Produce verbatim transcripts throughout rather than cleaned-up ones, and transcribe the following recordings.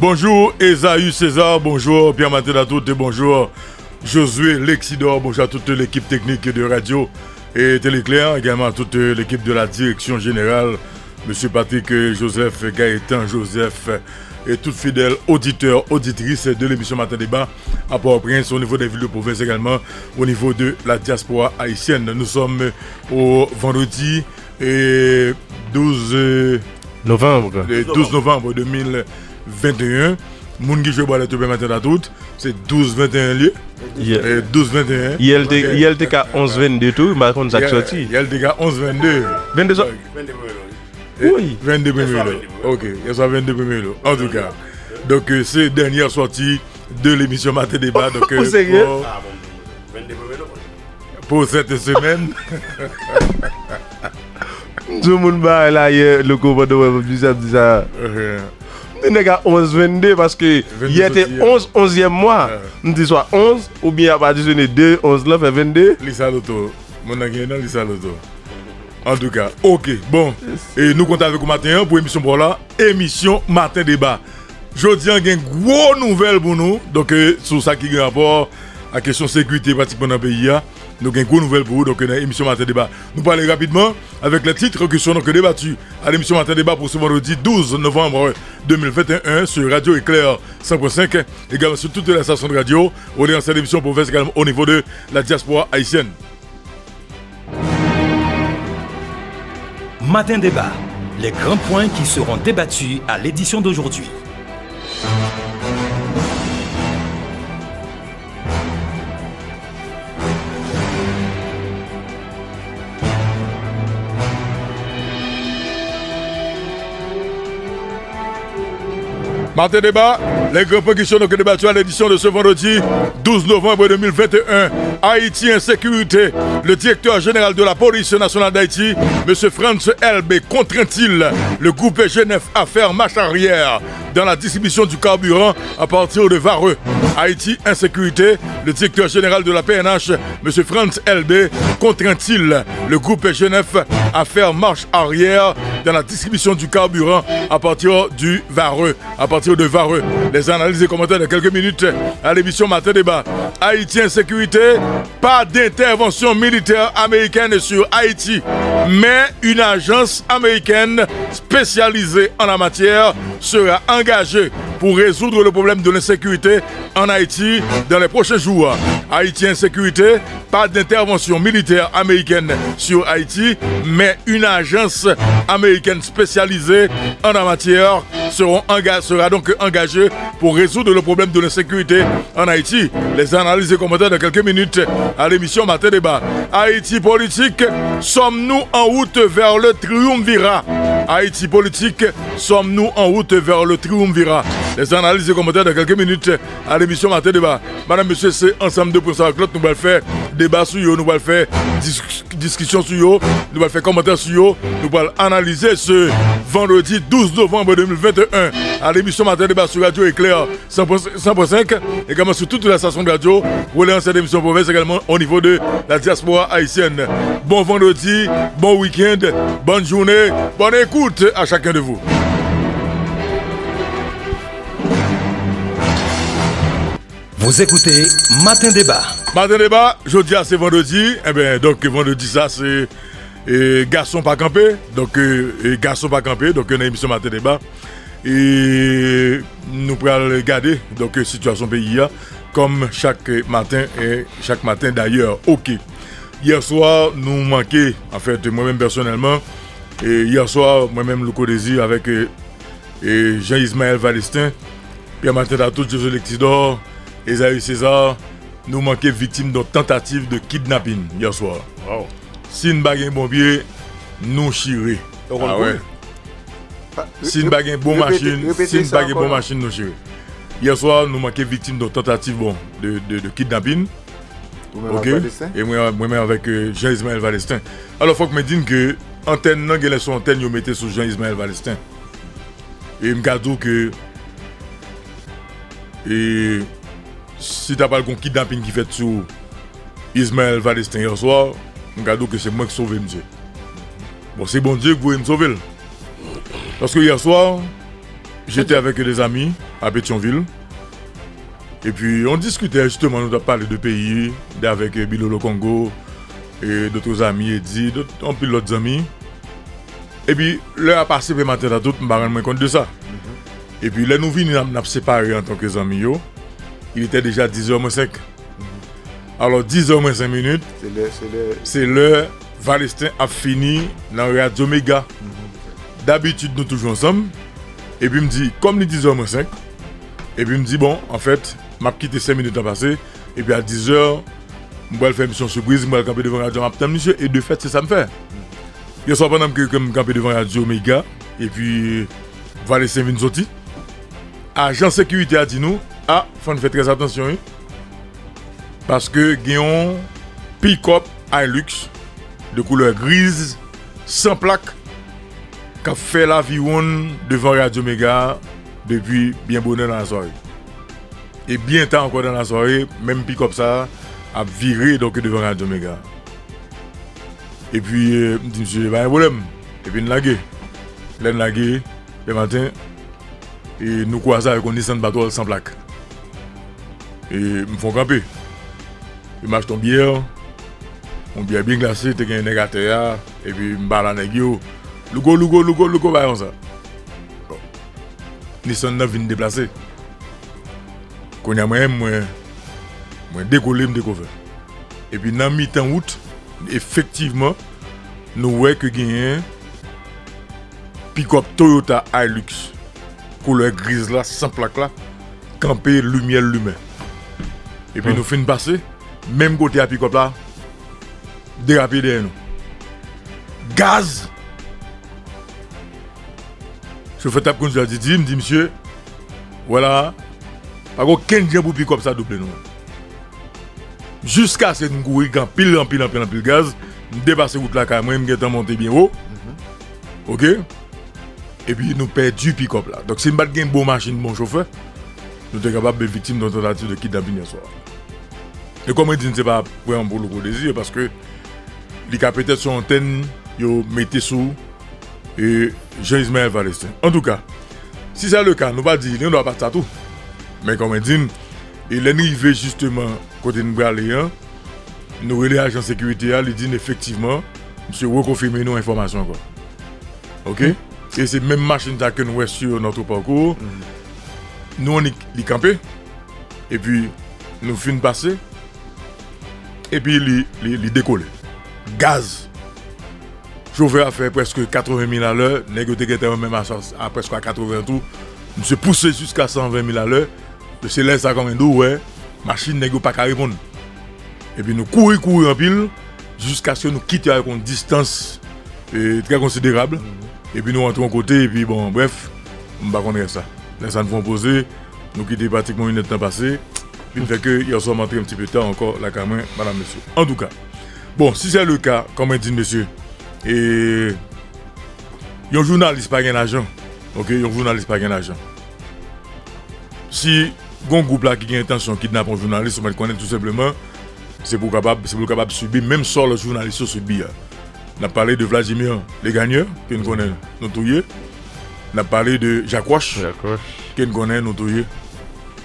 Bonjour Esaü César, bonjour Pierre Martin Latout, bonjour Josué Lexidor, bonjour à toute l'équipe technique de Radio et Télé Éclair, également à toute l'équipe de la direction générale, Monsieur Patrick Joseph, Gaëtan Joseph, et tout fidèle auditeur, auditrice de l'émission Matin Débat à Port-au-Prince, au niveau des villes de province également, au niveau de la diaspora haïtienne. Nous sommes au vendredi et douze, euh, Novembre. Le douze novembre deux mille vingt et un. Moun ki jwe bòlèt yo pèmèt an tout, se douz venteyen li ye. Yeah. Eh, douz venteyen. Yè l te, yè l te ka onz vennde tou, m pa konn sa k sòti. Yè l te ka onz vennde. Vennde sò? Vennde premye lo. Eh, vennde premye lo. Ok, yèswa vennde premye lo. Antouka, donk, euh, se dènyè sòti de l'émission Matin Débat. Donk, euh, ou serye? Pou cette semaine. M di yon moun bagay la yè, loko, pandan w ap di sa, m di sa. M di nèg a onz vennde, paske yè te onz, onzyèm mwa. M di swa onz, oubyen a pa di se de onz lan fè vennde. Lisa Loto. Moun nan gen nan Lisa Loto. Antouka, ok. Bon, e nou kontan avèk ou maten an pou emisyon pa w la, emisyon Maten Deba. Jodi a gen gwo nouvèl pou nou. Donk, eh, sou sa ki gen rapò a kesyon sekirite pratikman nan peyi a, nou gen gwo nouvèl pou ou. Donk, nan emisyon Maten Deba, nou prale rapidman avec les titres qui seront donc débattus à l'émission Matin Débat pour ce vendredi douze novembre deux mille vingt et un sur Radio Éclair cent point cinq, également sur toutes les stations de radio. Ou nan sèt emisyon pwovens également au niveau de la diaspora haïtienne. Matin Débat, les grands points qui seront débattus à l'édition d'aujourd'hui. Matin Débat, les grands points qui sont donc débattus à l'édition de ce vendredi douze novembre deux mille vingt et un. Haïti, insécurité. Le directeur général de la Police nationale d'Haïti, monsieur Frantz Elbé, contraint-il le groupe G neuf à faire marche arrière dans la distribution du carburant à partir de Varreux. Haïti, insécurité. Le directeur général de la P N H, monsieur Frantz Elbé, contraint-il le groupe G neuf à faire marche arrière dans la distribution du carburant à partir du Varreux, à partir de Varreux. Les analyses et commentaires dans quelques minutes à l'émission Matin Débat. Haïti, insécurité, pas d'intervention militaire américaine sur Haïti, mais une agence américaine spécialisée en la matière sera engagée pour résoudre le problème de l'insécurité en Haïti dans les prochains jours. Haïti, insécurité, pas d'intervention militaire américaine sur Haïti, mais une agence américaine spécialisée en la matière seront enga-, sera donc engagée pour résoudre le problème de l'insécurité en Haïti. Les analyses et commentaires dans quelques minutes à l'émission Matin Débat. Haïti politique, sommes-nous en route vers le triumvirat? Haïti politique, sommes-nous en route vers le triumvirat? Les analyses et commentaires dans quelques minutes à l'émission Matin Débat. Madam, mesye, se ansanm de pwen sa ak lòt nou pral fè deba sou yo, nou pral fè dis-, diskisyon sou yo, nou pral fè kòmantè sou yo, nou pral analize se vandredi douz novanm de mil venteyen a lemisyon Maten Deba sou Radio Éclair san pwen senk, également sur toutes les stations de radio relayant cette émission province également au niveau de la diaspora haïtienne. Bon vendredi, bon week-end, bonne journée, bonne écoute à chacun de vous. Vous écoutez Maten Deba. Maten Deba, jodi a se vandredi. Enben, donk, vandredi sa se, e, gason pa kanpe. Donk, e, e, gason pa kanpe. Donk, nan emisyon Maten Deba, e, nou pral gade, donk, sitiyasyon peyi a, kòm chak maten, e, chak maten dayè. Oke. Yè swa, nou manke, anfèt, mwen menm pèsonèlman, e, yè swa, mwen menm, Louko Désir, avèk, e, e, Jean Ismaël Valestin, Pierre Martin Latout, Josué Lectidor, Esaü César, nou manke viktim yon tantativ de kidnapin yè swa. Wow. Si n pa gen bon pye, nou chire. Yo konn pou l. Si n pa gen bon machin, si n pa gen bon machin, nou chire. Yè swa, nou manke viktim yon tantativ, bon, de, de, de kidnapin. Ou menm ak Valestin? E mwen, mwen menm avèk, e, Jean Ismaël Valestin. Alò, fòk mwen di n ke antèn nan, genlè se yon antèn yo mete sou Jean Ismaël Valestin. E m ka di w ke, e, si ta pral gon kidnapin ki fèt sou Ismaël Valestin yè swa, m ka di w ke se mwen ki sove misye. Bon, se Bondye ki voye m sove l. Paske yè swa, J'étais avec des amis à Pétion-Ville. Et puis, on discutait justement, nou t ap pale de peyi, de, avec, euh, Bilolo Kongo, et d'autres amis, Eddy, d'autres, anpil lòt zanmi. Epi, lè a pase, pe maten an tout, m pa rann mwen kont de sa. Epi, lè nou vini, n ap, n ap separe antanke zanmi yo, il était déjà dix heures moins cinq. Alò, dix heures moins cinq minutes, se lè, se lè, se lè Valestin ap fini nan Radyo Mega. Dabitid, nou toujou ansanm. Epi m di, kòm li dix heures moins cinq, epi m di, bon, anfèt, m ap kite senk minit lan pase. Epi a dix heures, m pral fè misyon sipriz, m pral kanpe devan radyo, m ap tann misye. E de fèt, se sa m fè. Yè swa, pandan ke, ke m kanpe devan radyo Mega, epi Valestin vin soti, ajan sekirite a di nou, a, fò n fè trè atansyon, wi. Paske gen yon pikòp Hilux de koulè griz, san plak, k ap fè laviwonn devan Radyo Mega depi byen bonè nan lasware. E byen ta ankò nan lasware, menm pikòp sa a ap vire, donk, devan Radyo Mega. Epi, eh, m di misye, pa gen pwoblèm. Epi n lage. Lè n lage, lè maten, e nou kwaze avèk yon Nissan Patrol san plak. E m fè yon kanpe. E m achte yon byè, yon byè byen glase, te gen nèg atè a, epi m pale a nèg yo. Louko, louko, louko, louko, bay konsa. Bon. Nissan nan vin deplase. Kounye a mwen, mwen, mwen dekole, m dekouvè. Epi nan mitan wout, efektivman, nou wè ke genyen pikòp Toyota Hilux koulè griz la, san plak la, kanpe, limyè l limen. Epi nou fin pase, menm kote a pikòp la derape dèyè nou. Gaz! Chofè t ap kondui a di, di m, di misye, vwala, pa gen okenn jan pou pikòp sa double nou. Jiskaske m kouri gen anpil, anpil, anpil, anpil gaz, m depase wout lakay mwen, m gentan monte byen wo. Oke? Epi nou pèdi pikòp la. Donk, si n pa t gen bon machin, bon chofè, nou te kapab viktim de yon tantativ de kidnapin yè swa. E kòm mwen di n, se pa vrèman pou Louko Désir, paske li ka petèt se yon antèn yo mete sou, e, Jean Ismaël Valestin. Antouka, si se le ka, nou pa di li, nou pa t sa tou. Men kòm mwen di n, e lè n rive jisteman kote n prale an, nou rele ajan sekirite a, li di n efektivman, misye rekonfime nou enfòmasyon ankò. Oke? E se menm machin sa ke nou wè sur notre parcours. Nou annik li kanpe. Epi nou fin pase. Epi li, li, li dekole. Gaz. Chofè a fè prèske katreven mil alè. Nèg yo te gentan menm a, a prèske a katreven tou. Misye pouse jiska san ven mil alè. Se lè sa kòm mwen di w, wè, machin nèg yo pa ka reponn. Epi nou kouri, kouri anpil, jiskaske nou kite avèk yon distans, e, trè konsiderab. Epi nou rantre yon kote, epi bon, brèf, m pa konn rès la. Lè sa n fè yon poze, nou kite pratikman yon èdtan pase. Vin fè ke yè swa m antre yon ti pe ta ankò lakay mwen, madam, mesye. Antouka, bon, si se le ka, kòm mwen di n, mesye, e, yon jounalis pa gen lajan. Oke, yon jounalis pa gen lajan. Si gon gwoup la ki gen entansyon kidnape yon jounalis, ou mèt konnen tou senpleman, se pou kapab, se pou l kapab sibi menm sò lòt jounalis yo sibi a. N ap pale de Vladimir Legagneur, ke n konnen nou touye. N ap pale de Jacques Roche, Jacques Roche, ke n konnen nou touye.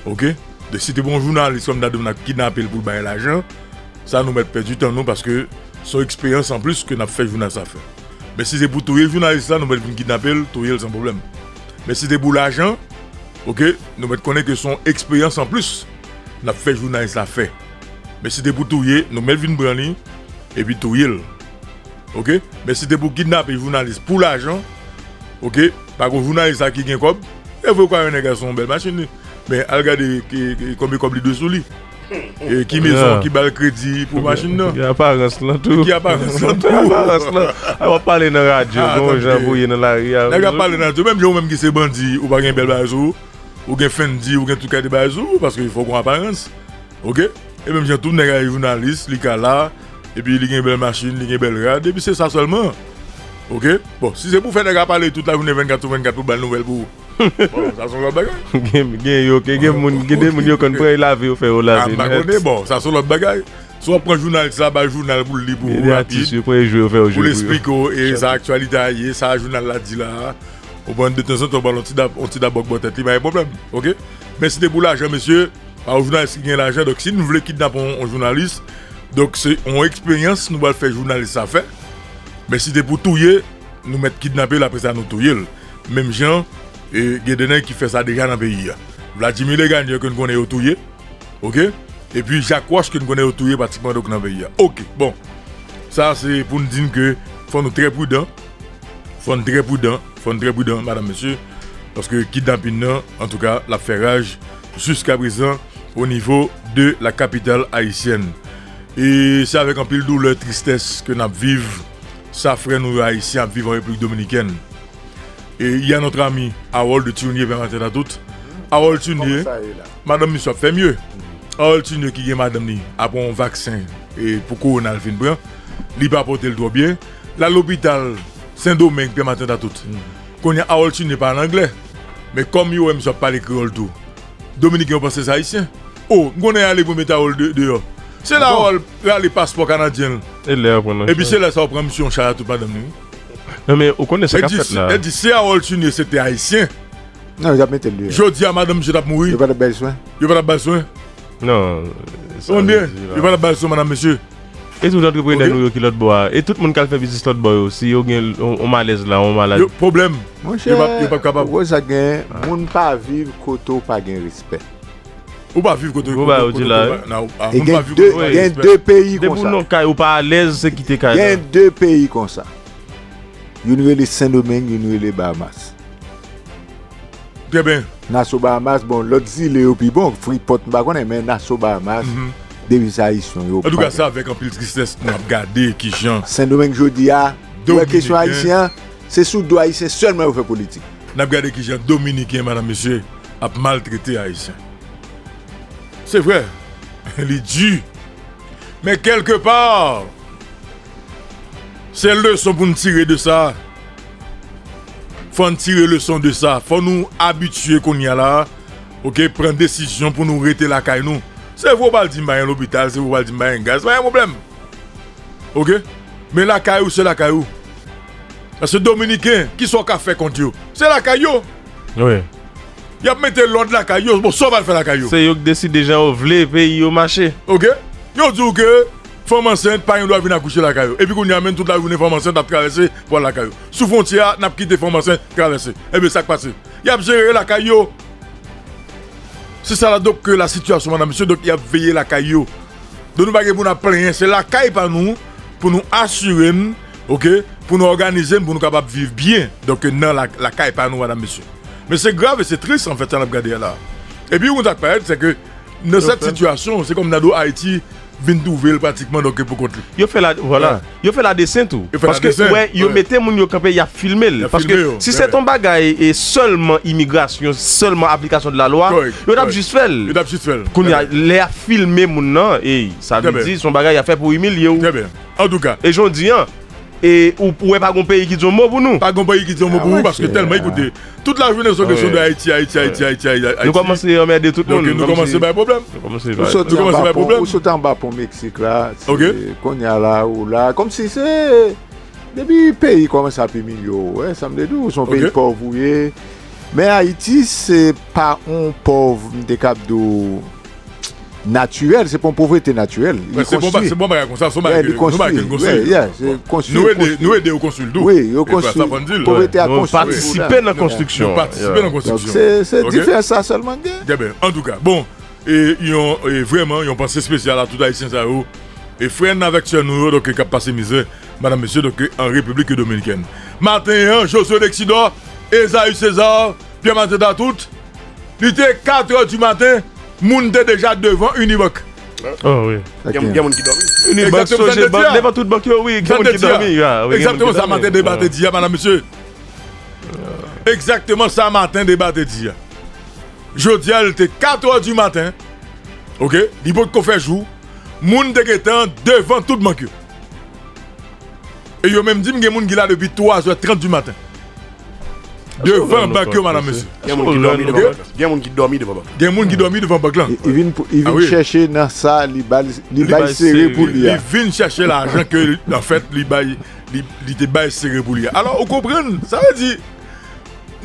Oke? De si te pou yon jounalis kòm ta di w n ap kidnape l pou l bay lajan, sa nou mèt pèdi tan nou paske se yon eksperyans anplis ke n ap fè jounalis la fè. Men si se pou touye jounalis la, nou mèt vin kidnape l, touye l san pwoblèm. Men si se pou lajan, oke, nou mèt konnen ke se yon eksperyans anplis n ap fè jounalis la fè. Men si se pou touye, nou mèt vin pran li, epi touye l. Oke? Men si se pou kidnape jounalis pou lajan, oke, pa gon jounalis la ki gen kòb, e vre kwa yon nèg la se yon bèl machin li. Men al gade ki, ki, konbyen kòb li dwe sou li. E ki mezon ki ba l kredi pou machin nan. Ki aparans lan tou. Ki aparans lan tou. Ki aparans lan. A, w ap pale nan radyo, gon jan pou ye nan lari a. Nèg ap pale nan radyo, menm jan ou menm ki se bandi, ou pa gen bèl bagay sou ou, ou gen Fendi, ou gen tout kalite bagay sou ou, paske fò w gon aparans. Oke? E menm jan tou nèg la jounalis, li ka la, epi li gen bèl machin, li gen bèl rad, epi se sa sèlman. Oke? Bon, si se pou fè nèg la pale tout lajounen vennkat sou vennkat pou ba l nouvèl pou Bon, sa se yon lòt bagay. Gen, gen yo, gen, gen moun, gen de moun yo konn pran yo lave, yo fè yo lave nèt. Ah, m pa konnen, bon, sa se yon lòt bagay. Si w ap pran jounalis la, bay jounal pou l li pou ou rapid, pou l esplike w, e sa aktyalite a ye, sa jounal la di la, Ou konprann, detanzantan, ou ba l yon ti dab, yon ti dabòk bò tèt li, pa gen pwoblèm. Oke? Men si se te pou lajan, mesye, pa yon jounalis ki gen lajan, donk si nou vle kidnape yon, yon jounalis, donk se yon eksperyans nou pral fè jounalis sa fè. Men si se te pou touye, nou mèt kidnape l, apre sa nou touye l. Menm jan, e, gen de nèg ki fè sa deja nan peyi a. Vladimir Legagneur ke n konnen yo touye, oke? Epi Jacques Roche ke n konnen yo touye pratikman donk nan peyi a. Oke, bon. Sa se pou n di n ke fò nou trè pridan. Fò n trè pridan. Fò n trè pridan, madanm, mesye. Paske kidnapin nan, antouka, l ap fè raj jiskaprezan o nivo de la kapital ayisyèn. E se avèk anpil doulè, tristès ke n ap viv sa frè nou yo ayisyen ap viv an Repiblik Dominikèn. E il y a notre ami Harold Tunyé, pèmaten nan tout. Harold Tunyé, madanm misye ap fè mye. Harold Tunyé ki gen madanm li apre yon vaksen e pou kowona l fin pran, li pa pote l twò byen. L al lopital Sendomeng, pèmaten nan tout. Kounye a Harold Tunyé pale anglè. Men kòm yo wè misye ap pale kreyòl tou, Dominiken yo panse se ayisyen. O, m konnen y ale pou mete Harold de, deyò. Se la Harold rale paspò kanadyen l. E lè yo pran nan chay. Epi se lè sa yo pran misye yon chay a tout madanm li, wi. Non, men ou konnen sa k ap fèt la. E di, e di, si Harold Tunyé se te ayisyen, non, yo t ap mete l deyò. Jodi a, madanm misye t ap mouri. Yo pa t ap bay l swen. Yo pa t ap bay l swen. Non, sa vle di la. Yo pa t ap bay l swen, madanm, mesye. E tout antreprenè nou yo ki lòt bò a. E tout moun k al fè biznis lòt bò yo, si yo gen yon, yon malèz la, yon maladi. Yo, pwoblèm. Monchè, yo p ap, yo p ap kapab. Ou wè sa gen, moun pa viv kote w pa gen respè. Ou pa viv kote, kote, kote, kote w pa, nan, ou pa, e moun gen pa viv de, kote w pa gen de peyi konsa. Depi w nan kay ou pa alèz, se kite kay la. Gen de peyi konsa. Youn rele Sendomeng, youn rele Bahamas. Trè byen. Naso Bahamas, bon, lòt zile yo pi bon. Freeport, m pa konnen, men Naso Bahamas, depi se ayisyen yo. Antouka, se avèk anpil tristès n ap gade kijan Sendomeng jodi a, ou wè kesyon ayisyen an, se sou do ayisyen sèlman yo fè politik. N ap gade kijan Dominiken, madanm, mesye, ap maltrete ayisyen. Se vre, li di. Men kèlkepa, se leson pou n tire de sa. Fò n tire leson de sa. Fò nou abitye kounye a la, oke, pran desizyon pou nou rete lakay nou. Se vre w pral di m pa gen lopital, se vre w pral di m pa gen gaz, pa gen pwoblèm. Oke? Men lakay ou, se lakay ou. Paske Dominiken, kisa w ka fè kont yo? Se lakay yo. Wi. Y ap mete lòd lakay yo. Bon, sa w pral fè lakay yo? Se yo k deside jan yo vle peyi yo mache. Oke? Yo di w ke fanm ansent pa gen dwa vin akouche lakay yo. Epi kounye a, menm tout lajounen fanm ansent ap travèse pou al lakay yo. Sou fwontyè a, n ap kite fanm ansent travèse. Ebyen, sa k pase? Y ap jere lakay yo. Se sa la donk ke la sitiyasyon, madanm, mesye, donk y ap veye lakay yo. Donk nou pa gen pou n ap plenyen, se lakay pa nou, pou nou asire n, oke, pou nou òganize n, pou nou kapab viv byen. Donk nan la, lakay pa nou, madanm, mesye. Men se grav e se tris, anfèt, sa n ap gade a la. Epi, yon sa k parèt, se ke nan sèt sitiyasyon, se kòm Nado Ayiti vin twouve l pratikman, donk, pou kont li. Yo fè la, vwala. Yo fè ladesent tou. Yo fè ladesent, wi. Paske, wè, yo mete moun yo kanpe, y ap filme l. Y ap filme yo. Paske si se t yon bagay e sèlman imigrasyon, sèlman aplikasyon de la lwa, yo t ap jis fè l. Yo t ap jis fè l. Kounye a, lè y ap filme moun nan, ey, sa vle di, se yon bagay y ap fè pou imilye w. Trè byen. Antouka. E jan w di an, e ou, ou wè pa gon peyi ki di yon mo pou nou. Pa gon peyi ki di yon mo pou ou, paske tèlman, ekoute, tout lajounen se kesyon de Ayiti, Ayiti, Ayiti, Ayiti, Ayiti. Nou kòmanse anmède tout moun. Donk, nou kòmanse bay pwoblèm. Nou kòmanse bay pwoblèm. Ou soti anba pon Meksik la, kounye a la, ou la, kòmsi se, depi peyi kòmanse ap imilye w, wè, sa m te di w, se yon peyi pòv ou ye. Men Ayiti, se pa yon pòv, m te kab di w, natirèl, se pa yon povrete natirèl. Li konstwi. Se bon bagay konsa, se yon bagay ke nou konstwi. Nou ede, nou ede yo konstwi l tou. Wi, yo konstwi. Povrete a konstwi. Nou patisipe nan konstriksyon. Nou patisipe nan konstriksyon. Donk, se, se diferans sa sèlman n gen. Trè byen. Antouka, bon, e yon, e vrèman, yon panse espesyal a tout Ayisyen sa yo. E frè n avèk sè nou yo, donk, k ap pase mizè, madanm, mesye, donk, an Repiblik Dominikèn. Maten an, Josué Lexidor, Esaü César, Pierre Martin Tatout, li te katrè di maten, moun te deja devan Unibank. Oh, wi. Gen, gen moun ki dòmi. Unibank, Sogebank, devan tout bank yo, wi, gen moun ki dòmi. Egzakteman sa maten deba te di a, madanm, mesye. Egzakteman sa maten deba te di a. Jodi a, li te katrè di maten. Oke? Li potko fè jou. Moun te gentan devan tout bank yo. E yo menm di m gen moun ki la depi twazè trant di maten. Devan bank yo, madanm, mesye. Gen moun ki dòmi devan bank lan. Gen moun ki dòmi devan bank lan. Gen moun ki dòmi devan bank lan. Li, li vin pou, li vin chèche nan sa li bay, li bay sere pou li a. Li vin chèche lajan ke, anfèt, li bay, li, li te bay sere pou li a. Alò, ou konprann? Sa vle di,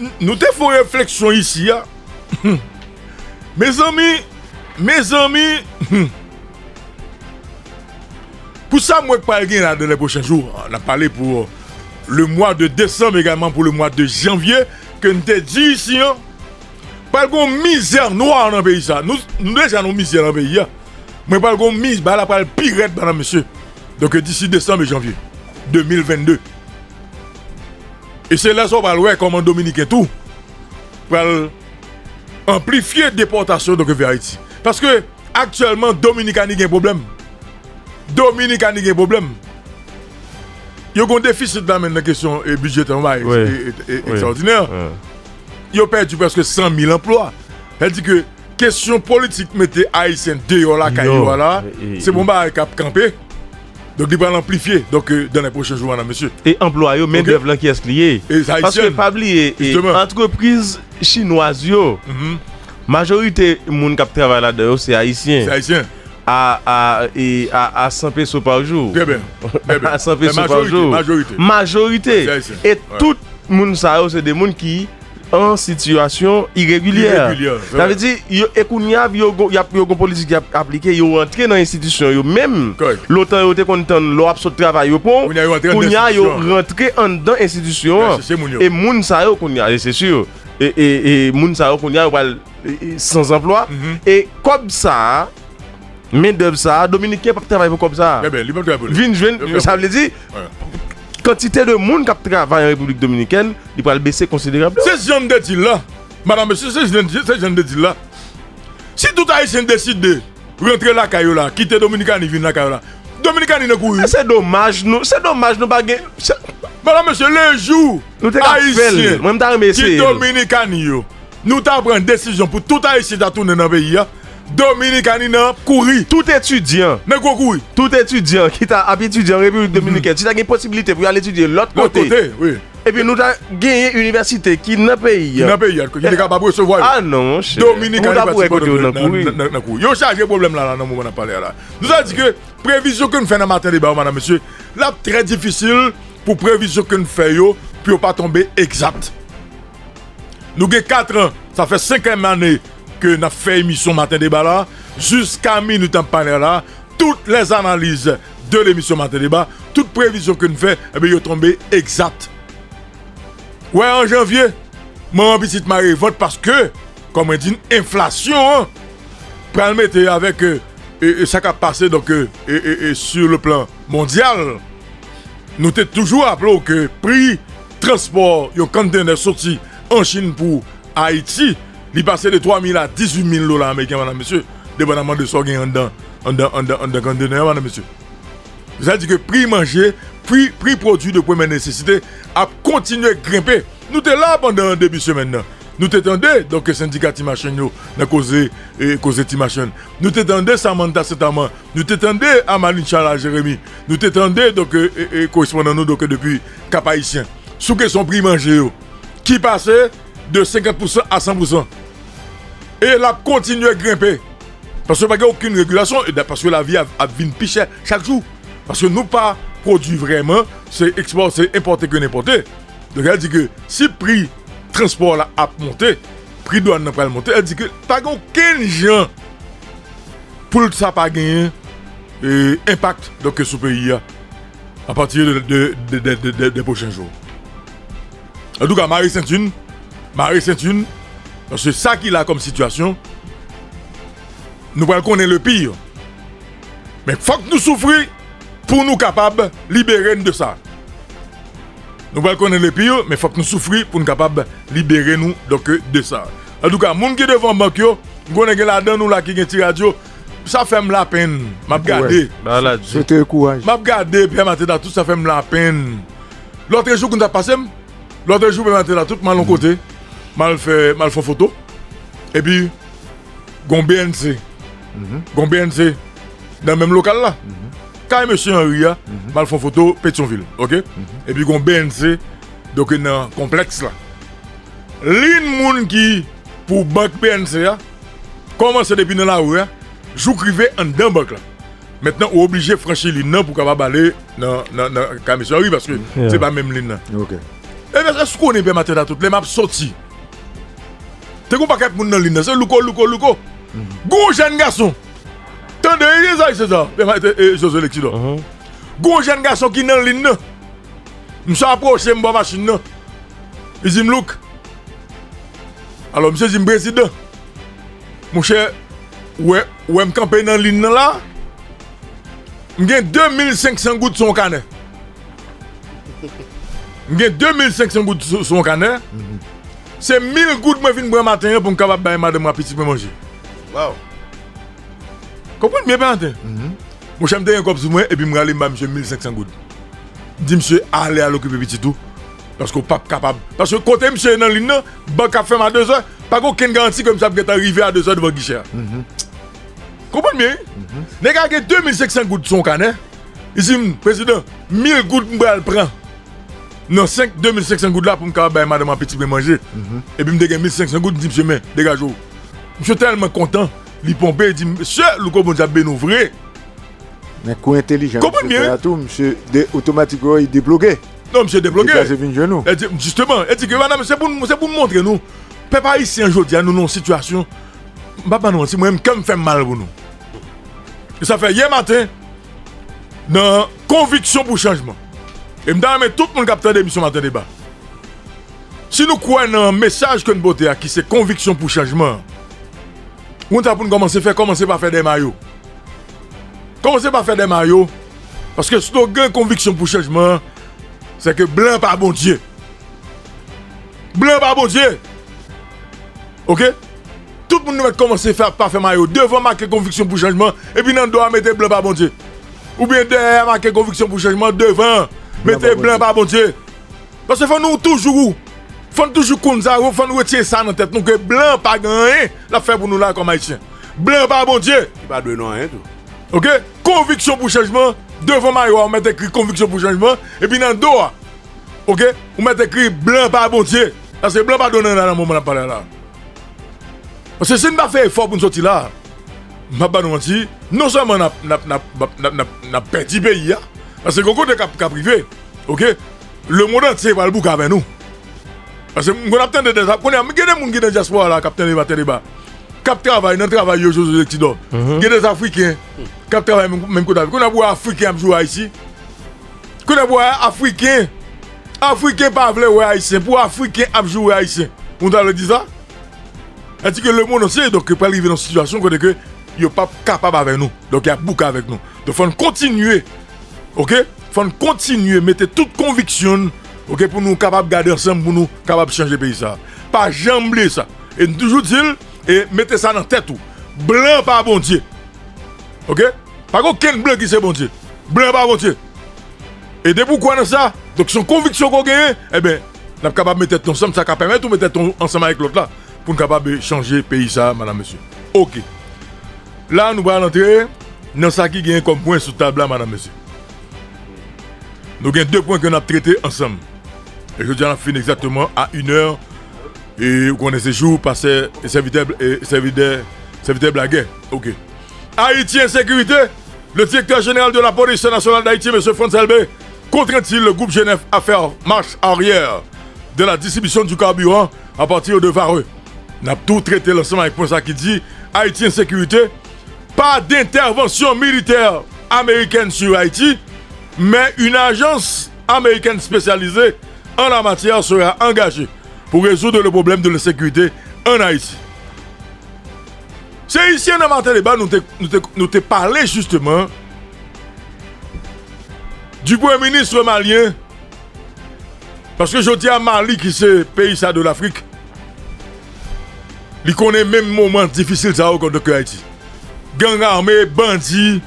Nou te fè refleksyon isi a. Mezanmi, mezanmi. Pou sa m wè k pral gen la dans les prochains jours, n ap pale pou le mois de décembre, également pour le mois de janvier, ke n te di isi an, pral gen yon mizè nwa nan peyi sa. Nou, nou deja nan mizè nan peyi a. Mwen pral gen yon mizè, bagay la pral pi rèd, madam, mesye. Donk, d'ici décembre et janvier deux mille vingt-deux. E se lè sa w pral wè kòman Dominiken tou pral anplifye depòtasyon donk vè Ayiti. Paske aktyèlman Dominikani gen pwoblèm. Dominikani gen pwoblèm. Yo gen yon defisit la menm nan kesyon e, bidjetè, yon bagay e, e, e, ekstraòdinè. Yo pèdi prèske san mil anplwa. Sa di ke kesyon politik mete Ayisyen deyò lakay yo a la, se bon bagay k ap kanpe. Donk, li pral anplifye, donk, euh, dans les prochains jours, madam, mesye. E anplwa yo, mendèv lan, kiyès li ye? Paske pa bliye, e, antrepriz chinwaz yo, majorite moun k ap travay ladan yo, se ayisyen. Se ayisyen. A, a, e, a, a san peso pa jou. Trè byen. Trè byen. A san peso pa jou. Majorite. Majorite. Se ayisyen. E tout moun sa yo, se de moun ki an sitiyasyon iregilyè. Iregilyè, se vre. Sa vle di, yo, e kounye a, yo gon, y ap, yo gon politik y ap aplike, yo rantre nan enstitisyon yo menm. Kòrèk. Lontan yo te konn tann lè w ap sot travay, yo pran w. Kounye a, yo rantre anndan enstitisyon an. Y al chèche moun yo. E moun sa yo, kounye a, e se si, e, e, e moun sa yo, kounye a, yo pral, e, e, sanzanplwa. E kòb sa a, mendèv sa a, Dominiken p ap travay pou kòb sa a. Trè byen, li p ap travay pou li. Vin jwenn, sa vle di, kantite de moun k ap travay an Repiblik Dominikèn, li pral bese konsiderableman. Se jan m te di l la, madam, mesye, se jan, se jan m te di l la. Si tout Ayisyen deside rantre lakay yo la, kite Dominikani vin lakay yo la, Dominikani nan kouri. E se domaj nou, se domaj nou pa gen, se... Madam, mesye, lejou Ayisyen ki Dominikani yo, nou ta pran desizyon pou tout Ayisyen ta tounen nan peyi a, Dominikani nan kouri. Tout etidyan. Nan gwo kouri. Tout etidyan ki ta ap etidye an Repiblik Dominikèn, si ta gen posibilite pou y al etidye lòt kote. Lòt kote, wi. Epi nou ta genyen inivèsite ki nan peyi a. Ki nan peyi a, ki te kapab resevwa yo. A non, monchè. Dominikani pati pandan nan, nan, nan kouri. Yo chaje pwoblèm la, la, nan moman n ap pale a la. Nou sa di ke previzyon ke n fè nan Maten Deba yo, madam, mesye, l ap trè difisil pou previzyon ke n fè yo, pou yo pa tonbe egzat. Nou gen kat an, sa fè senkyèm ane ke n ap fè emisyon Maten Deba la. Jiska minit n ap pale la, toutes les analyses de l'émission Maten Deba, tout previzyon ke n fè, ebyen, yo tonbe egzat. Wè, an janvye, manman pitit mare vant paske, kòm mwen di n, enflasyon an pral mete avèk, e, e, e sa k ap pase, donk, e, e, e, e, sur le plan mondyal. Nou te toujou raple w ke pri transpò yon kontenè soti an Chin pou Ayiti, li pase de twa mil a dizuit mil dola ameriken, madam, mesye, depandaman de sa w gen anndan, anndan, anndan, anndan kontenè a, madam, mesye. Sa di ke pri manje, pri, pri pwodui de premyè nesesite ap kontinye grenpe. Nou te la pandan debi semèn nan. Nou te tande, donk, sendika ti machann yo nan koze, e, koze ti machann. Nou te tande Samantha Saint-Amand. Nou te tande Amaline Charles Jérémy. Nou te tande, donk, e, e, e, korespondan nou, donk, depi Cap Haïtien. Sou kesyon pri manje yo. Ki pase de senkant pousan a san pousan. E l ap kontinye grenpe. Paske pa gen okenn regilasyon, e da-, paske lavi ap, ap vin pi chè chak jou. Paske nou pa pwodui vrèman, se ekspò-, se enpòte ke n enpòte. Donk, sa di ke si pri transpò la ap monte, pri dwàn nan pral monte, sa di ke pa gen okenn jan pou l sa pa genyen, e, enpak, donk, sou peyi a, apati de, de, de pwochen jou. Antouka, mare senti n, mare senti n, paske sa ki la kòm sitiyasyon, nou pral konnen le pire. Men fòk nou soufri pou nou kapab libere n de sa. Nou pral konnen le pire, men fòk nou soufri pou n kapab libere nou, donk, de sa. Antouka, moun ki devan bank yo, m konnen gen ladan nou la ki gen ti rad yo, sa fè m lapenn. M ap gade. Swete yo kouraj. M ap gade, Pè Maten Datout, sa fè m lapenn. Lòtrejou, kounye a pase m, lòtrejou, Pè Maten Datout, m al yon kote, m al fè, m al fè yon foto. Epi, gon B N C. Gon B N C nan menm lokal la. Kay mesye Henry a, m al fè yon foto Petyonvil, oke? Epi gon B N C, donk, nan konplèks la. Liy moun ki pou bank B N C a, kòmanse depi nan lari a, jouk rive anndan bank la. Mentnan, ou oblije franchi liy nan pou kapab ale nan, nan, nan kay mesye Henry, paske se pa menm liy nan. Oke. Ebyen, Èske w konnen Pè Maten ta tout lè m ap soti? Te gon pakèt moun nan liy nan, se louko, louko, louko. Gon jèn gason. Tande, e, e, sa, se sa. Pè Maten, e, Josué Lexidor. Gon jèn gason ki nan liy nan. Misye apwoche m bò machin nan. Li di m, Louk. Alò, misye di m, Prezidan. Monchè, ou wè, ou wè m kanpe nan liy nan la? M gen de mil senk san goud sou yon kanè. M gen de mil senk san goud sou, sou yon kanè. Se mil goud mwen vin pran maten an pou m kapab bay madanm mwen ak pitit mwen manje. Waw. Konprann byen, Pè Maten. Monchè, m te gen kòb sou mwen, epi m rale m ba misye mil senk san goud. M di misye, ale al okipe pitit ou. Paske w p ap kapab. Paske kote misye ye nan liy nan, bank ap fèmen a dezè, pa gen okenn garanti ke misye ap gentan rive a dezè devan gichè a. Konprann byen, wi? Nèg la gen de mil senk san goud sou yon kanè. Li di m, Prezidan, mil goud m pral pran nan senk, de mil senk san goud la pou m kapab bay madanm ak pitit mwen manje. Epi m te gen mil senk san goud, m di misye, men, degaje w. Misye tèlman kontan, li ponpe, li di, Mesye, louko, Bondye ap beni w vre. Men kou entelijan misye fè a tou, misye de, otomatikman, li debloke. Non, misye debloke. Deplase vin jwenn ou. E di, jisteman, e di ke, madanm, se pou n, se pou n montre nou. Pèp ayisyen an jodi a, nou nan yon sitiyasyon, m p ap ba nou manti, mwen menm, kè m fè m mal pou nou. E sa fè yè maten, nan Konviksyon pou Chanjman. E m ta renmen tout moun k ap tande emisyon Maten Deba. Si nou kwè nan mesaj ke n pote a, ki se Konviksyon pou Chanjman, ou konn sa pou n kòmanse fè, kòmanse pa fè dèmayo. Kòmanse pa fè dèmayo, paske slogan Konviksyon pou Chanjman an, se ke blan pa Bondye. Blan pa Bondye. Oke? Tout moun nou mèt kòmanse fè, pa fè mayo. Devan make Konviksyon pou Chanjman, epi nan do a mete blan pa Bondye. Oubyen dèyè a make Konviksyon pou Chanjman, devan mete blan pa Bondye. Paske fò nou toujou, fò n toujou konn sa, fò n retire sa nan tèt nou ke blan pa gen anyen l ap fè pou nou la kòm Ayisyen. Blan pa Bondye. Li pa dwe nou anyen tou. Oke? Konviksyon pou Chanjman, devan mayo a, ou mèt ekri Konviksyon pou Chanjman, epi nan do a, oke, ou mèt ekri blan pa Bondye. Paske blan pa dwe nan nan moman n ap pale la. Paske si n pa fè efò pou n soti la, m p ap ba nou manti, non sèlman n ap, n ap, n ap, n ap, n ap, n ap pèdi peyi a, paske gon kote k ap, k ap rive, oke, lemonn antye pral bouke avè nou. Paske m konn ap tande de, kounye a, gen de moun ki nan dyaspora la k ap tande Maten Deba, k ap travay nan travay yo, Josué Lexidor. Gen de Afriken k ap travay menm, menm kote avè, kounye a pou wè Afriken ap joure Ayiti. Kounye a pou wè Afriken, Afriken pa vle wè Ayisyen, pou Afriken ap joure Ayisyen. Ou ta vle di sa? Sa di ke lemonn antye, donk, pral rive nan sitiyasyon kote ke yo p ap kapab avè nou. Donk, y ap bouke avèk nou. Donk, fò n kontinye, oke? Fò n kontinye mete tout konviksyon n, oke, pou nou kapab gade ansanm, pou nou kapab chanje peyi sa a. Pa janm bliye sa. E n toujou di l, e mete sa nan tèt ou. Blan pa Bondye. Oke? Pa gen okenn blan ki se Bondye. Blan pa Bondye. E depi w kwè nan sa, donk se yon konviksyon ke w genyen, enben, n ap kapab met tèt nou ansanm, sa ka pèmèt ou met tèt ou ansanm avèk lòt la, pou n kapab chanje peyi sa a, madanm, mesye. Oke. La, nou pral antre nan sa ki genyen kòm pwen sou tab la, madanm, mesye. Nou gen de pwen ke n ap trete ansanm. E jodi a, n ap fini egzakteman a inè. E ou konnen se jou pastè e sèvitè, e sèvitè, sèvitè blagè. Oke. Ayiti, ensekirite. Le directeur général de la Police nationale d'Haïti, Monsieur Frantz Elbé, contraint-il le groupe G neuf à faire marche arrière de la distribution du carburant à partir de Varreux. N ap tou trete l ansanm avèk pwen sa ki di Ayiti, ensekirite. Pas d'intervention militaire américaine sur Haïti, mais une agence américaine spécialisée en la matière sera engagée pour résoudre le problème de l'insécurité en Haïti. Se isi nan Maten Deba nou te, nou te, nou te pale jisteman du premye minis malyen. Paske jodi a, Mali, ki se peyi sa de Lafrik, li konnen menm moman difisil sa yo kòm ke Ayiti. Gang ame, bandi,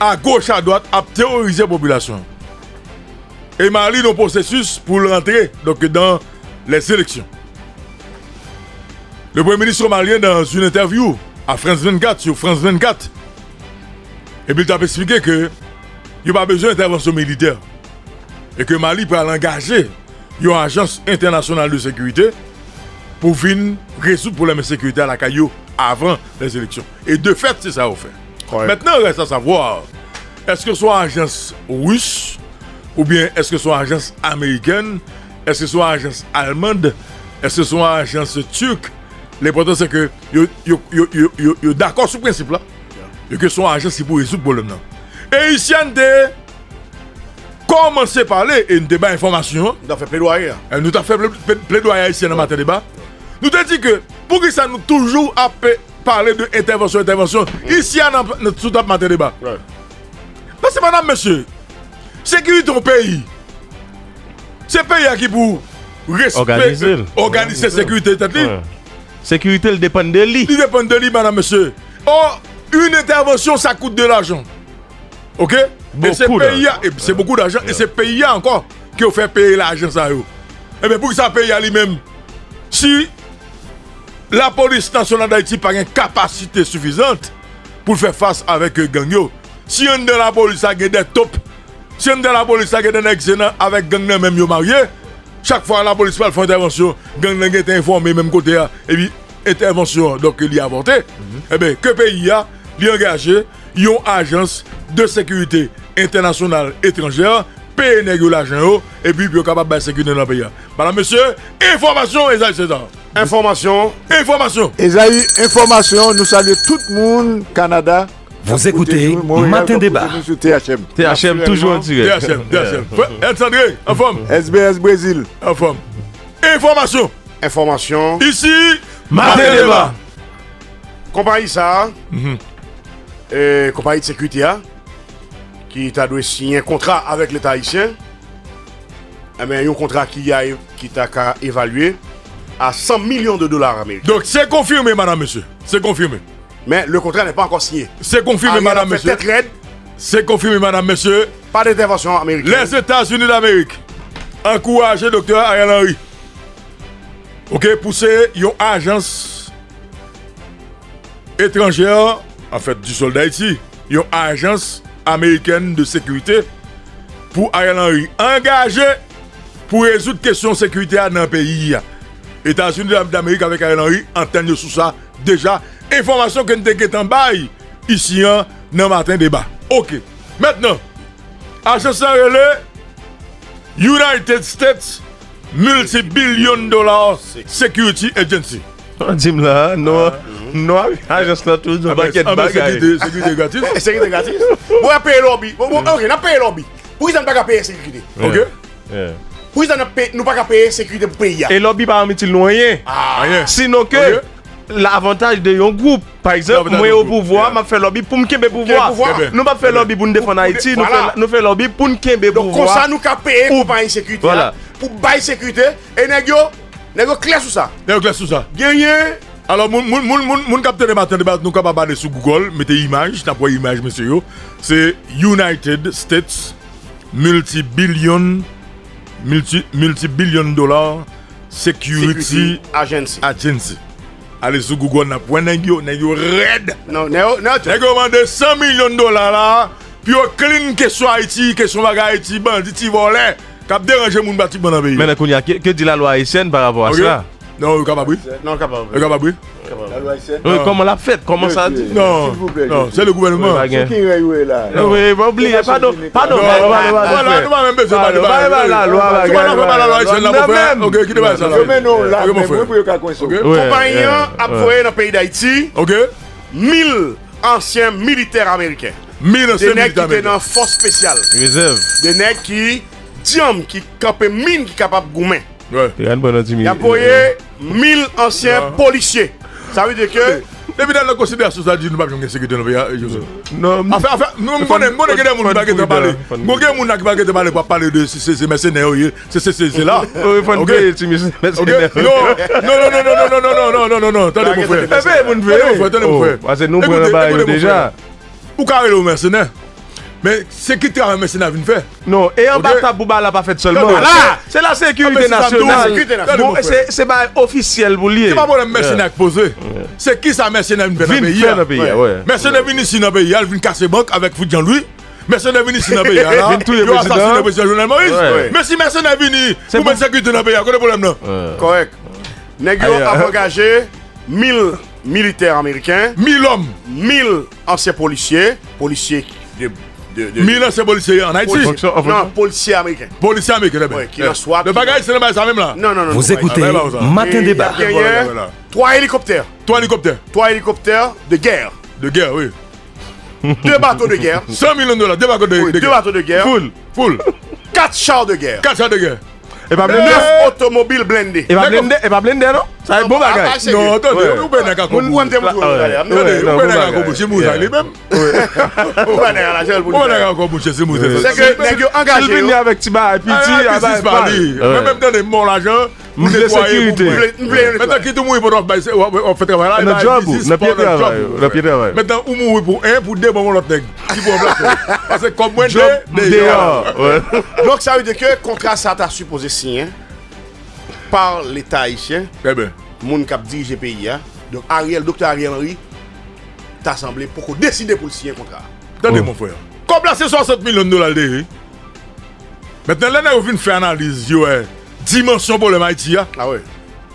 agoch, adwat, ap teworize popilasyon an. E Mali nan pwosesis pou l rantre, donk, dans les élections. Le Premye Minis malyen, dans une interview à France vingt-quatre, sur France vingt-quatre, epi l t ap eksplike ke yo pa bezwen entèvansyon militè. E ke Mali pral angaje yon ajans entènasyonal de sekirite pou vin rezoud pwoblèm ensekirite a lakay yo avan lèzeleksyon. E de fèt, se sa yo fè. Kòrèk. Mentnan, rès a savwa, èske se yon ajans ris oubyen èske se yon ajans amerikèn Èske se yon ajans almann? Èske se yon ajans tirk? Lenpòtan se ke yo, yo, yo, yo, yo, yo dakò sou prensip la. Yo ke se yon ajans ki pou rezoud pwoblèm nan. E isi a n te kòmanse pale e n te bay enfòmasyon an. Nou t ap fè pledwaye a. E nou t ap fè ple- ple- pledwaye a isi a nan maten deba. Nou te di ke poukisa nou toujou ap pale de entèvansyon, entèvansyon isi a nan, nan sou tap maten deba. Paske, medam, mesye, sekirite yon peyi, se peyi a ki pou respe- òganize l, òganize sekirite tèt li. Sekirite l depann de li. Li depann de li, medam, mesye. Or, une intervention, ça coûte de l'argent. Ok? E se peyi a, e se bokou dajan, e se peyi a ankò ke yo fè peye lajan sa yo. Ebyen, poukisa peyi a li menm, si Lapolis Nasyonal Dayiti pa gen kapasite sifizant pou l fè fas avèk gang yo. Si anndan lapolis la gen de top, si anndan lapolis la gen de nèg se nan avèk gang nan menm yo marye, chak fwa lapolis pral fè yon entèvansyon, gang nan gentan enfòme menm kote a, epi entèvansyon an, donk, li avòte. Ebyen, ke peyi a, li angaje yon ajans de sekirite entènasyonal etranjè, peye nèg yo lajan yo, epi pou yo kapab bay sekirite nan peyi a. Medam, mesye, enfòmasyon, Ezayi Sezar. Enfòmasyon. Enfòmasyon. Ezayi, enfòmasyon, nou salye tout moun Kanada. Vous écoutez Matin Débat. T H M toujou an dirèk. T H M, T H M. Frè Ernst André, anfòm. S B S Brezil. Anfòm. Enfòmasyon. Enfòmasyon. Isi, Matin Débat. Konpayi sa a, e, konpayi de sekirite a, ki ta dwe siyen kontra avèk Leta ayisyen, ebyen, yon kontra ki a, ki ta ka evalye a san milyon de dola ameriken. Donk, se konfime, medam, mesye. Se konfime. Men, le kontra n'est pas encore signé. Se konfime, medam, mesye. Se konfime, medam, mesye. Pa d entèvansyon amerikèn. Lèzetazini Damerik ankouraje Doktè Ariel Henry, ok, pouse yon ajans etranjè, an fèt, du sol d'Haïti, yon ajans amerikèn de sekirite pou Ariel Henry angaje pou rezoud kesyon sekirite a nan peyi a. Etazini Damerik avèk Ariel Henry antann yo sou sa deja. Enfòmasyon ke n te gentan bay isi an nan maten deba. Ok. Mentnan, ajans lan rele United States Multi-Billion Dollar Security Agency. Di m la, non, non, ajans lan tou, yon pakèt bagay. Sekirite, sekirite gratis. Sekirite gratis. Bon, n ap peye lòbi. Bon, bon, ok, n ap peye lòbi. Poukisa n pa ka peye sekirite? Ok. Poukisa n ap peye, nou pa ka peye sekirite pou peyi a? E lòbi pa ann itil nou anyen. Anyen. Sinon ke lavantaj de yon gwoup. Pa egzanp, mwen o pouvwa, m ap fè lòbi pou m kenbe pouvwa. Nou p ap fè lòbi pou n defann Ayiti, nou fè, nou fè lòbi pou n kenbe pouvwa. Donk, konsa nou ka peye konpayi sekirite a, pou bay sekirite, e nèg yo, nèg yo klè sou sa. Nèg yo klè sou sa. Genyen. Alò, moun, moun, moun, moun, moun k ap tande maten deba, nou kapab ale sou Google, mete imaj, n ap wè imaj mesye yo. Se United States Multi-Billion, Multi, Multi-Billion Dollar Security Agency. Ale sou Google, n ap wè nèg yo, nèg yo rèd. Nèg yo mande san milyon dola la pou yo clean kesyon Ayiti, kesyon bagay Ayiti, bandi, ti vòlè k ap deranje moun pratikman nan peyi a. Men kounye a, ke, que dit la loi haïtienne par rapport à cela? Non, yo kapab wi. Non, yo kapab. Yo kapab wi. Wi, kòman l ap fèt? Kòman sa di? Non, non, se le gouvènman. Sou ki rèy ou ye la? Wi, pa bliye, padon, padon, padon, padon. Voilà, nou pa menm bezwen pale de bagay. Lalwa, bagay, lalwa. Ok, kite bagay sa la. Yo mennen w la menm wi pou yo ka konvense w. Konpayi an ap voye nan peyi Dayiti mil ansyen militè ameriken. Mil ansyen militè ameriken. De nèg ki te nan fòs espesyal. De nèg ki dyanm, ki kanpe min, ki kapab goumen. Y ap voye mil ansyen polisye. Sa vle di ke depi nan konsiderasyon sa di nou p ap janm gen sekirite nan peyi a, Joseph. Non. Afè, afè, nou, m konnen, m konnen gen de moun ki pa gentan pale. M konnen gen moun la ki pa gentan pale, pou ap pale de se, se, se mèsenè yo ye, se, se, se, se la. Wi, fò n peye ti mesye mèsenè. Non, non, non, tande mon frè. Tande mon frè, tande mon frè. Paske nou pran nan bagay yo deja. Ou ka rele w mèsenè. Men se ki travay mèsenè a vin fè? Non, e anba tab pou bagay la pa fèt sèlman. Se, se la sekirite nasyonal. Bon, se, se bagay ofisyèl pou l ye. Se pa pwoblèm mèsenè k poze. Se kisa mèsenè vin fè nan peyi a? Mèsenè vin isi nan peyi a, l vin kase bank avèk Fritz Jean Louis. Mèsenè vin isi nan peyi a la, yo asasinen prezidan Jovenel Moïse. Men si mèsenè vini pou met sekirite nan peyi a, kote pwoblèm nan? Kòrèk. Nèg yo ap angaje mil militè ameriken, mil òm, mil ansyen polisye, polisye de, de, de, mil ansyen polisye an Ayiti. Polisye, non, polisye ameriken. Polisye ameriken, trè byen. Wi, ki nan swat, ki nan... Bagay, se nan bagay sa menm la. Non, non, non. Vous écoutez Matin Débat. Twa elikoptè. Twa elikoptè. Twa elikoptè de gè. De gè, wi. De bato de gè. San milyon dola, de bato de gè. Wi, de bato de gè. Full. Full. Kat cha de gè. Kat cha de gè. E pa blende. Nèf otomobil blende. E pa blende, e pa blende, non? Sa e bon bagay. Non, tande, ou pa nan ka kòb ou. Ou pa nan ka kòb ou, se moun sa li menm. Ou pa nan ka lajan pou... Ou pa nan ka kòb ou, se moun sa. Se ke nèg yo angaje yo. Si l vini avèk ti bagay piti, a bagay pa li. Mwen menm, tande, m ba w lajan. M vle sekirite. M vle, m vle netwaye. Mentnan, kit ou mouri pandan w ap bay, w ap, w ap fè travay la, e ba biznis pa w nan djòb ou, nan pye travay. Mentnan, ou mouri pou en, pou de, ban m yon lòt nèg ki pou ranplase w. Paske kòb mwen de, deyò. Donk, sa vle di ke kontra sa ta sipoze siyen pa Leta ayisyen, moun k ap dirije peyi a. Donk, Ariel, Doktè Ariel Henry, ta sanble poko deside pou l siyen kontra a. Tande, mon frè. Kòb la, se swasant milyon dola l te ye. Mentnan, lè nèg yo vin fè analiz, yo wè dimansyon pwoblèm Ayiti a.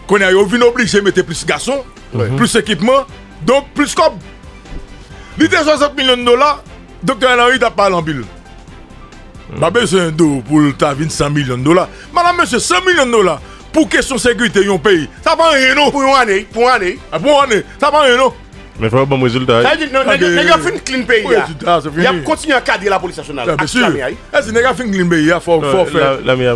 Kounye a, yo vin oblije mete plis gason, plis ekipman, donk plis kòb. Li te swasant milyon dola, Doktè Henry t ap pale anpil. M pa bezwen di w pou l ta vin san milyon dola. Madanm, mesye, san milyon dola pou kesyon sekirite yon peyi, sa pa anyen, non. Pou yon ane, pou yon ane. A, pou yon ane, sa pa anyen, non. Men fò yo ban m rezilta, wi. Sa vle di, nèg yo fin clean peyi a. Y ap kontinye ankadre lapolis nasyonal ak lame a, wi. Èske nèg yo fin clean peyi a, fò, fò fè,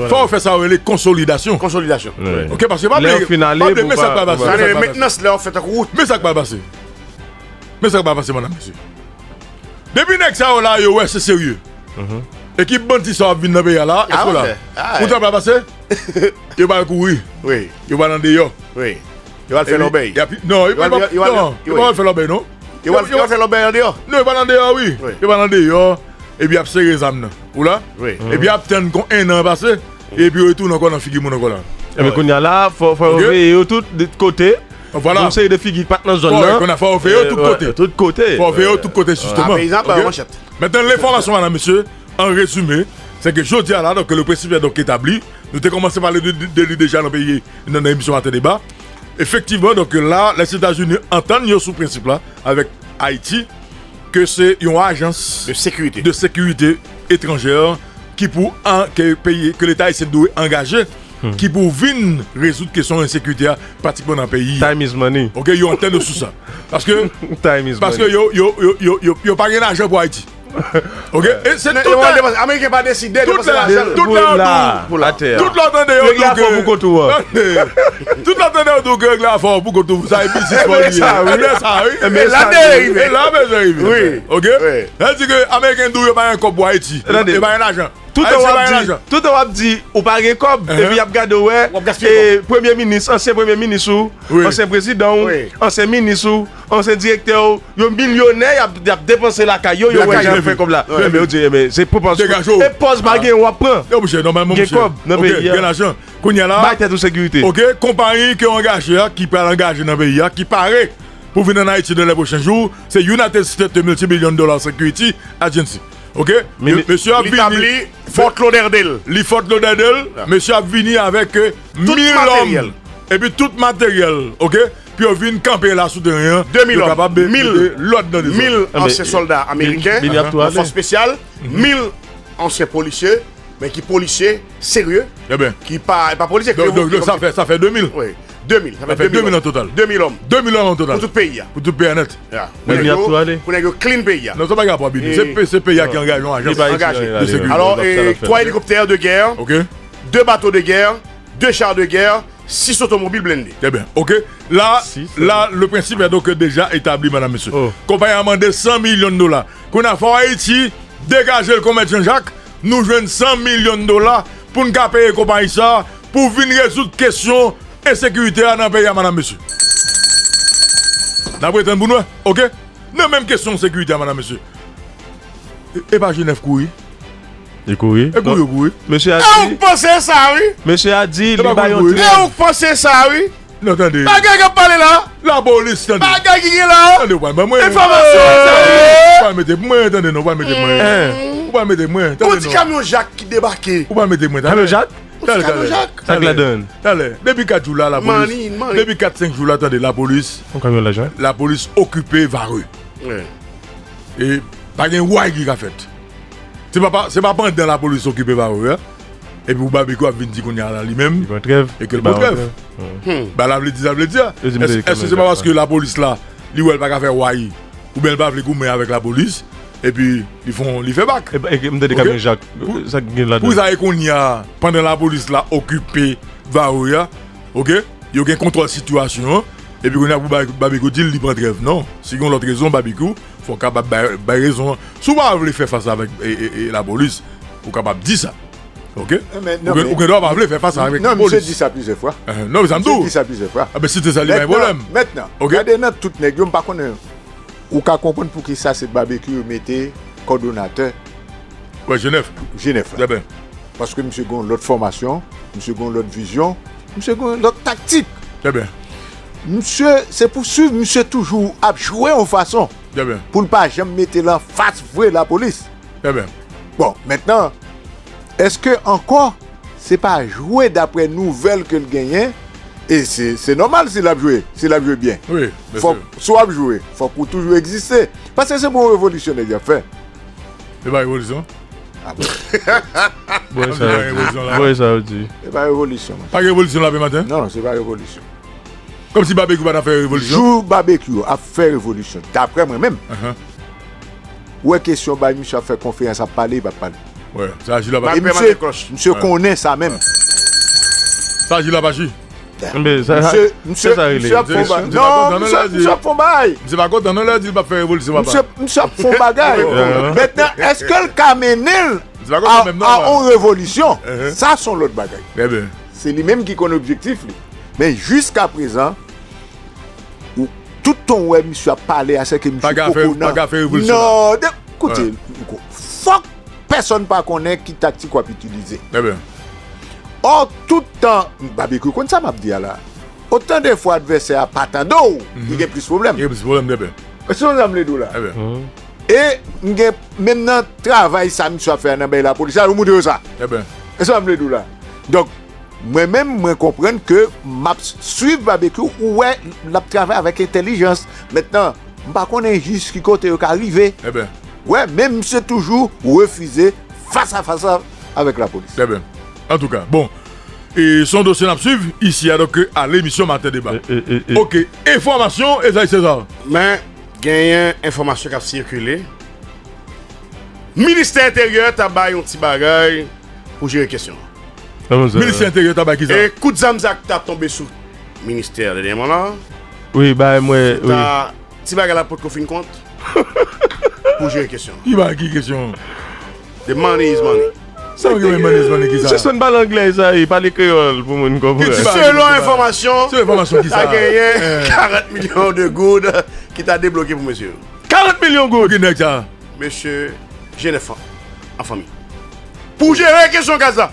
fò fè sa yo rele konsolidasyon. Konsolidasyon. Oke, paske pa bliye, pa bliye, men sa k pral pase. Mentnans lè yo fè tankou wout. Men sa k pral pase. Men sa k pral pase, madanm, mesye. Depi nèg sa yo la, yo wè se serye. Ekip bandi sa yo ap vin nan peyi a la, èske w la? Ou t ap pral pase? Yo pral kouri. Yo pral andeyò. Yo pral fè lòbèy. Non, yo pral fè lòbèy, non. Yo pral fè lòbèy andeyò. Non, yo pral andeyò, wi. Yo pral andeyò. Epi y ap sere zam nan. Ou la? Epi y ap tann kon en an pase. Epi yo retounen ankò nan figi moun ankò la. Ebyen, kounye a la, fò, fò yo veye yo tout kote. Vwala. Yon seri de figi ki pa t nan zòn nan. Fò yo veye yo tout kote. Tout kote. Fò yo veye yo tout kote, jisteman. Peyizan pa manchèt. Mentnan, lenfòmasyon, madanm, mesye, an rezime, se ke jodi a la, donk, le prensip est donc établi. Nou te kòmanse pale de, de, de li deja nan peyi, nan, nan emisyon Maten Deba. Efektivman, donk, la, Lèzetazini antann yo sou prensip la avèk Ayiti, ke se yon ajans de sekirite, de sekirite etranjè ki pou an-, ke peyi, ke Leta ayisyen dwe angaje, ki pou vin rezoud kesyon ensekirite a pratikman nan peyi a. Time is money. Oke, yo antann yo sou sa. Paske, paske yo, yo, yo, yo, yo, yo pa gen lajan pou Ayiti. Oke? E se tout lè, Ameriken pa deside depanse lajan. Tout lè yo di w, tout lè yo tande yo di w ke, tout lè yo tande yo di w ke règ la fò pou kont ou, sa e biznis fò li ye. Ebyen sa, wi. E la bezwen rive. E la bezwen rive. Oke? Sa vle di ke Ameriken di w yo pa gen kòb pou Ayiti. Yo pa gen lajan. Toutan w ap di, toutan w ap di ou pa gen kòb, epi y ap gade w wè, e, premye minis, ansyen premye minis ou, ansyen prezidan ou, ansyen minis ou, ansyen direktè ou, yo milyonè, y ap, y ap depanse lakay yo, yo wè jan y ap fè kòb la. Ebyen, yo di, ebyen, se pou pòz. E pòz pa gen, w ap pran. Gen kòb nan peyi a. Gen lajan. Kounye a la, bay tèt ou sekirite. Oke, konpayi ke w angaje a, ki pral angaje nan peyi a, ki pare pou vin ann Ayiti dans les prochains jours, se United States Multi-Billion Dollar Security Agency. Oke? Mesye ap vini. Li tabli Fort Lauderdale. Li Fort Lauderdale. Mesye ap vini avèk, e, mil lòm. Epi tout materyèl. Oke? Pou yo vin kanpe la sou teren an. De mil lòm. Yo kapab mete lòd nan dezòd. Mil ansyen sòlda ameriken nan fòs espesyal. Mil ansyen polisye. Men ki polisye serye, ki pa, pa polisye ki revoke kòm... Donk, sa fè, sa fè de mil. Wi, de mil. Sa fè de mil an total. De mil lòm. De mil lòm an total. Pou tout peyi a. Pou tout peyi a nèt. Pou nèg yo, pou nèg yo clean peyi a. Non, sa pa gen rapò ak bidjè. Se, se peyi a ki angaje yon ajans de sekirite. Alò, twa elikoptè de gè, de bato de gè, de cha de gè, sis otomobil blende. Trè byen. Oke. La, la, le principe est donc déjà établi, madanm, mesye. Konpayi a mande san milyon dola. Kounye a, fò Ayiti degaje l kon Mèt Jan Jak, nou jwenn san milyon dola pou n ka peye konpayi sa a pou vin rezoud kesyon ensekirite a nan peyi a, madanm, mesye. N ap ret tann pou n wè, oke? Nan menm kesyon sekirite a, madanm, mesye. E, e pa Jenèf kouri? Li kouri. E kouri yo kouri. Mesye a di... E ou k panse sa, wi? Mesye a di li ba yon trèv. E ou k panse sa, wi? Non, tande. Bagay k ap pale la. Lapolis, tande. Bagay ki gen la. Tande, ou pral ban mwen enfòmasyon sa, wi. Ou pral mete pou mwen, tande, non, ou pral mete pou mwen. Ou pral mete pou mwen, tande, non. Gon ti kamyon Jak ki debake. Ou pral mete pou mwen, tande. Kamyon Jak? Gon ti kamyon Jak. Sa k ladan l? Talè. Depi kat jou la, lapolis. Depi kat, senk jou la, tande, lapolis. Yon kamyon lajan. Lapolis okipe Varreux. E pa gen way ki ka fèt. Se pa, pa, se pa pandan lapolis okipe Varreux a, epi pou Babekyou ap vin di kounye a la li menm, li pran trèv, e ke l pran trèv. Ba la vle di, sa vle di a. Èske, èske se pa paske lapolis la, li wè l pa ka fè way, oubyen l pa vle goumen avèk lapolis, epi li fè, li fè bak? E, e, m tande kamyon Jak, sa k gen ladan? Pou sa e kounye a, pandan lapolis la okipe Varreux a, oke? Yo gen kontwòl sitiyasyon an, epi kounye a pou Ba-, Babekyou di l li pran trèv. Non, si gen yon lòt rezon, Babekyou, fò w kapab bay, bay rezon an. Si w pa vle fè fas avèk, e, e, e, lapolis, ou kapab di sa. Oke? Ou gen, ou gen dwa pa vle fè fas avèk lapolis. Non, misye di sa plizyè fwa. Non, men sa m di w. Misye di sa plizyè fwa. A ben, si se sa, li pa gen pwoblèm. Mentnan, mentnan, gade nan tout nèg yo, m pa konnen, ou ka konprann poukisa se Babekyou yo mete kòdonatè G nèf. G nèf la. Paske misye gen yon lòt fòmasyon, misye gen yon lòt vizyon, misye gen yon lòt taktik. Misye, se pou swiv misye toujou ap jwe yon fason pou l pa janm mete l anfas vre lapolis. Bon, mentnan, èske ankò se pa jwe daprè nouvèl ke l genyen? E se, se nòmal si l ap jwe, si l ap jwe byen. Fòk, si w ap jwe, fòk ou toujou egziste. Paske se pou yon revolisyon nèg y ap fè. Se pa revolisyon. A bon? Bon, sa yo di. Bon, sa yo di. Se pa revolisyon. Pa gen revolisyon la, maten? Non, se pa revolisyon. Kòmsi Babekyou pa t ap fè revolisyon? Jou Babekyou ap fè revolisyon, daprè mwen menm, ou wè kesyon bay misye ap fè konferans, ap pale, li p ap pale. Wè, sa Jila pa. E misye, misye konnen sa menm. Sa Jila pa chi. Misye, misye, misye ap fon bagay. Non, misye ap fon bagay. Misye pa kontan non lè di l p ap fè revolisyon, papa. Misye, misye ap fon bagay. Mentnan, èske l ka mennen l a, a yon revolisyon? Sa se yon lòt bagay. Se li menm ki konn objektif li. Men jiskaprezan, ou, tout tan w wè misye ap pale a, se ke misye poko nan. Pa ka fè revolisyon. Non, koute, fòk pèsonn pa konnen ki taktik w ap itilize. Ò, tout tan, Babekyou konn sa m ap di a la. Otan de fwa advèsè a pa tande w, li gen plis pwoblèm. Li gen plis pwoblèm, bebe. Èske w konn sa m vle di w la? E m gen, menm nan travay sa misye ap fè a nan bay lapolis la, yo montre yo sa. E sa m vle di w la. Donk, mwen menm, mwen konprann ke m ap swiv Babekyou, ou wè, l ap travay avèk entèlijans. Mentnan, m pa konnen jis ki kote yo ka rive. Wè, men misye toujou refize fas a fas avèk lapolis. Antouka, bon, e se yon dosye n ap swiv isi a, donk, a lemisyon Maten Deba. Oke, enfòmasyon, Esaïe César. Men, genyen enfòmasyon k ap sikile. Ministè Enteryè ta bay yon ti bagay pou jere kesyon an. Ministè Enteryè ta bay kisa? E kout zam sa k ta tonbe sou ministè dènyèman la. Wi, bay mwen, wi. Ti bagay la potko fin kont pou jere kesyon an. Ki bagay, ki kesyon? The money is money. Sa w gen money is money, kisa? Sispann pale anglè, Esaïe, pale kreyòl pou moun konprann. Selon enfòmasyon, ta genyen karant milyon de goud ki ta debloke pou mesye yo. Karant milyon goud! Ki nèg sa? Mesye G nèf an, an fanmi. Pou jere kesyon gaz la.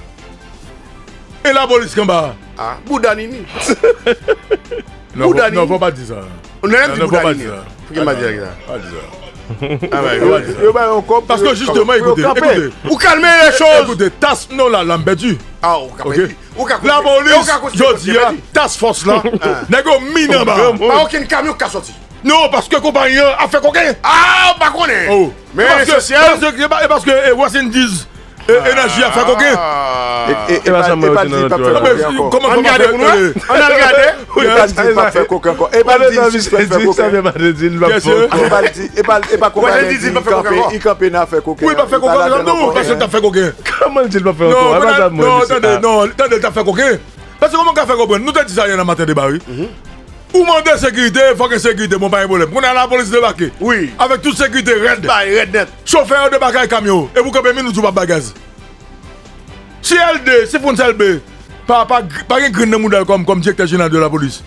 E lapolis k anba a? A, bouda Nini. Bouda Nini. Non, fò pa di sa. Non, non, fò pa di sa. Pou ki m pa di sa? Pa di sa. Yo ba yo kòb. Paske jisteman, ekoute, ekoute. Ou kalme lè choz. Ekoute, tas, non, la, la m pèdi. A, ou ka pèdi. Lapolis, jodi a, task force la, nèg yo min anba. Pa okenn kamyon k ka sòti. Non, paske konpayi an ap fè koken. A, ou pa konnen. Men esansyèl. E paske, e paske, e, West Indies, e, Energy ap fè koken. E, e, e pa, e pa di l p ap fè koken ankò. Kòman, kòman, ann gade pou nou wè. Ann al gade. E pa di l p ap fè koken ankò. E pa di l sispann fè koken. E pa di, e pa, e pa konpayi an di l kanpe, li kanpe nan fè koken. Wi, l p ap fè koken ankò, non, paske l t ap fè koken. Kòman l di l p ap fè ankò? Non, tande, non, tande, l t ap fè koken. Paske kòman w ka fè konprann? Nou te di sa yè nan Maten Deba, wi. Ou mande sekirite, fòk gen sekirite, bon, pa gen pwoblèm. Kounye a lapolis debake. Wi. Avèk tout sekirite rèd. Bay rèd nèt. Chofè yo debake ak kamyon. Epi w kanpe min, ou di w p ap bay gaz. Si L D, si Frantz Elbé, pa, pa, pa gen grenn nan mouda l kòm, kòm direktè jeneral de lapolis.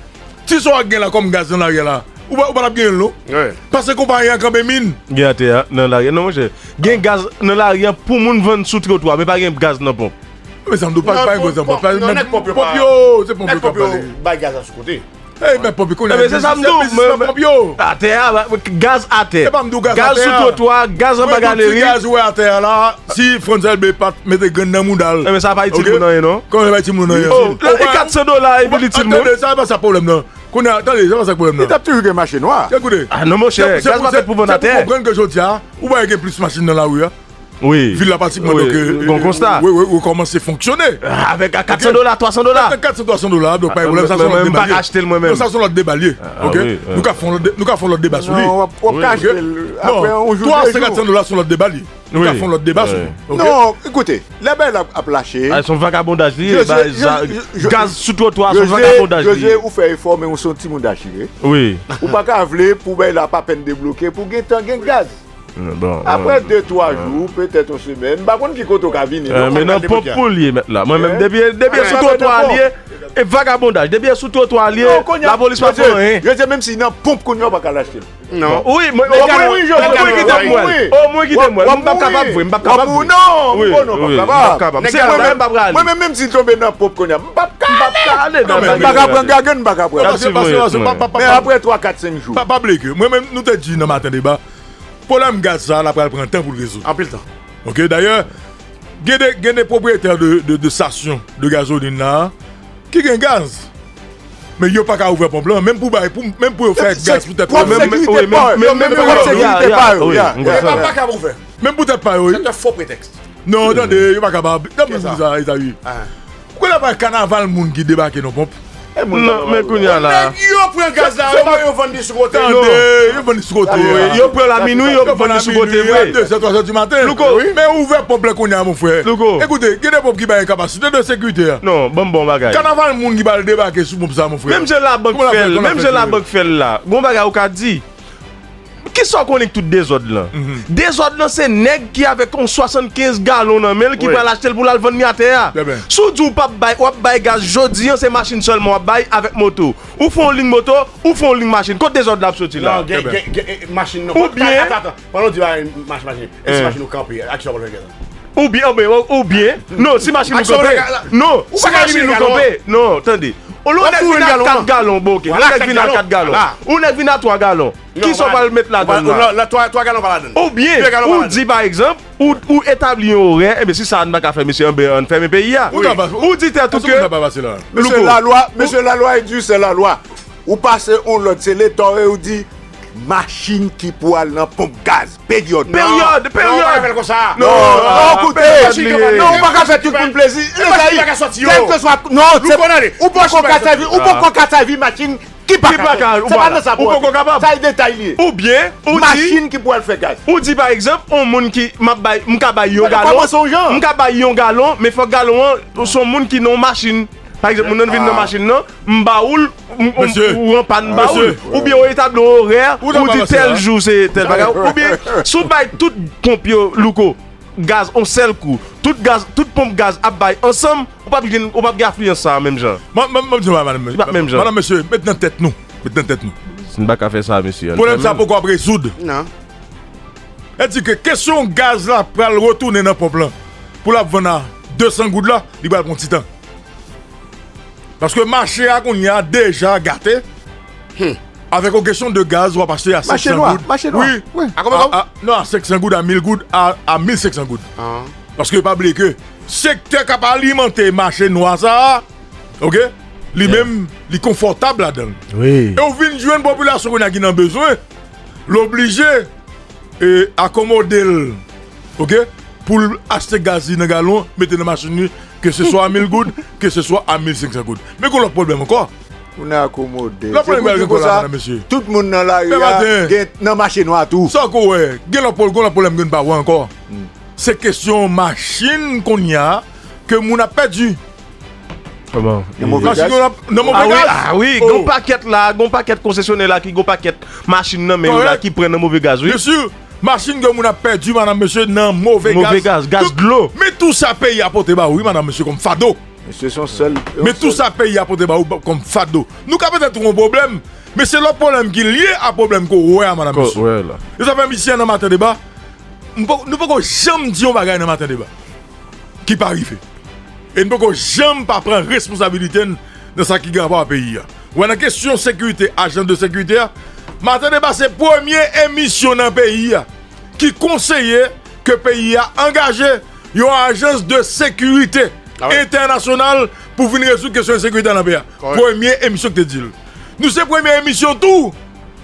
Ti sa w gen la kòm gaz nan lari a la, ou pa, ou pa t ap genyen l, non? Wi. Paske konpayi an kanpe min. Gen atè a, nan lari a. Non, monchè. Gen gaz nan lari a pou moun vann sou twotwa, men pa gen gaz nan ponp. Men sa m di w, pa, pa gen gaz nan ponp. Non, nèg ponp yo pa, ponp yo, se ponp yo k ap pale. Nèg ponp yo bay gaz la sou kote. Ey, men ponp yo konnen. Ebyen, se sa m di w, men, men, atè a, gaz atè. E pa m di w gaz atè a. Gaz sou twotwa, gaz anba galri. Mwen di w ti gaz ou wè atè a la, si Frantz Elbé pa t mete grenn nan mouda l. Ebyen, sa pa itil moun anyen, non. Kòman pa itil moun anyen? Oh, e kat san dola, epi l itil moun. Tande, sa pa sa pwoblèm nan. Kounye a, tande, sa pa sa pwoblèm nan. Li t ap toujou gen mache nwa. Ekoute. A non, monchè, gaz pa fèt pou vann atè. Se pou konprann ke jodi a, ou pa gen plis machin nan lari a. Wi. Vil la pratikman, donk, euh, gon konsta. Wi, wi, wi, kòmanse fonksyone. Avèk a kat san dola, twa san dola. Kat san, twa san dola, donk pa gen pwoblèm, sa se yon lòt deba. Mwen pa ka achte l mwen menm. Non, sa se yon lòt deba l ye. Oke? Nou ka fè yon lòt de-, nou ka fè yon lòt deba sou li. Non, w ap, w ap ka achte l. Apre yon jou, de jou. Twa san, kat san dola se yon lòt deba l ye. Nou ka fè yon lòt deba sou li. Oke? Non, ekoute, lè bagay la ap lache. A, se yon vagabondaj li ye, gaz sou twotwa, se yon vagabondaj li ye. Jozye, ou fè efò, men ou se yon timoun dachire. Wi. Ou pa ka vle pou bagay la pa pèn debloke, pou gentan gen gaz. Bon, apre de twa jou, petèt yon semèn, m pa konn ki kote w ka vini, non. Men nan ponp pou l ye mèt la. Mwen menm, depi, depi e sou twotwa li ye, e vagabondaj. Depi e sou twotwa li ye, lapolis pa fè anyen. Yo di menm si nan ponp kounye a, w pa ka al achte l. Non. Wi, mwen, o mwen, kite m wè l. O mwen, kite m wè l. M p ap kapab vre, m p ap kapab vre. Non, non, m p ap kapab. Se mwen menm, m p ap prale. Mwen menm, menm si l tonbe nan ponp kounye a, m p ap ka ale. M p ap ka pran gagann, m p ap ka pran. Men apre twa, kat, senk jou. Pa, pa bliye ke mwen menm, nou te di nan maten deba, pwoblèm gaz sa a, l ap pral pran tan pou l rezoud. Anpil tan. Oke, dayè, gen de, gen de pwopriyetè de, de, de stasyon de gazolin la, ki gen gaz. Men yo pa ka ouvè ponp lan, menm pou bay, pou, menm pou yo fè gaz pou tèt yo. Pwòp sekirite pa yo. Menm pou tèt pa yo. Yo pa kapab ouvè. Menm pou tèt pa yo, wi. Se te fo pretèks. Non, tande, yo pa kapab. Tande, sa, Ezayi. Ou konnen pa kanaval moun ki debake nan ponp? Non, men kounye a la. Nèg yo pran gaz la, yo vann li sou kote. Tande, yo vann li sou kote. Yo pran l a minwi, yo vann li sou kote vre. A de zè, twa zè di maten. Louko. Men ouvè ponp lan kounye a, mon frè. Louko. Ekoute, gen de ponp ki bay kapasite de sekirite a. Non, ban m bon bagay. Kanaval moun ki pral debake sou ponp sa, mon frè. Menm jan labank fè l, menm jan labank fè l la. Gon bagay ou ka di. Kisa w konnen k tout dezòd lan? Dezòd lan se nèg ki avèk yon swasannkenz galon nan men l ki pral achte l pou l al vann li atè a. Si w di w p ap bay, w ap bay gaz jodi an, se machin sèlman w ap bay avèk moto. Ou fè yon liy moto, ou fè yon liy machin. Kot dezòd la ap soti la? Non, gen, gen, gen, eh, machin non. Oubyen, atann, atann. Pandan w di bay mach-, machin, e si machin ou kanpe, a kisa w pral fè gaz la? Oubyen, oubyen, oubyen, non, si machin ou kanpe, non, si machin ou kanpe, non, tande. Yon nèg vin a kat galon, bon, oke. Yon nèg vin a kat galon. Yon nèg vin a twa galon. Kisa w pral met ladann la? Twa, twa galon pa ladann. Oubyen, ou di, pa egzanp, ou, ou etabli yon orè, ebyen, si sa a n pa ka fè, mesye, anben, ann fèmen peyi a. Ou di tèt ou ke. Mesye, lalwa, mesye, lalwa e di, se lalwa. Ou pase yon lòd, se Leta w ye, ou di, machin ki pou al nan ponp gaz, peryòd. Peryòd, peryòd. Non, ou pa ka fè l konsa. Non, non, koute. Non, ou pa ka fè tout moun plezi. Kèlkeswa, non, se, ou poko ka sèvi, ou poko ka sèvi machin ki pa ka fè. Se pa nan sa pou ou. Sa e detay li ye. Oubyen, ou di, machin ki pou al fè gaz. Ou di, pa egzanp, yon moun ki, m ap bay, m ka bay yon galon, m ka bay yon galon, men fòk galon an, se yon moun ki nan yon machin. Pa egzanp, moun nan vin nan machin nan, m ba ou l, m, m, ou anpann, m ba ou l. Oubyen ou etabli yon orè, ou di tèl jou se tèl bagay. Oubyen, si w bay tout ponp yo, Louko, gaz, yon sèl kou, tout gaz, tout ponp gaz ap bay ansanm, ou p ap gen, ou p ap gen afliyans sa a menm jan. Mwen, mwen, mwen di w, madanm, madanm, mesye, met nan tèt nou. Met nan tèt nou. Si n pa ka fè sa, mesye, ann fè menm. Pwoblèm sa poko ap rezoud. Non. Sa di ke kesyon gaz la pral retounen nan ponp lan. Pou l ap vann a de san goud la, li pral pran ti tan. Paske mache a kounye a deja gate. Avèk yon kesyon de gaz, w ap achte a senk san goud. Mache nwa, mache nwa. Wi. A konbyen? Non, a senk san goud, a mil goud, a, a mil senk san goud. Paske pa bliye ke sektè k ap alimante mache nwa sa a, oke? Li menm, li konfòtab ladan l. Wi. E w vin jwenn popilasyon kounye a ki nan bezwen, l oblije e, akomode l, oke, pou l achte gaz li nan galon, mete nan machin li, ke se swa a mil goud, ke se swa a mil senk san goud. Men gon lòt pwoblèm ankò. Moun akomode. Lòt pwoblèm gen ankò la, madanm, mesye. Tout moun nan lari a gen nan mache nwa tou. Sa w ko wè, gen lòt pwoblèm, gen lòt pwoblèm ke n pa wè ankò. Se kesyon machin kounye a ke moun ap pèdi. Nan move gaz? Nan move gaz? Ah wi, gon pakèt la, gon pakèt konsesyonè la ki gon pakèt machin nan men yo la ki pran nan move gaz, wi. Byen si, machin ke moun ap pèdi, madanm, mesye, nan move gaz. Move gaz, gaz dlo. Men tou sa peyi a pote ba ou, wi, madanm, mesye, kòm fado. Mesye, se yon sèl, men tou sa peyi a pote ba ou kòm fado. Nou ka petèt yon pwoblèm, men se lòt pwoblèm ki lye a pwoblèm ke w wè a, madanm, mesye. E sa fè misye nan maten deba, nou poko janm di yon bagay nan maten deba ki pa rive. E n poko janm pa pran responsabilite n nan sa ki gen rapò a peyi a. Ou wè, nan kesyon sekirite, ajans de sekirite a, Maten Deba se premye emisyon nan peyi a ki konseye ke peyi a angaje yon ajans de sekirite entènasyonal pou vin rezoud kesyon ensekirite a nan peyi a. Premye emisyon ki te di l. Nou se premye emisyon tou.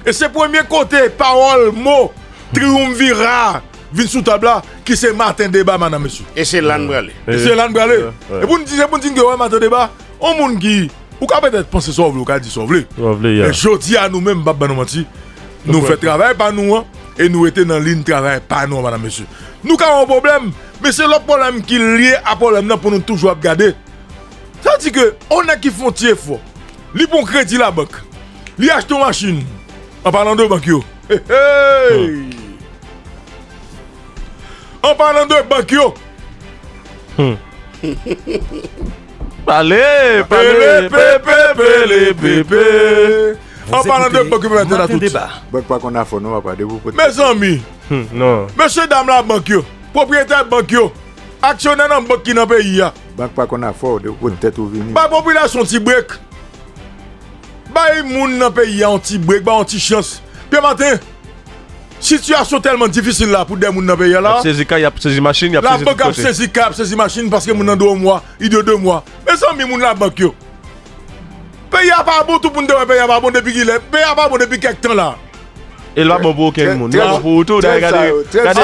E se premye kote pawòl, mo, triumvira, vin sou tab la, ki se Maten Deba, madanm, mesye. E se la n prale. E se la n prale. E pou n di, se pou n di ke wè Maten Deba, yon moun ki, ou ka petèt panse sa w vle, ou ka di sa w vle. Sa w vle, ya. Men jodi a nou menm, m p ap ban nou manti, nou fè travay pa nou an, e nou rete nan liy travay pa nou an, madanm, mesye. Nou ka yon pwoblèm, men se lòt pwoblèm ki lye a pwoblèm nan pou nou toujou ap gade. Sa di ke yon nèg ki fè yon ti efò, li pran kredi labank, li achte yon machin, an palan de bank yo. Hey, hey! An palan de bank yo. Pale, pale, pepe, pele, pepe. An palan de bank yo, pepe, tout. Bank pa konn afè w non, papa, depi w pote. Mezanmi, mesye dam labank yo, pwopriyetè bank yo, aksyonè nan bank ki nan peyi a. Bank pa konn afè w, depi w pote tèt ou vini. Bay popilasyon ti brek. Bay moun nan peyi a yon ti brek, bay yon ti chans. Pye Maten, sitiyasyon tèlman difisil la pou de moun nan peyi a la. Y ap sezi kay, y ap sezi machin, y ap sezi tout kote. Labank ap sezi kay, ap sezi machin paske moun nan dwe yon mwa, li dwe de mwa. Mezanmi, moun labank yo. Peyi a pa bon, tout moun te wè peyi a pa bon depi kilè? Peyi a pa bon depi kèk tan la. E l pa bon pou okenn moun. Li pa bon pou ou tou. Gade, gade, gade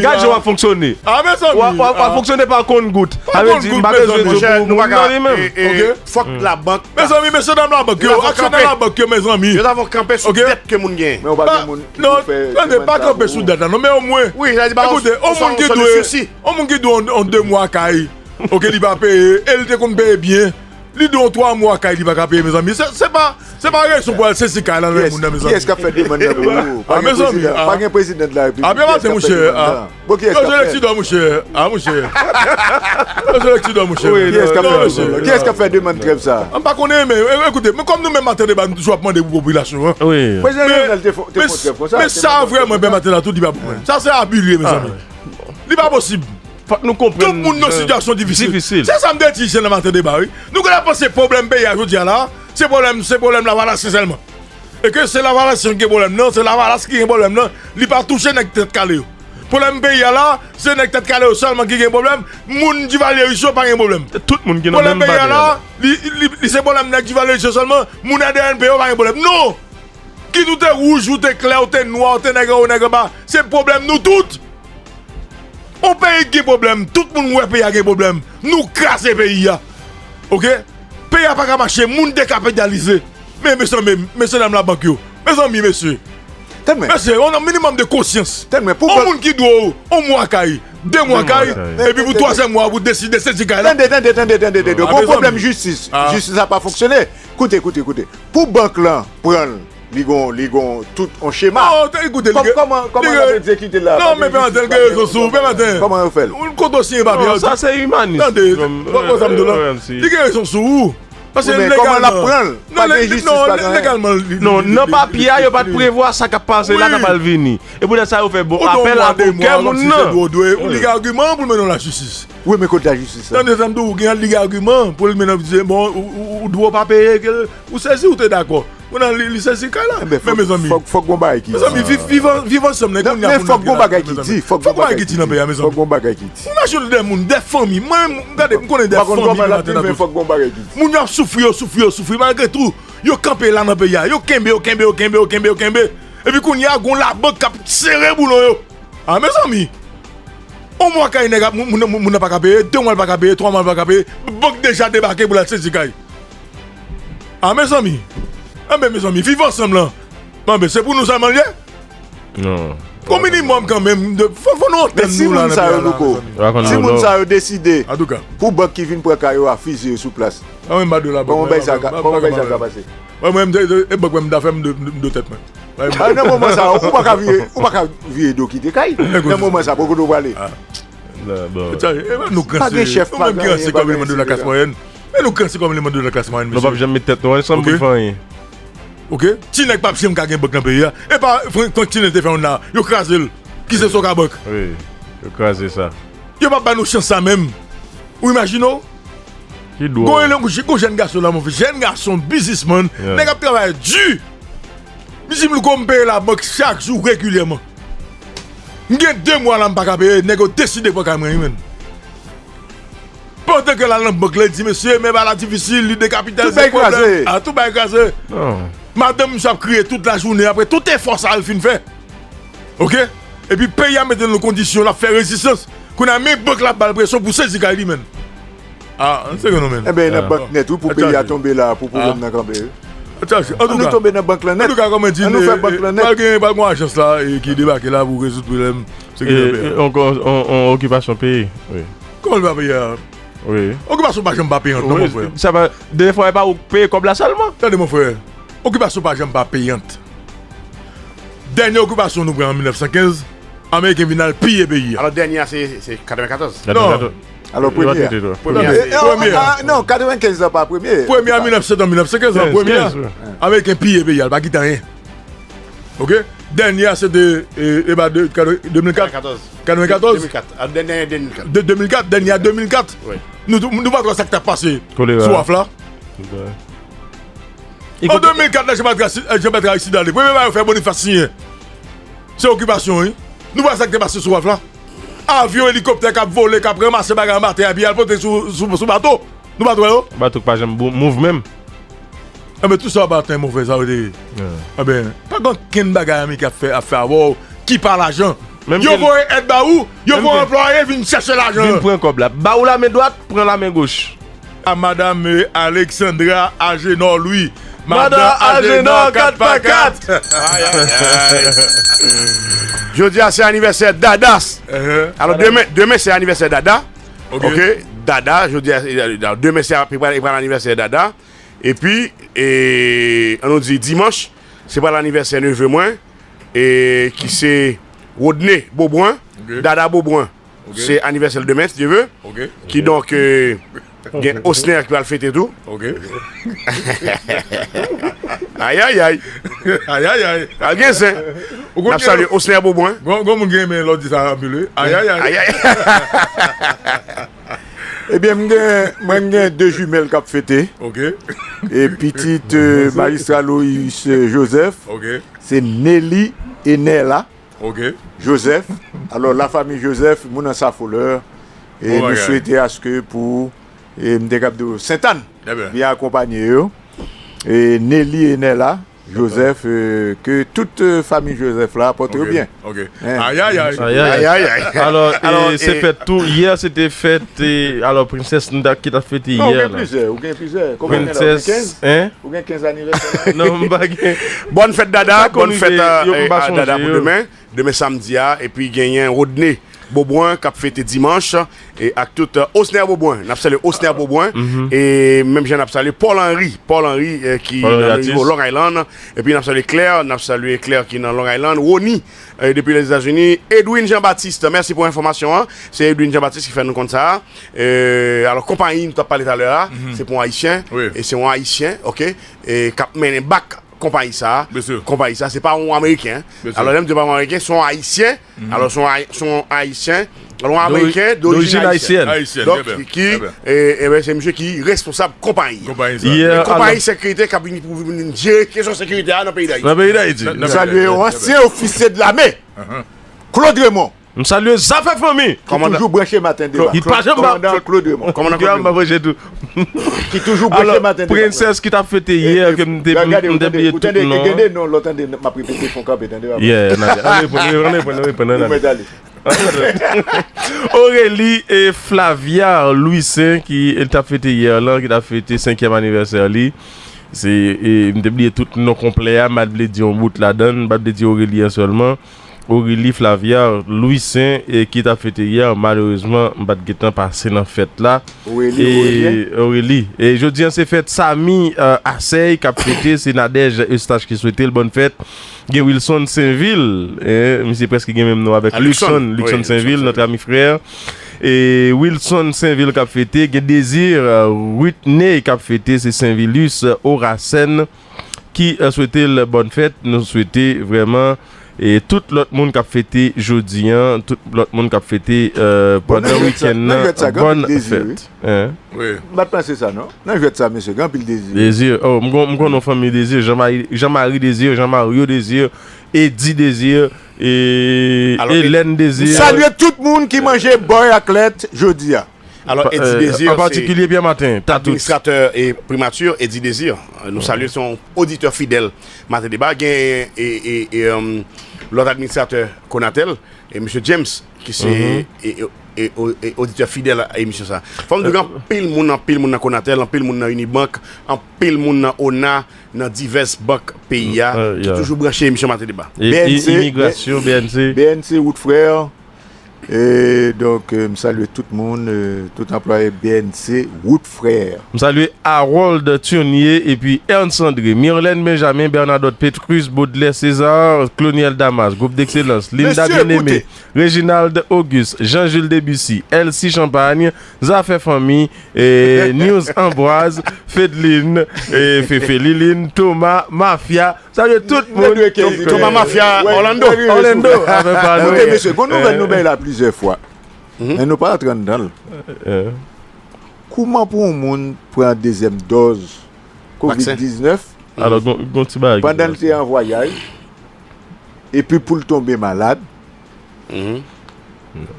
jan w ap fonksyone. W ap, w ap, w ap fonksyone pa konn gout. Sa vle di, m pa bezwen di w pou moun nan li menm. Fòk labank. Mezanmi, mesye dam labank yo, aksyonè labank yo, mezanmi. Yo ta fò kanpe sou dèt ke moun genyen. Men ou pa gen moun ki pou fè demann sa pou ou. Non, tande, pa kanpe sou dèt la, non, men omwen, ekoute, yon moun ki dwe, yon moun ki dwe yon, yon de mwa kay, oke, li pa peye, e li te konn peye byen, li dwe yon twa mwa kay, li pa ka peye, mezanmi. Se, se pa, se pa rezon pou al sezi kay la nan men moun nan, mezanmi. Kiyès k ap fè demann nan pou ou? Pa gen prezidan, pa gen prezidan de la repiblik. Kiyès k ap fè demann nan? Bon, kiyès k ap fè? Yo se lèk ti dò, monchè. A, monchè. Yo se lèk ti dò, monchè. Kiyès k ap fè demann nan? Kiyès k ap fè demann trèv sa a? M pa konnen, men, e, ekoute, men kòm nou menm Maten Deba, nou toujou ap mande pou popilasyon an. Prezidan Jovenel te fè, te fè trèv konsa. Men sa vrèman, Pè Maten la, tout li pa pou mwen. Sa se abi li ye, mezanmi. Li pa posib. Fòk nou konprann. Tout moun nan sitiyasyon difisil. Se sa m te di jodi a nan Maten Deba, wi. Nou genlè panse pwoblèm peyi a jodi a la, se pwoblèm, se pwoblèm Lavalasyen sèlman. E ke se Lavalasyen ki gen pwoblèm nan, se Lavalas ki gen pwoblèm nan, li pa touche nèg tèt kale yo. Pwoblèm peyi a la, se nèg tèt kale yo sèlman ki gen pwoblèm, moun Divalyeris yo pa gen pwoblèm. Tout moun ki nan menm bagay la. Pwoblèm peyi a la, li, li, li se pwoblèm nèg Divalyeris yo sèlman, moun R D N P yo pa gen pwoblèm. Non! Kit ou te wouj, ou te klè, ou te nwa, ou te nèg anwo, nèg anba, se pwoblèm nou tout. On peyi ki gen pwoblèm, tout moun wè peyi a gen pwoblèm. Nou kraze peyi a. Oke? Peyi a pa ka mache, moun dekapitalize. Men mesye, men, mesye dam labank yo. Mezanmi, mesye. Mesye, on a minimòm de konsyans. On moun ki dwe w, on mwa kay, de mwa kay, epi pou twazyèm mwa, pou deside sezi kay la. Tande, tande, tande, tande, tande. Gon pwoblèm jistis. Jistis la pa fonksyone. Koute, koute, koute. Pou bank lan pran l, li gon, li gon tout on chema. Non, te, ekoute, li gen, kòman, kòman l ap egzekite l la? Non, men Pè Maten, li gen rezon sou ou, Pè Maten. Kòman yo fè l? Ou kote w siyen papye a, sa se imanis. Tande, ou konn sa m di w la? Li gen rezon sou ou. Paske legalman, non, legalman, non, nan papye a, yo pa t prevwa sa k ap pase la, k ap al vini. E poutèt sa, yo fè bon apèl a pou kè moun nan. Ou li gen agiman pou l mennen w lajistis. Wi, men kot lajistis la? Tande sa m di w, ou gen li gen agiman pou l mennen w, bon, ou, ou, ou dwe w pa peye, ke ou sezi, ou te dakò. Kounye a, li, li sezi kay la. Men, mezanmi. Fòk, fòk gon bagay ki di. Mezanmi, viv, viv an-, viv ansanm, nèg, kounye a pou n ap gen la, mezanmi. Fòk gon bagay ki di nan peyi a, mezanmi. Fòk gon bagay ki di. Ou imajine de moun, de fanmi. Mwen, m gade, m konnen de fanmi nan tèt. Fòk gon bagay ki di. Moun yo ap soufri, yo soufri, yo soufri. Malgre tou, yo kanpe la nan peyi a. Yo kenbe, yo kenbe, yo kenbe, yo kenbe, yo kenbe. Epi kounye a, gon labank k ap sere boulon yo. A, mezanmi. On mwa kay nèg ap, moun, moun, moun nan pa ka peye, de mwa l pa ka peye, twa mwa l pa ka peye. Bank deja debake pou l al sezi kay. A, mezanmi. Enben, mezanmi, viv ansanm lan. Enben, se pou nou sèlman l ye? Non. Gon minimòm kanmenm, de, fò, fò nou antann nou la nan peyi a la, mezanmi. Timoun sa yo, Louko. Timoun sa yo deside pou bank ki vin pran kay yo a fize yo sou plas. Kòman bagay sa ka, kòman bagay sa ka pase? Mwen, mwen, m te, e bank mwen, m ta fè m de, m de tèt mwen. A, nan moman sa, ou pa ka vire, ou pa ka vire do kite kay. Nan moman sa, pou kote w prale? Pa gen chèf, pa gen anyen, pa gen enstitisyon. Men nou kraze kòm eleman de la klas mwayèn, mesye. Nou p ap janm met tèt nou ansanm pou fè anyen. Oke? Ti nèg p ap janm ka gen bank nan peyi a. E pa Frank, Frank Tinen te fè youn la, yo kraze l. Ki se Soka Bank. Wi, yo kraze sa. Yo p ap ba nou chans sa menm. Ou imajine w? Ki dwòl. Gon, gon jèn gason la, mon frè. Jèn gason, biznismann. Nèg ap travay di. Li di m, Louko, m peye labank chak jou regilyèman. M gen de mwa la, m pa ka peye, nèg yo deside pran kay mwen, wi, menn. Pandan ke l al nan bank la, li di, mesye, men bagay la difisil, li dekapitalize, pwoblèm. Tout bagay kraze. A, tout bagay kraze. Madanm misye ap kriye tout lajounen, apre tout efò sa l fin fè. Oke? Epi peyi a mete l nan kondisyon, l ap fè rezistans. Kounye a, men bank la ap ba l presyon pou sezi kay li, menn. Ah, se gen nou, menn. Enben, nan bank nèt, wi, pou peyi a tonbe la, pou pwoblèm nan kanpe, wi. An nou tonbe nan bank lan nèt. Antouka, kòman di, an nou fè bank lan nèt. Pral gen, pral gen yon ajans la, e, ki debake la pou rezoud pwoblèm. Se ki yon, yon okipasyon peye. Wi. Kòman l pa peye a? Wi. Okipasyon pa janm pa peyant, non, mon frè. Sa pa, dènye fwa, e pa ou k peye kòb la sèlman. Tande, mon frè. Okipasyon pa janm pa peyant. Dènye okipasyon nou pran an mil nèf san kenz, Ameriken vin al piye peyi a. Alò, dènye a, se, se katrevenkatòz. Non. Alò, premye a. Premye a. E, e, premye a. Ah, non, katrevenkenz lan pa premye. Premye a, mil nèf san, mil nèf san kenz lan, premye a. Ameriken piye peyi a, l pa kite anyen. Oke? Dènye a, se te, e, e ba de, de mil kat. Katrevenkatòz. Katrevenkatòz. De mil kat. Ah, dènye a, de mil kat. De, de mil kat, dènye a, de mil kat. Wi. Nou, nou pa t wè sa k t ap pase sou waf la. An de mil kat, lè Jean Bertrand, Jean Bertrand Aristide ale, premye bagay yo fè Boniface siyen. Se okipasyon, wi. Nou pa wè sa k te pase sou waf la. Avyon, elikoptè k ap vole, k ap ranmase bagay anba tè a, epi al pote sou, sou, sou bato. Nou pa t wè yo? Bato k pa janm bou-, move menm. Enben, tout sa w ap tann, mon frè, sa yo te ye. Enben, pa gen okenn bagay Ameriken ap fè, ap fè avè w ki pa lajan. Yo voye èd ba ou, yo voye anplwaye vin chèche lajan. Vin pran kòb la. Ba ou lamen dwat, pran lamen goch. A Madam, e, Alexandra Agenor Louis. Madam Agenor kat pa kat. Ay, ay, ay. Jodi a, se anivèsè Dada. Alò, demen, demen, se anivèsè Dada. Ok. Ok, Dada, jodi a, e, e, demen, se, e pral, e pral anivèsè Dada. Epi, e, an nou di, dimanch, se pral anivèsè neve mwen, e, ki se Rodney Beaubrun, Dada Beaubrun. Se anivèsè l demen, si Dye ve. Kidonk, e, gen Osner ki pral fete tou. Ayayay. Ayayay. Pral gen zen. N ap salye Osner Beaubrun. Gon, gon moun ki renmen lè w di sa anpil, wi. Ayayay. Ayayay. Ebyen, m gen, mwen, m gen de jimèl k ap fete. Ok. E pitit, e, majistra Lois, e, Joseph, ok, se Nelly e Nella, ok, Joseph. Alò, lafanmi Joseph, moun an Safolè. E bon bagay. Nou swete aske pou, e, m te kab di w, Sentàn, enben, vin akonpanye yo. E Nelly e Nella. Joseph, e, ke tout, e, fanmi Joseph la pòte yo byen. Ok. Ayayay. Ayayay. Alò, e, se fèt tou. Yè, se te fèt, e, alò, prensès nou ta, ki t ap fete yè la. Non, ou gen plizyè, ou gen plizyè. Konbyen gen la? Ou gen kenz? Ou gen kenz anivèsè la? Non, m pa gen. Bòn fèt Dada, bòn fèt, e, Dada pou demen. Demen samdi a, epi genyen Rodney Beaubrun k ap fete dimanch, e ak tout, e, Osner Beaubrun. N ap salye Osner Beaubrun, e menm jan n ap salye Paul Henry, Paul Henry, e, ki nan nivo Long Island, epi n ap salye Claire, n ap salye Claire ki nan Long Island, Rony, e, depi Lèzetazini, Edwin Jean Baptiste. Mèsi pou enfòmasyon an. Se Edwin Jean Baptiste ki fè nou konn sa. E, alò, konpayi nou t ap pale talè a, se pou yon Ayisyen, e se yon Ayisyen, ok, e k ap mennen bak konpayi sa a. Konpayi sa a, se pa yon Ameriken. Alò, lè m di pa yon Ameriken, se yon Ayisyen. Alò, se yon Ay-, se yon Ayisyen. Alò, yon Ameriken dorijin ayisyèn. Donk, ki, e, e ben, se misye ki responsab konpayi. Konpayi sa. E konpayi sekirite k ap vini pou vin jere kesyon sekirite a nan peyi Dayiti. Nan peyi Dayiti. Nou salye yon ansyen ofisye de lame, Claude Raymond. M salye zafè fanmi. Ki toujou branche maten deba. Li pa janm ba. Kòmandan Claude Raymond. Kòmandan Claude Raymond. Ki toujou branche maten deba. Alò, prensès ki t ap fete yè, ke m te, m te bliye tout non. Gade, gade, gade, non, lòt tande, m ap repete, fon kanpe, tande, papa. Yeah, ann ale, ann reprann, ann reprann, ann reprann, ann ale. Ann ale. Aurélie e Flavia Louissaint ki, e, t ap fete yè lan, ki t ap fete senkyèm anivèsè li. Se, e, m te bliye tout non konplè a, m pa t vle di yon bout ladan l, m pa t vle di Aurélie an sèlman. Aurélie Flavia Louissaint, e, ki t ap fete yè, malerezman, m pa t gentan pase nan fèt la. Aurélie, e, Aurélie. E jodi an, se fèt Samy, e, Asèy k ap fete, se Nadège Eustache ki swete l bòn fèt. Gen Wilson Sainvil, e, misye prèske gen menm non avèk Luckson, Luckson Sainvil, notre ami frère. E Wilson Sainvil k ap fete, gen Désir, e, Whitney k ap fete, se Sainvilus, e, Oracène. Ki, e, swete l bòn fèt. Nou swete vrèman, e, tout lòt moun k ap fete jodi an, tout lòt moun k ap fete, e, pandan wikenn nan, bòn fèt. M pa t panse sa, non. Nan jwèt sa, mesye, gen anpil Désir. Désir, oh, m kon-, m konn yon fanmi Désir, Jean-Marie, Jean-Marie Désir, Jean Mario Désir, Eddy Désir, e Hélène Désir. Salye tout moun ki manje bòy ak lèt jodi a. Alò, Eddy Désir, an patikilye Pierre Martin, Tatout. Administratè e primati, Eddy Désir. Nou salye, se yon oditè fidèl Maten Deba. Gen, e, e, e, um, lòt administratè Conatel, e mesye James, ki se e, e, e, o- e oditè fidèl a emisyon sa. Fò m di w gen anpil moun, anpil moun nan Conatel, anpil moun nan Unibank, anpil moun nan ona, nan divès bank peyi a, ki toujou branche emisyon Maten Deba. E, e imigrasyon, B N C. B N C, Wout Frè. E donk, euh, m salye tout moun, euh, tout anplwaye B N C, Wout Frè. M salye Harold Turnier epi Ernst André, Mirlène Benjamin, Bernadotte Petrus, Baudelaire César, Cloniel Damas, Gwoup Dekselans, Linda Bien-Aimé, Reginald Auguste, Jean-Jules Debussy, Elsie Champagne, Zafè Fanmi, e, News Ambroise, Fedeline, e, Fefe Liline, Thomas, Mafya, salye tout moun. Thomas Mafya, Orlando. Orlando, avè pa nou. Koute, mesye, gon nouvèl nou bay la plizyè fwa. Men nou pa rantre anndan l. Kouman pou yon moun pran dezyèm dòz kovid diznèf Alò, gon, gon ti bagay ki pandan l te an vwayaj, epi pou l tonbe malad?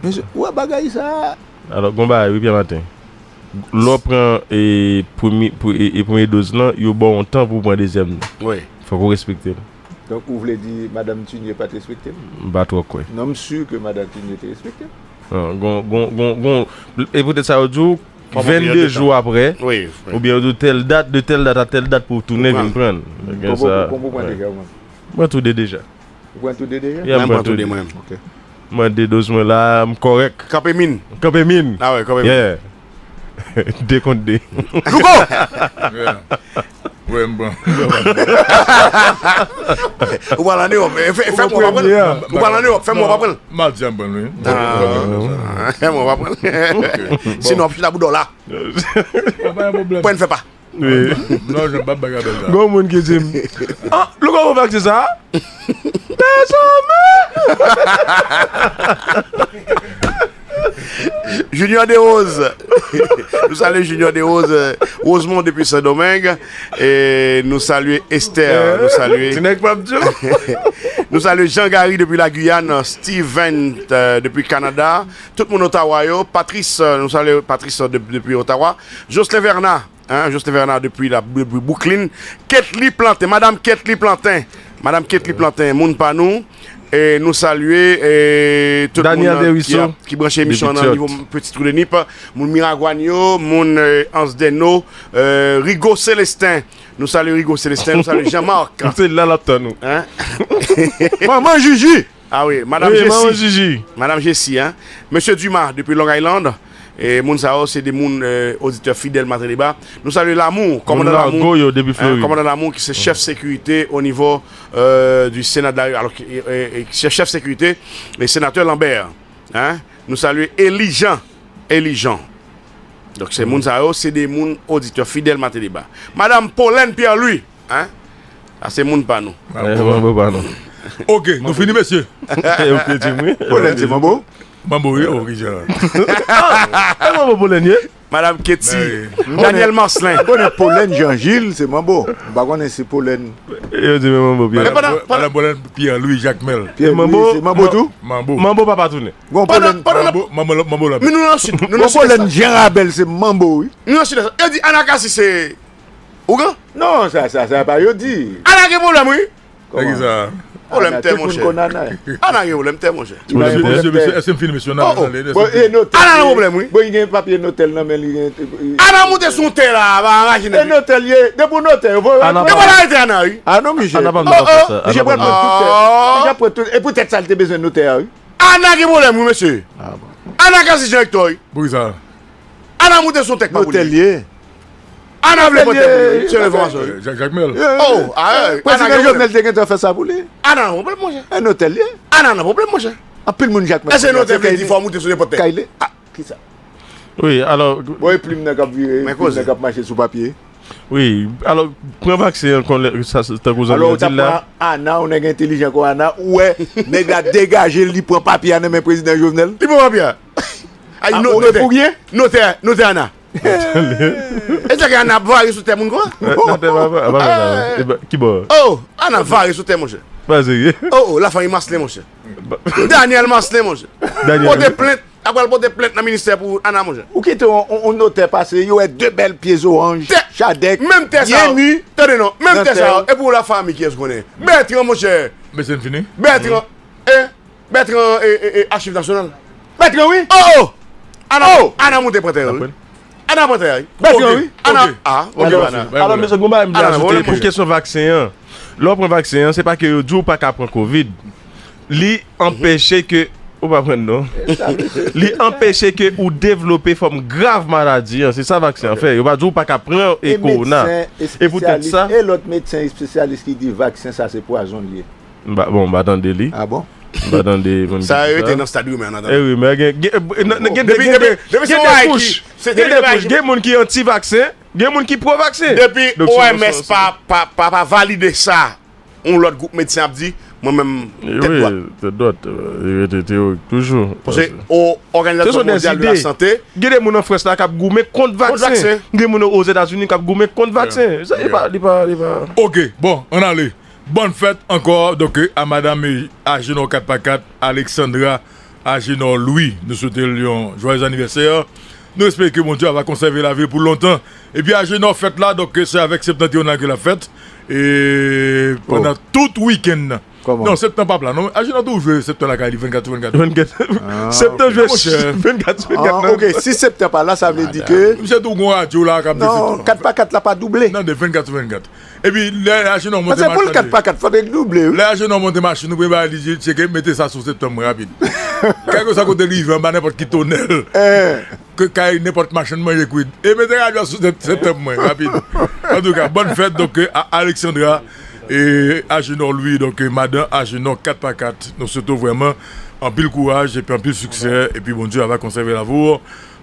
Mesye, ou wè bagay sa a? Alò, gon bagay, wi, Pyè Maten. Lè w pran, e, premye, pre- e, e premye doz lan, yo ba w yon tan pou w pran dezyèm nan. Wi. Fòk ou respekte l. Donk, ou vle di madanm Tinier pa t respekte l? M pa twò kwè. Non, m si ke madanm Tinier te respekte l. Non, gon, gon, gon, gon, e poutèt sa yo di w, vennde jou apre, oubyen yo di w tèl dat, de tèl dat a tèl dat pou w tounen vin pran l. Gen sa. Konbyen ou pran deja, ou menm? Mwen tou de deja. Ou pran tou de deja? Yeah, mwen pran tou de, mwen. Ok. Mwen de doz mwen la, m kòrèk. Kanpe min. Kanpe min. Ah ouais, kanpe min. Yeah. De kont de. Louko! Yeah. Wè, m pran. Ou pral an Ewòp, fè, fè mwen pa pran. Ou pral an Ewòp, fè mwen pa pran. Madi a m pran, wi. Ah, fè mwen pa pran. Ok. Sinon, w ap chita bouda w la. Pa gen pwoblèm. Pwen fè pa. Wi. Non, jan m p ap bay apèl sa. Gon moun ki di m, ah, Louko, ou vaksen sa? Dezame! Junior Desroses. Nou salye Junior Desroses, euh, Rosemond depi Sendomeng. E nou salye Esther, nou salye Ti nèg p ap di w. Nou salye Jean Gary depi la Guyane, Steven, euh, depi Kanada. Tout moun Ottawa yo, Patrice, euh, nou salye Patrice, euh, de- depi Ottawa. Jocelyn Verna, hein, Jocelyn Verna depi la, depi Brooklyn. Ketly Plantin, madam Ketly Plantin. Madam Ketly Plantin, moun pa nou. E nou salye, e, tout moun, Daniel nan, ki, Deriso, ap- ki branche emisyon an nan nivo Petit Trou de Nip. Moun Miragwàn yo, moun, e, Anse des Naux, e, Rigo Célestin. Nou salye Rigo Célestin, nou salye Jean-Marc. Se la l ap tann ou. Hein? Manman Jiji! Ah wi, madam Jessie. Madam Jessie, hein. Mesye Dumas, depi Long Island. E moun sa yo, se de moun, e, oditè fidèl Maten Deba. Nou salye Lamour, kòmandan Lamour. Moun Largo yo depi Florid. Kòmandan Lamour ki se chèf sekirite o nivo, e, du Sénat de la, alò, e, e, chèf, chèf sekirite, e senatè Lambert. Hein? Nou salye Elijan. Elijan. Donk, se moun sa yo, se de moun oditè fidèl Maten Deba. Madam Pauline Pierre-Louis, hein? Sa se moun pa nou. Manbo pa nou. Ok, nou fini, mesye. Yo pèdi m, wi. Pauline, se Manbo? Manbo, wi, o, ki jan. Ah, e Manbo Pauline ye? Madam Ketty, Daniel Marcelin. M konnen Pauline Jean Gilles, se Manbo. M pa konnen si Pauline. Yo di men Manbo Pierre. Madam Pauline Pierre Louis Jacmel. Pierre Louis, se Manbo tou? Manbo. Manbo papa tounen. Gon Pauline. Manbo, Manbo la. Men nou nan Sid, nou nan Sid. Gon Pauline Jean Rabel, se Manbo, wi. Nou nan Sid. Yo di Anakasi se ougan? Non, sa, sa, sa pa yo di. Ana gen pwoblèm, wi. Kòman? Pwoblèm tè, monchè. Ana gen pwoblèm tè, monchè. Ana nan pwoblèm, wi. Bon, li gen papye notè nan men li. Ana moute sou tè la, pa anraje nèg. E notè li ye, depi notè, yo voye. Depi arete Ana, wi. Ah non, misye. Misye pral pran tout tè. Misye ap pran tout. E poutèt sa, li te bezwen notè a, wi. Ana gen pwoblèm, wi, mesye. Ana ka si jan Hector, wi. Poukisa? Ana moute sou tèt pa pou li. Ana vle pran tèt pou li, wi. Se yon enfòmasyon, wi. Jacmel. Oh, ah, Ana gen pwoblèm. Prezidan Jovenel te gentan fè sa pou li. Ana nan pwoblèm, monchè. E notè li ye. Ana nan pwoblèm, monchè. Anpil moun Jacmel. Èske notè vle di fò w moute sou nenpòt tèt? Kay li. Ah, kisa? Wi, alò. Bon, e plim nan k ap vire, plim nan k ap mache sou papye. Wi, alò, pran vaksen an, kon sa, tankou zanmi an di l la. Alò, ou ta pran Ana, yon nèg entelijan kon Ana, ou wè, nèg la degaje l, li pran papye a nan men prezidan Jovenel. Li pran papye a. Ay, notè, notè, notè Ana. E sa ke Ana ap vare sou tè moun kon sa? Notè pa, pa, pa, pa, ki bò? Oh, Ana vare sou tè, monchè. Pa serye. Oh, oh, lafanmi Marcelin, monchè. Daniel Marcelin, monchè. Pote plent. Ap pral pote plent nan ministè pou Ana, monchè. Ou kite yon, yon, yon notè pase, yo wè de bèl pye zoranj, chadèk, byen mi. Tande non, menm tè sa yo, e pou lafanmi kiyès konnen? Bertrand, monchè. Mesye, n fini? Bertrand. E Bètran e, e, e Achiv Nasyonal. Bètran, wi. Oh, oh! Ana, oh! Ana moute pran tè yo, wi. Ana pran tè yo, wi. Bètran, wi. Ana, ah, ok, Ana. Alò, mesye, gon bagay m vle ajoute pou kesyon vaksen an. Lè w pran vaksen an, se pa ke yo di w pa ka pran kovid. Li anpeche ke, ou pa pran non. Li anpeche ke ou devlope fòm grav maladi an. Se sa vaksen an fè. Yo pa di w pa ka pran e kowona. E poutèt sa. E lòt medsen espesyalis ki di vaksen sa se pwazon li ye. M pa, bon, m pa tande li. Ah bon? M pa tande moun ki di sa. Sa rete nan stad rimè, an atandan. E rimè, gen, gen, gen, gen, gen de kouch. Gen de kouch. Gen moun ki anti-vaksen, gen moun ki pwo-vaksen. Depi O M S pa, pa, pa, pa valide sa, yon lòt gwoup medsen ap di, mwen menm, tèt dwat. Tèt dwat, li rete teyorik toujou. Paske Òganizasyon Mondyal de la Sante. Gen de moun an Frans la k ap goumen kont vaksen. Gen moun Ozetazini k ap goumen kont vaksen. Sa, li pa, li pa, li pa. Ok, bon, ann ale. Bòn fèt ankò, donk, a madanm, e, Agenor kat pa kat, Alexandra Agenor Louis. Nou swete l yon joyeux anniversaire. Nou espere ke Bondye va konsève lavi l pou lontan. Epi Agenor fèt la, donk, se avèk Septentrional ke l ap fèt. E pandan tout wikenn nan. Non, Septan p ap la, non. Agenor toujou jwe Septan lakay li vennkat sou vennkat. Septan jwe vennkat sou vennkat, non. Ok, si Septan pa la, sa vle di ke misye tou gon radyo la k ap de Septan. Non, kat pa kat la pa double. Nan de vennkat sou vennkat. Epi lè Ajenò monte machin. Paske pou l kat pa kat, fòk li double, wi. Lè Ajenò monte machin, ou prepare li di, tcheke, mete sa sou septan mwen rapid. Kèlkeswa kote li rive, anba nenpòt ki tonèl. Ke kay nenpòt machann manje kwit. E mete radyo a sou sep-, septan mwen rapid. Antouka, bòn fèt, donk, a Alexandra e Ajenò Louis, donk, madan Ajenò kat pa kat. Nou swete w vrèman anpil kouraj epi anpil siksè. Epi Bondye va konsève lavi w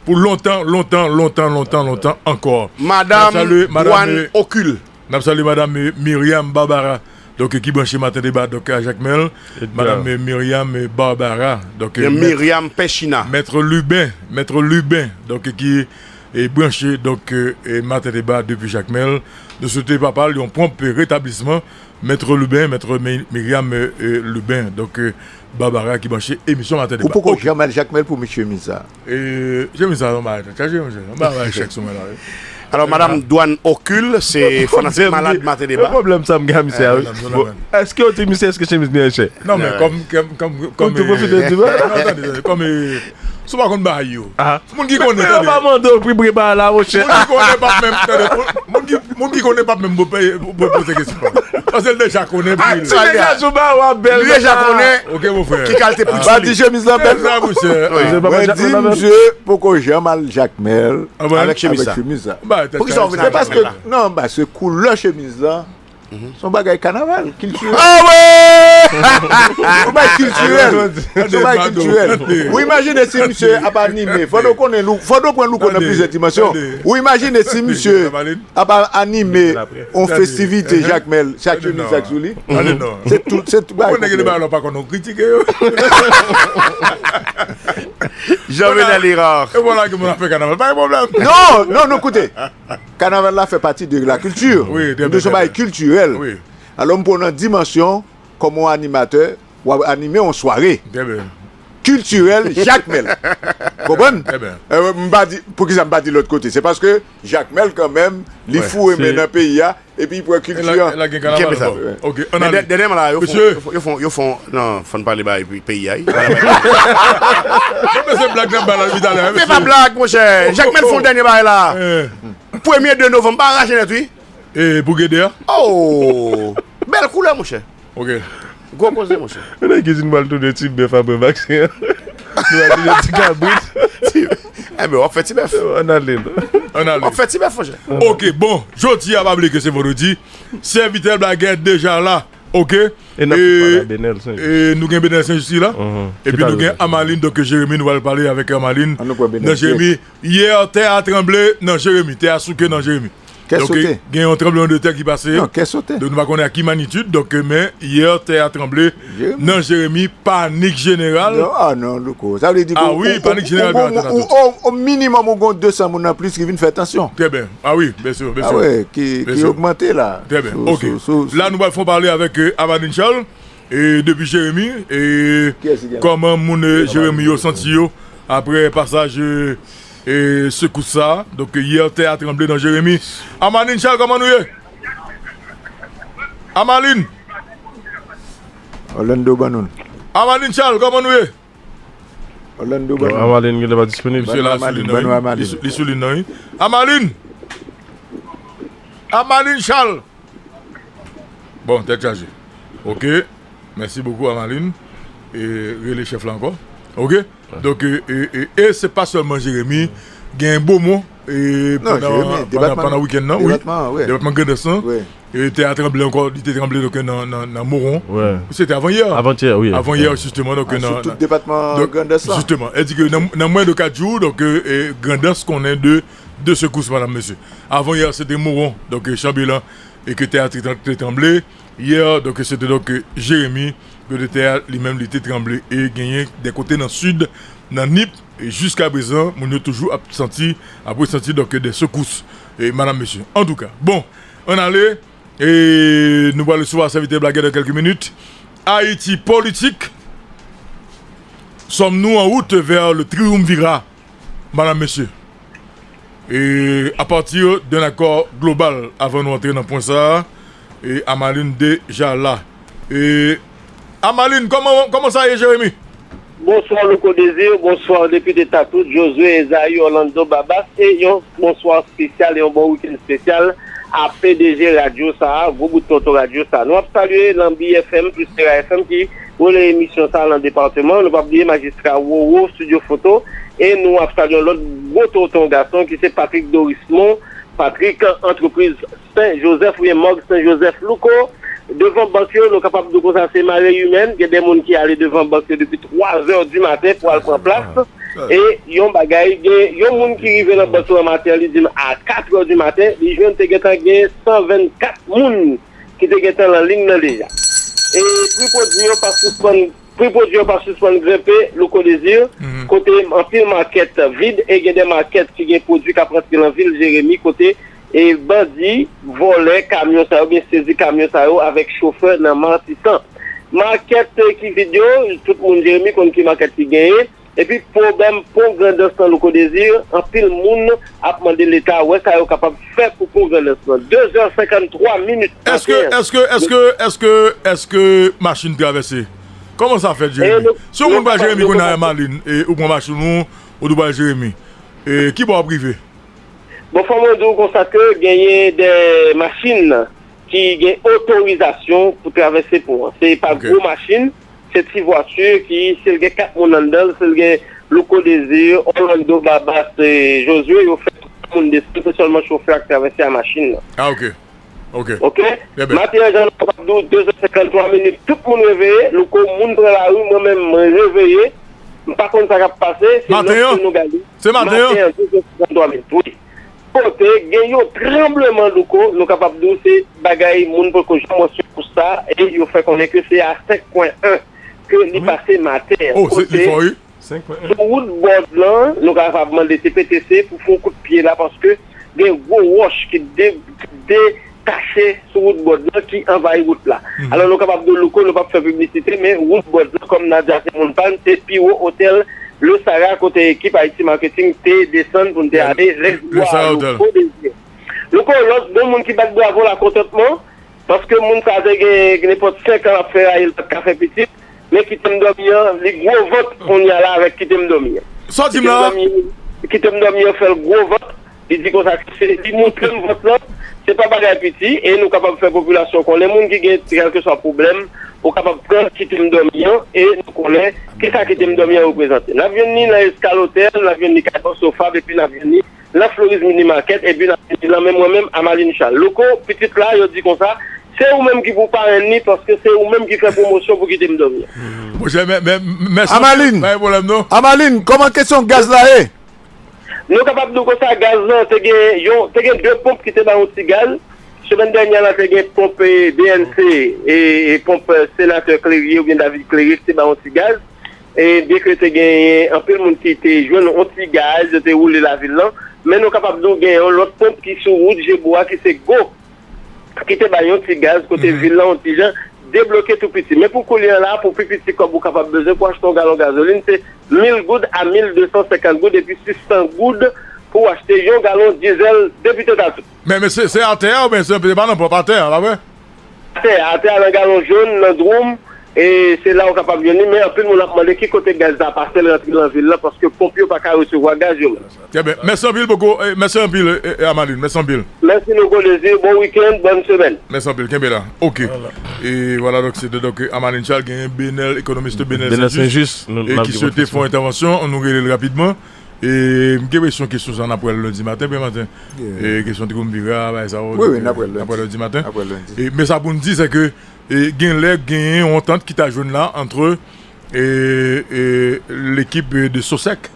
pou lontan, lontan, lontan, lontan, lontan ankò. Madanm Dwan Okil. N ap salye madanm, eh, Myriam Barbara, donk, ki branche Maten Deba, donk, a Jakmèl. Madanm, eh, Myriam, eh, Barbara, donk, eh, Myriam Pechina. Mèt Luben, Mèt Luben, donk, ki, eh, branche, donk, eh, eh, Maten Deba depi Jakmèl. Nou swete papa l yon pwonp retablisman. Mèt Luben, Mèt Mi-, Myriam, eh, eh, Luben, donk, eh, Barbara ki branche emisyon Maten Deba. Ou poko janm al Jakmèl pou met chemiz sa? E, chemiz sa, yon bagay tèt chaje, monchè. Yon bagay chèk sou mwen la, wi. Alò, madanm Dwan Okil, se fanatik malad Maten Deba. Pwoblèm sa m gen a misye a, wi. Bon, èske w di misye, èske chemiz li an chè? Non, men kòm, kòm, kòm, kòm, tou pwofite di, non, tande, tande, kòm, eh, si w pa konn bagay yo. Moun ki konnen, tande. Yo pa mande w pri bagay la, monchè. Moun ki konnen p ap menm, tande, moun ki, moun ki konnen p ap menm poze kesyon. Paske l deja konnen pri l. Ti degaj ou ba w a bèl. Li deja konnen. Ok, mon frè. Ki kalite pwit sou li. Ba di chemiz lan bèl. Mwen di misye poko janm al Jakmèl avèk chemiz sa. Poukisa w vin al Jakmèl la? Non, paske koulè chemiz lan, se yon bagay kanaval, kiltirèl. Ah wi! Yon bagay kiltirèl. Se yon bagay kiltirèl. Ou imajine si misye ap anime. Fò nou konnen, fò nou pran Louko nan plizyè dimansyon. Ou imajine si misye ap anime yon festivite Jakmèl, chak chemiz sa k sou li. Se tout, se tout bagay konplè. Ou konnen gen de bagay lè w pa konn ou kritike yo. Jean Venel Hérard. E vwala ke moun ap fè kanaval. Pa gen pwoblèm. Non, non, non, koute. Kanaval la fè pati de la kilti. Wi, trè byen, trè byen. Se yon bagay kiltirèl. Wi. Alò, m pran nan dimansyon, kòm yon animatè, w ap anime yon sware kiltirèl Jakmèl. Konprann? Trè byen. Eh, m pa di, poukisa m pa di lòt kote? Se paske Jakmèl, kanmenm, li foure men nan peyi a, epi li pran kilti an. Kenbe sa. Ok, ann ale. Men dènyèman la, yo fon, yo fon, yo fon, non, fò n pale bay peyi a, wi. Men se blag n ap bay la depi talè, wi, mesye. Se pa blag, monchè. Jakmèl fon dènye bagay la. Premye de novanm, pa rache nèt, wi. E pou gede a? Oh! Bèl koulè, monchè. Ok. Gwo koze, monchè. Nan kizin m al tounen ti bèf apre vaksen an. Nou al tounen ti kabrit. Enben, w ap fè ti bèf. Ann ale, non. Ann ale. W ap fè ti bèf, monchè. Ok, bon, jodi a, pa bliye ke se vandredi. Sèvitè Blagè deja la, ok? E n ap pale a Benel Senjis. E nou gen Benel Senjis ki la. Epi nou gen Amaline, donk Jeremi, nou pral pale avèk Amaline. Nan Jeremi, yè, tè a tranble nan Jeremi, tè a souke nan Jeremi. Donk, gen yon tranblemanntè ki pase. Non, kè sote. Donk, nou pa konnen a ki manyitid. Donk, men, yè, tè a tranble nan Jeremi, panik jeneral. Non, ah non, Louko. Sa vle di ke, ah wi, panik jeneral, o minimòm, ou gen de san moun an plis ki vin fè tansyon. Trè byen. Ah wi, byen si, byen si. Ah wi, ki, ki ogmante la. Trè byen, ok. La, nou pral fè yon pale avèk, eh, Amaline Charles, eh, depi Jeremi, eh, kòman moun, eh, Jeremi yo santi yo apre pasaj, eh, e sekous sa a. Donk, yè, tè a tranble nan Jeremi. Amaline Charles, kòman nou ye? Amaline! Orlando ban nou l. Amaline Charles, kòman nou ye? Orlando, ban nou. Amaline genlè pa disponib. Misye la sou liy nan, wi. Li sou, li sou liy nan, wi. Amaline! Amaline Charles! Bon, tèt chaje. Ok. Mèsi bokou, Amaline. E rele chèf la ankò. Ok. Donk, e, e, e, e se pa sèlman Jeremi. Gen Bomon, e, pandan, pandan, pandan wikenn nan, wi. Depatman Grandans lan. E tè a tranble ankò, li te tranble donk nan, nan, nan Moron. Se te avan yè. Avantyè, wi. Avan yè, jisteman, donk nan, sou tout depatman Grandans lan. Jisteman. E di ke nan, nan mwens de kat jou, donk, e, Grandans konnen de, de sekous, madanm, mesye. Avan yè, se te Moron, donk, e, Chanbelan, e ke tè a te, te tranble. Yè, donk, se te donk, e, Jeremi, kote tè a li menm li te tranble e genyen de kote nan sid, nan Nip, e jiska prezan, moun yo toujou ap santi, ap resanti donk de sekous, e madanm, mesye. Antouka, bon, ann ale, e nou pral resevwa sèvitè Blagè dans quelques minutes. Haïti politique, sommes-nous en route vers le triumvirat? Madanm, mesye, e, à partir d'un accord global, avan nou antre nan pwen sa a, e, Amaline deja la. E, Amaline, kòman, kòman sa ye, Jeremi? Bonswa, Louko Désir. Bonswa, Depite Tatout, Josué, Esaü, Orlando, Babas, e yon bonswa espesyal e yon bon wikenn espesyal a P D G radyo sa a, gwo bout tonton radyo sa a. Nou ap salye Lanbi F M plis Tera F M ki releye emisyon sa a nan depatman. Nou p ap bliye majistra Roro, Studio Foto, e nou ap salye yon lòt gwo tonton gason ki se Patrick Dorismond, Patrick, antrepriz Sen Jozèf oubyen Mòg Sen Jozèf. Louko, devan bank yo, nou kapab di w konsa, se mare imèn. Gen de moun ki ale devan bank yo depi twa zè di maten pou al pran plas. E yon bagay, gen yon moun ki rive nan bank lan maten an, li di m a kat zè di maten, li jwenn te gentan gen san vennkat moun ki te gentan nan liy nan deja. E pri pwodui yo pa sispann, pri pwodui yo pa sispann grenpe, Louko Désir, kote anpil makèt vid e gen de makèt ki gen pwodui k ap rantre nan vil Jeremi, kote e bandi, vòlè kamyon sa yo, oubyen sezi kamyon sa yo avèk chofè nan Matisan. Makèt ki vid yo, tout moun Jeremi konn ki makèt ki genyen. Epi pwoblèm pon Grandans lan, Louko Désir, anpil moun ap mande Leta wè sa yo kapab fè pou pon Grandans lan. De zè senkanntwa minit maten an. Èske, èske, èske, èske, èske machin travèse? Kòman sa fèt, Jeremi? Si yon moun pral Jeremi kounye a, Amaline, e ou pran machin ou, ou tou pral Jeremi, e ki bò w ap rive? Bon, fò mwen di w konsa ke genyen de machin ki gen otorizasyon pou travèse pon an. Se pa gwo machin, se ti vwati ki, si l gen kat moun anndan l, si l gen Louko Désir, Orlando, Babas, e Josué, yo fè tout moun desann, se sèlman chofè a k travèse a machin nan. Ah, ok. Ok. Ok? Maten an, jan nou kapab di w, de zè senkanntwa minit, tout moun reveye, Louko, moun pran lari, mwen menm, mwen reveye. M pa konn sa k ap pase, se lòt ke nou gade. Se maten an? Maten an, de zè senkanntwa minit, wi. Kote gen yon tranbleman, Louko, nou kapab di w se bagay moun poko janm wè sou kous sa, e yo fè konnen ke se a senk pwen en ke li pase maten an. Oh, se, li fò, wi. Sou wout Bòd lan, nou kapab mande T P T C pou fè yon kout pye la, paske gen gwo wòch ki de-, ki detache sou wout Bòd lan ki anvayi wout la. Alò, nou kapab di w, Louko, nou p ap fè piblisite, men wout Bòd lan, kòm Nadia se moun pa n, se pi wo otèl Le Sahara, kote ekip Haïti Marketing te desann pou n te ale lè jou a, Louko Désir. Louko, lòt, gen moun ki bat bravo lakontantman, paske moun sa te gen nenpòt senk an l ap fè rayi, l pa t ka fè pitit, men Kite m dòmi an, li gwo vant kounye a la avèk Kite m dòmi an. Sa w di m la? Kite m dòmi, Kite m dòmi an fè l gwo vant, li di konsa ke se, li montre m vant lan, se pa bagay piti, e nou kapab fè popilasyon konnen, moun ki gen kèlkeswa pwoblèm, ou kapab pran Kite m dòmi an, e nou konnen kisa Kite m dòmi an reprezante. N ap jwenn li nan Escal Hotel, n ap jwenn li kay Bòso Fab, epi n ap jwenn li nan Floris Mini Market, epi n ap jwenn li nan men mwen menm, Amaline Charles. Louko, pitit la, yo di konsa, se ou menm ki pou parenn li, paske se ou menm ki fè pwomosyon pou Kite m dòmi an. Monchè, mè, mè, mèsi. Amaline, pa gen pwoblèm, non. Amaline, kòman kesyon gaz la ye? Nou kapab di w konsa, gaz lan, te gen yon, te gen de ponp ki te bay yon ti gaz. Semèn dènyè la, te gen ponp, e, B N C, e, e ponp, e, senatè Clérier oubyen David Clérier ki te bay yon ti gaz. E byenke te genyen anpil moun ki te jwenn yon ti gaz, yo te woule lavil lan, men nou kapab di w gen yon lòt ponp ki sou wout Jebo a ki se Go, ki te bay yon ti gaz kote vil lan yon ti jan debloke tou piti. Men pou kounye a la, pou pi piti kòb ou kapab bezwen pou achte yon galon gazolin, se mil goud a mil de san senkant goud epi sis san goud pou achte yon galon dizèl, Depite Tatou. Men, men se, se atè a oubyen se, se pa nan ponp, atè a, pa vre? Atè a, atè a, nan galon jòn, nan dwoum, E se la ou kapab jwenn li, men anpil moun ap mande ki kote gaz la pase l rantre nan vil la, paske ponp yo pa ka resevwa gaz yo menm. Trè byen. Mèsi anpil, Boko. Eh, mèsi anpil, eh, eh, Amalin. Mèsi anpil. Mèsi, Louko Dezi. Bon wikenn, bòn semèn. Mèsi anpil. Kenbe la. Ok. E vwala, donk, se te, donk, Amalin Charles, genyen Benel, ekonomis Benel Benel Saint-Just, Saint-Just, nou, e n ap ki gen swete fè yon entèvansyon, nou rele l rapidman. E m gen enpresyon kesyon sa n ap wè l lendi maten, pè maten. Yeah. E kesyon triumvirat, bagay sa yo, wi, wi, n ap wè l lendi maten. N ap wè l lendi. E, men sa pou n di, se ke, e, gen lè genyen yon antant ki ta jwenn la antre, e, e, lekip de Sosek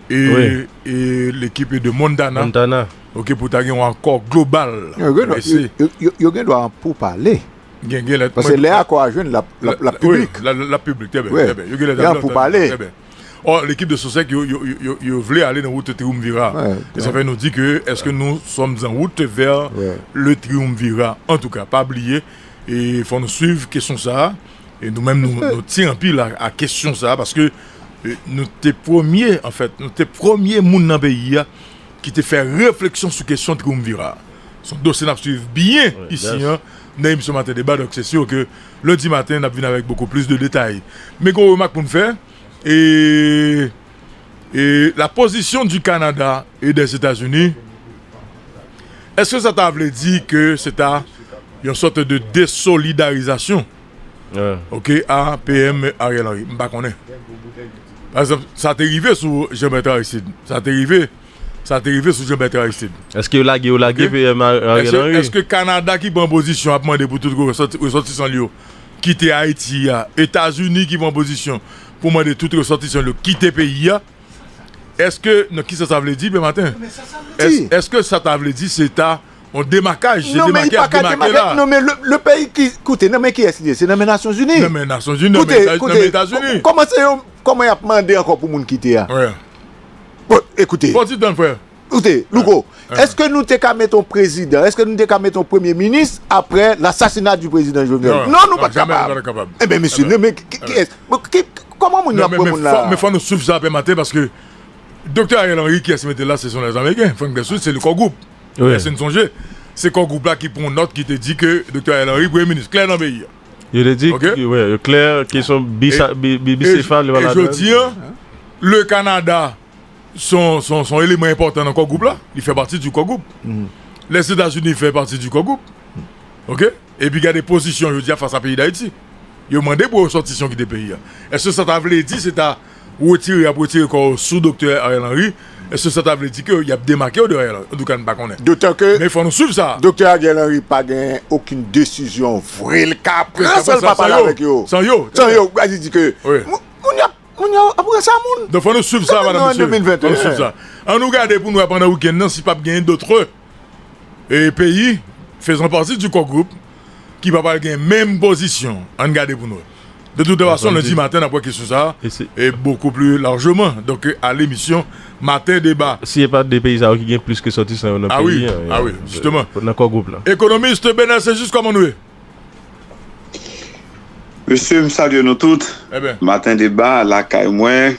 e, wi, e lekip de Montana. Montana. Ok, pou ta gen yon akò global. Yo gen dwa, yo, yo, yo, yo gen dwa pou pale. Gen, gen lè, paske lè akò a jwenn, l ap, l ap, l ap piblik. Wi, l ap, l ap piblik, trè byen, trè byen. Yo gen lè pou pale. Trè byen. Or, lekip de Sosek, yo, yo, yo, yo, yo vle ale nan wout triumvirat. E sa fè nou di ke, èske nou sommes en route vers le triumvirat? Antouka, pa bliye, e fò nou swiv kesyon sa a. E nou menm, nou, nou tyen anpil a, a kesyon sa a, paske, e, nou te premye, anfèt, nou te premye moun nan peyi a ki te fè refleksyon sou kesyon triumvirat. Se yon dosye n ap swiv byen isi an, nan emisyon Maten Deba, donk se si ke lendi maten, n ap vin avèk bokou plis de detay. Men gen yon remak pou n fè, e, e la position du Canada et des États-Unis, èske sa ta vle di ke se ta yon sòt de desolidarizasyon, ok, a P M Ariel Henry? M pa konnen. Pa egzanp, sa te rive sou Jean Bertrand Aristide. Sa te rive Sa te rive sou Jean Bertrand Aristide. Èske yo lage, yo lage P M Ariel Henry? Èske Kanada ki pran pozisyon ap mande pou tout resòti-, resòtisan l yo kite Ayiti a, Etazini ki pran pozisyon pou mande tout resòtisan l yo kite peyi a, èske, nan kisa sa vle di, pè maten? Èske sa ta vle di se ta yon demakaj, se demakè, ap demakè la? Non, men le, le peyi ki, koute, nan men kiyès li ye? Se nan men Nasyonzini. Nan men Nasyonzini, nan men Etazini. Kòman se yo, kòman y ap mande ankò pou moun kite a? Bon, ekoute. Fò ti tann, frè. Koute, Louko, èske nou te ka mete yon prezidan, èske nou te ka mete yon premye minis apre lasasina di prezidan Jovenel? Non, nou pa t kapab. Enben, mesye, men ki, kiyès? Kòman moun yo ap pran moun la? Men fò nou swiv sa, pè maten, paske Doktè Ariel Henry, kiyès ki mete l la? Se son lèzameryken, Frank Dessous, se le Core Group. Èske n sonje? Se Core Group la ki pran yon nòt ki te di ke Doktè Ariel Henry, premye minis klè nan peyi a. Yo te di, wi, yo klè, kesyon bisefal, yo pa ladan. E jodi a, le Kanada, se yon, se yon, se yon eleman enpòtan nan Core Group la. Li fè pati di Core Group. Lèzetazini fè pati di Core Group. Ok? Epi gade pozisyon jodi a fas a peyi Dayiti. Yo mande pou resòtisan yo kite peyi a. Èske sa ta vle di se ta retire, y ap retire kò yo sou Doktè Ariel Henry? Èske sa ta vle di ke y ap demake yo de Ariel Henry? Antouka, n pa konnen. Dotan ke, men fò nou swiv sa. Doktè Ariel Henry pa gen okenn desizyon vre l ka pran san l pa pale avèk yo. San yo. San yo. Sa vle di ke moun, moun y ap Moun yo ap ranse a moun. Donk, fò nou swiv sa, madanm, mesye. Fò nou swiv sa. An nou gade pou n wè pandan wikenn nan si p ap genyen dòt, e, peyi, faisant partie du Core Group, ki pa pral gen menm pozisyon. An n gade pou n wè. De toute façon, lendi maten, n ap wè kesyon sa a, e, beaucoup plus largement. Donk, a lemisyon Maten Deba. Si e pa de peyi sa yo ki gen plis resòtisan yo nan peyi a, a wi, jisteman, nan Core Group la. Ekonomis Benel Saint-Just, kòman nou ye? Mesye, m salye nou tout. Maten Deba lakay mwen.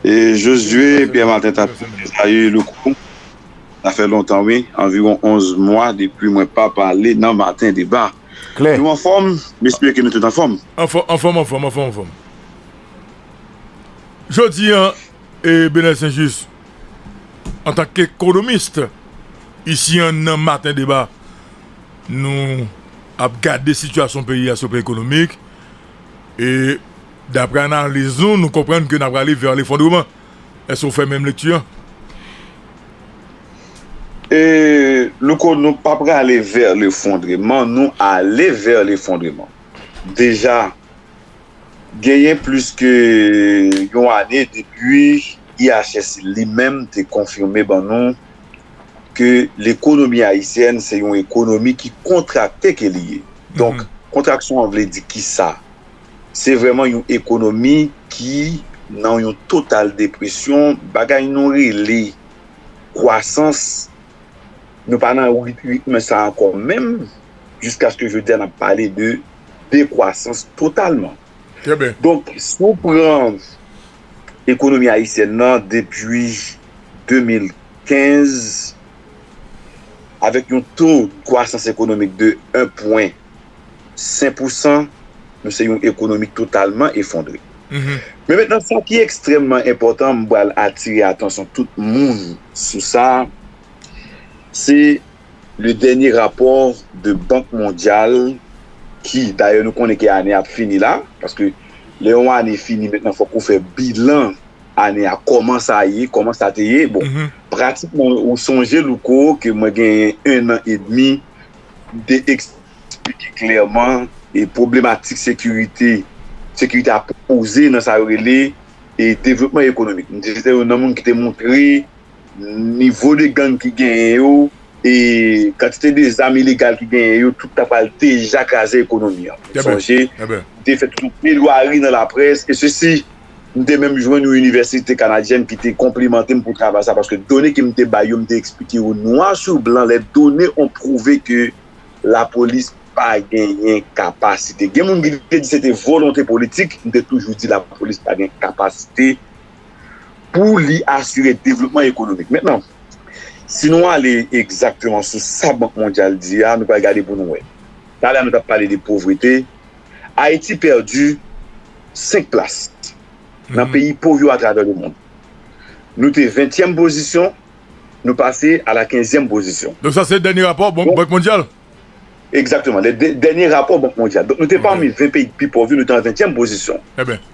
E Josué, Pierre Martin, Tapié, Esaü, Louko. Sa fè lontan, wi. Anviwon onz mwa depi mwen pa pale nan Maten Deba. Nou anfòm? M espere ke nou tout anfòm. Anfòm, anfòm, anfòm, anfòm, anfòm. Jodi a, e, Benel Saint-Just, antanke ekonomis, isi an nan Maten Deba, nou ap gade sitiyasyon peyi a sou plan ekonomik. E daprè analiz nou, nou konprann ke n ap prale vè lefondreman. Èske w fè menm lekti an? E, Louko, nou pa prale vè lefondreman, nou ale vè lefondreman. Deja, genyen plis ke yon ane depi I H S li menm te konfime ban nou ke lekonomi ayisyèn se yon ekonomi ki kontrakte ke li ye. Donk, kontraksyon an vle di kisa? Se vrèman yon ekonomi ki nan yon total depresyon, bagay nou rele kwasans, nou pa nan rit-, ritm sa ankò menm, jiskaske jodi a n ap pale de dekwasans totalman. Trè byen. Donk, si w pran ekonomi ayisyèn nan depi de mil kenz, avèk yon to kwasans ekonomik de en pwen senk pousan, Nou se yon ekonomi totalman efondre. Men mentnan, sa ki ekstrèmman enpòtan, m pral atire atansyon tout moun sou sa, se le dènye rapò de Bank Mondyal, ki, dayè, nou konnen ke ane a ap fini la, paske lè yon ane fini mentnan, fòk ou fè bilan ane a, kòman sa ye, kòman sa te ye. Bon, pratikman, ou sonje, Louko, ke mwen genyen en an edmi de eksplike klèman e pwoblematik sekirite, sekirite a poze nan sa yo rele e devlopman ekonomik. M te se youn nan moun ki te montre nivo de gang ki genyen yo, e kantite de zam ilegal ki genyen yo, tout ta pral deja kraze ekonomi an. Sonje, m te fè tout yon plèdwari nan laprès, e sesi, m te menm jwenn yon inivèsite kanadyèn ki te konplimante m pou travay sa, paske done ke m te bay yo, m te eksplike yo nwa sou blan, les données ont prouvé que lapolis pa genyen kapasite. Gen moun ki te di se te volonte politik, m te toujou di lapolis pa gen kapasite pou li asire devlopman ekonomik. Mentnan, si nou ale egzakteman sou sa Bank Mondyal di a, nou pral gade pou nou wè. Talè a nou t ap pale de povrete. Ayiti pèdi senk plas nan peyi pòv yo atravè lemonn. Nou te ventyèm pozisyon, nou pase a la kenzyèm pozisyon. Donk sa se dènye rapò Bank Mondyal? Egzakteman, le dènye rapò Bank Mondyal. Donk nou te pami ven peyi ki pi pòv yo, nou te an ventyèm pozisyon.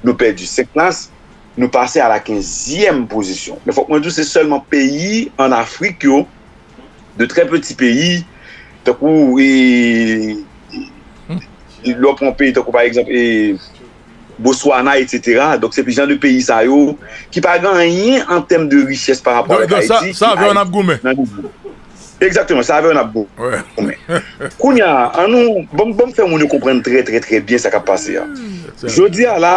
Nou pèdi senk plas, nou pase a la kenzyèm pozisyon. Men fòk mwen di w, se sèlman peyi an Afrik yo, de trè peti peyi, tankou, e, e, lè w pran peyi tankou, pa egzanp, e, Botswana, etsetera. Donk, se jan de peyi sa yo ki pa gen anyen an tèm de richès pa rapò avèk Ayiti. Sa avè w n ap goumen. Egzakteman, sa avè w n ap goumen. Kounye a, an nou, ban m, ban m fè moun yo konprann trè, trè, trè byen sa k ap pase a. Jodi a la,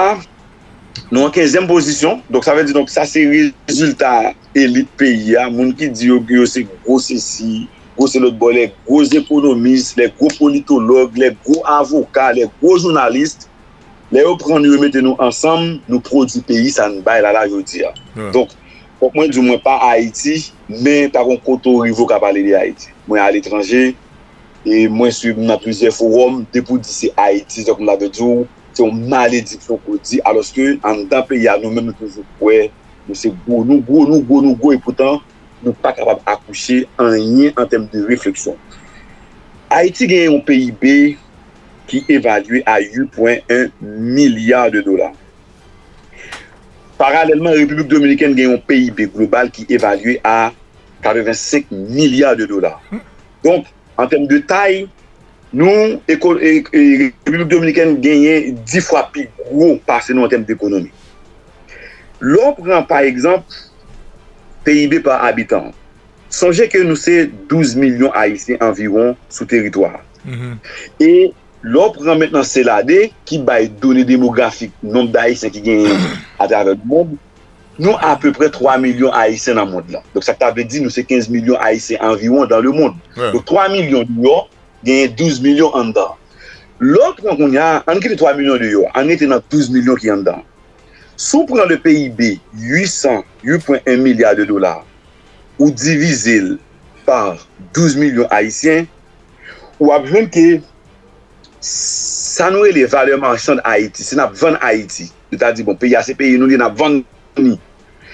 nou an kenzyèm pozisyon. Donk, sa vle di, donk, sa se rezilta elit peyi a, moun ki di yo, yo se gwo sesi, gwo se lòt bò, les gros économistes, les gros politologues, les gros avocats, les gros journalistes. Lè yo pran nou, yo mete nou ansanm, nou pwodui peyi sa n bay la, la, jodi a. Donk, fòk mwen di w, mwen pa Ayiti, men pa gen kote w rive w ka pale de Ayiti. Mwen aletranje, e mwen swiv nan plizyè fowòm, depi w di se Ayiti, tankou m ta vle di w, se yon malediksyon ke w di, alòske anndan peyi a, nou menm, nou toujou kwè, nou se gwo, nou gwo, nou gwo, nou gwo, e poutan, nou pa kapab akouche anyen an tèm de refleksyon. Ayiti gen yon P I B ki evalye a uit pwen en milya de dola. Paralèlman, Repiblik Dominikèn gen yon P I B global ki evalye a katrevensenk milya de dola. Donk, an tèm de tay, nou, eko-, e, e, Repiblik Dominikèn genyen dis fwa pi gwo pase nou an tèm de ekonomi. Lè w pran, pa egzanp, P I B pa abitan, sonje ke nou se douz milyon Ayisyen anviwon sou teritwa a. E lè w pran mentnan CELADE, ki bay done demografik nonb de Ayisyen ki genyen atravè lemonn, nou apeprè twa milyon Ayisyen nan mond lan. Donk, sa k ta vle di, nou se kenz milyon Ayisyen anviwon dans le monde. Donk, twa milyon deyò, genyen douz milyon anndan. Lè w pran kounye a, ann kite twa milyon deyò, ann rete nan douz milyon ki anndan. Si w pran le P I B uit san, uit pwen en milya de dola, ou divize l pa douz milyon Ayisyen, w ap jwenn ke sa nou rele valè machann Ayiti, si n ap vann Ayiti, nou ta di, bon, peyi a se peyi nou li, n ap vann li.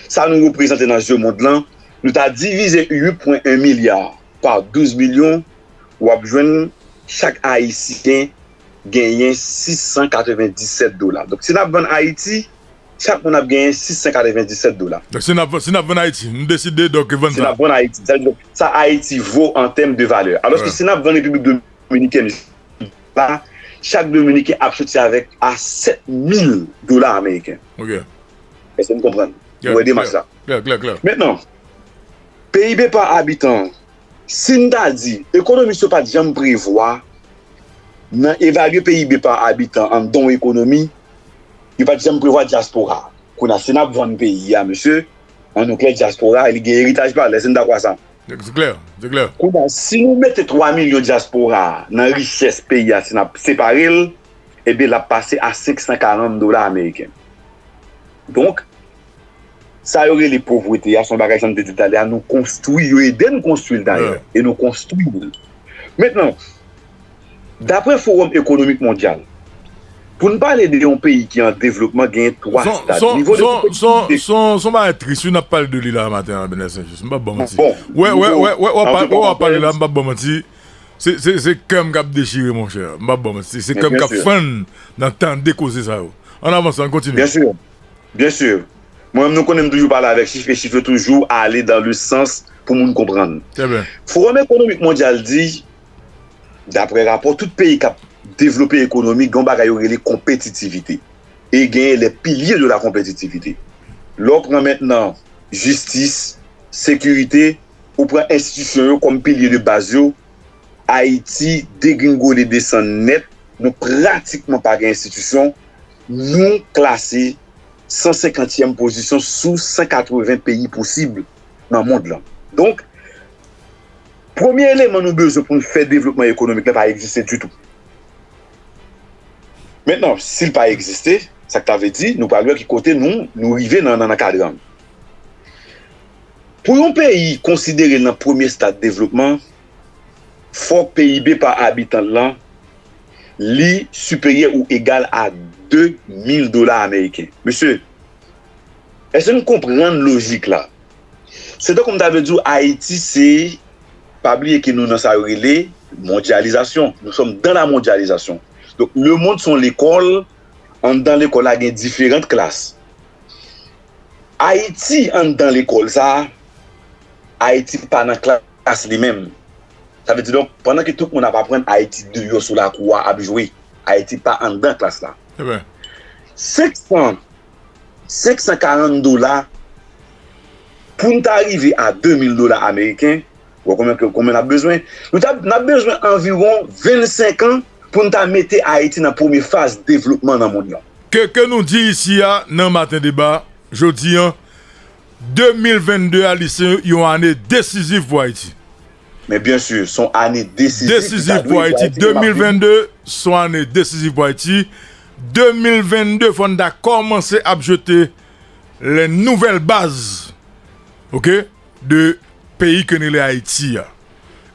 Sa nou reprezante nan zye mond lan, nou ta divize uit pwen en milya pa douz milyon, w ap jwenn chak Ayisyen genyen sis san katrevenndisèt dola. Donk, si n ap vann Ayiti, chak moun ap genyen sis san katrevenndisèt dola. Donk, si n ap, si n ap vann Ayiti, nou deside, donk, vann sa. Si n ap vann Ayiti, sa vle di, sa Ayiti vo an tèm de valè. Alòske si n ap vann Repiblik Dominikèn la, chak Dominiken ap soti avèk a sèt mil dola ameriken. Èske n konprann? Nou wè demach la. Mentnan, P I B pa abitan, si n ta di, ekonomis yo pa t janm prevwa nan evalye P I B pa abitan anndan yon ekonomi, yo pa t janm prevwa dyaspora. Kounye a, si n ap vann peyi a, mesye, an nou klè, dyaspora, li gen eritaj pa l, èske n dakò a sa? Se klè, se klè. Kounye a, si nou mete twa milyon dyaspora nan richès peyi a, si n ap separe l, ebyen, l ap pase a senk san karant dola ameriken. Donk, sa yo rele povrete a, se yon bagay sa m te di talè a, nou konstwi, yo ede n konstwi l dayè, e nou konstwi l. Mentnan, daprè Fowòm Ekonomik Mondyal, Pou n pale de yon peyi ki an devlopman, genyen twa stad. Nivo de konpekitivite. Se yon bagay tris, wi, n ap pale de li la maten an, Benel Senjis. M p ap ba w manti. Wè, wè, wè, wè, w ap pale la, m p ap ba w manti. Se, se, se kè m k ap dechire, monchè. M p ap ba w manti. Se kè m k ap fann nan tande koze sa yo. Ann avanse, ann kontinye. Byen si. Byen si. Mwen menm, nou konnen m toujou pale avèk chif, e chif yo toujou ale dans le sens pou moun konprann. Fowòm Ekonomik Mondyal di, daprè rapò, tout peyi k ap devlope ekonomi, gen yon bagay yo rele konpetitivite. E genyen les piliers de la compétitivité. Lè w pran mentnan jistis, sekirite, ou pran enstitisyon yo kòm pilye de baz yo, Ayiti degringole desann nèt, nou pratikman pa gen enstitisyon, nou klase san senkantyèm pozisyon sou san katreven peyi posib nan mond lan. Donk, premye eleman nou bezwen pou n fè devlopman ekonomik la pa egziste ditou. Mentnan, si l pa egziste, sa k ta vle di, nou pral wè ki kote nou, nou rive nan, nan, nan kadran. Pou yon peyi konsidere l nan premye stad devlopman, fòk P I B pa abitan l lan, li siperyè ou egal a de mil dola ameriken. Mesye, èske n konprann lojik la? Se tankou m ta vle di w, Ayiti se, pa bliye ke nou nan sa yo rele mondyalizasyon. Nous sommes dans la mondialisation. Donk, lemonn se yon lekòl, anndan lekòl la gen diferan klas. Ayiti anndan lekòl sa a, Ayiti pa nan klas li menm. Sa vle di donk, pandan ke tout moun ap aprann Ayiti deyò sou lakou a ap jwe, Ayiti pa anndan klas la. Senk san, senk san karant dola pou n ta rive a de mil dola ameriken, w wè konbyen, konbyen n ap bezwen? Nou t ap, n ap bezwen anviwon vennsenk an pou n ta mete Ayiti nan premye faz devlopman nan mond lan. Ke, ke nou di isi a, nan Maten Deba, jodi an, de mil vennde a, li se yon ane desiziv pou Ayiti. Men byen si, se yon ane desiziv ki ta dwe pou Ayiti. De mil vennde, se yon ane desiziv pou Ayiti. De mil vennde, fò n ta kòmanse ap jete les nouvelles bases, oke, de peyi ke n rele Ayiti a.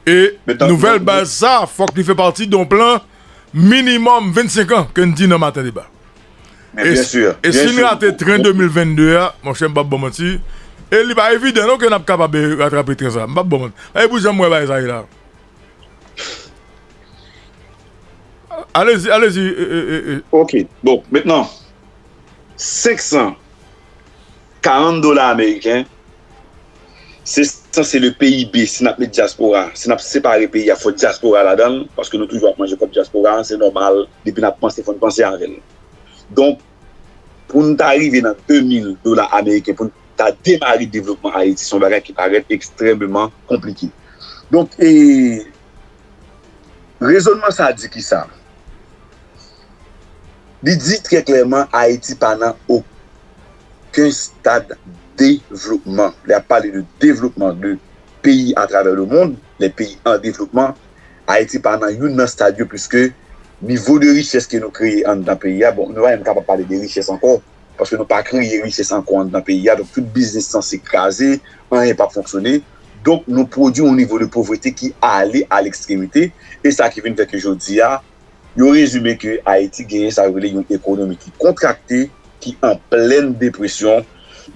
E nouvèl baz sa, fòk li fè pati de yon plan minimòm vennsenk an ke n di nan Maten Deba. E si n rate tren de mil vennde a, monchè, m p ap ba w manti, e li pa evidan non ke n ap kapab ratrape tren sa. M p ap ba w manti. E pou jan m wè bagay sa ye la. Alezi, alezi. Ok. Bon, mentnan, senk san karant dola ameriken, se sanse le P I B, si n ap met dyaspora, si n ap separe peyi a, fò dyaspora ladan l, paske nou toujou ap manje kòb dyaspora, se nòmal, depi n ap panse, fò n panse avè l. Donk, pou n ta rive nan de mil dola ameriken, pou n ta demare devlopman Ayiti, se yon bagay ki parèt ekstrèmeman konplike. Donk, e, rezònman sa di ki sa? Li di trè klèman, Ayiti pa nan okenn stad devlopman. Lè y ap pale de devlopman de peyi atravè lemonn, les pays en développement, Ayiti pa nan youn nan stad yo, piske nivo de richès ke nou kreye anndan peyi a, bon, nou pa menm kapab pale de richès ankò, paske nou pa kreye richès ankò anndan peyi a, donk tout biznis sanse kraze, anyen p ap fonksyone. Donk, nou pwodui yon nivo de povrete ki ale a lekstremite, e sa ki vin fè ke jodi a, yo rezime ke Ayiti genyen sa yo rele yon ekonomi ki kontrakte, ki an plèn depresyon.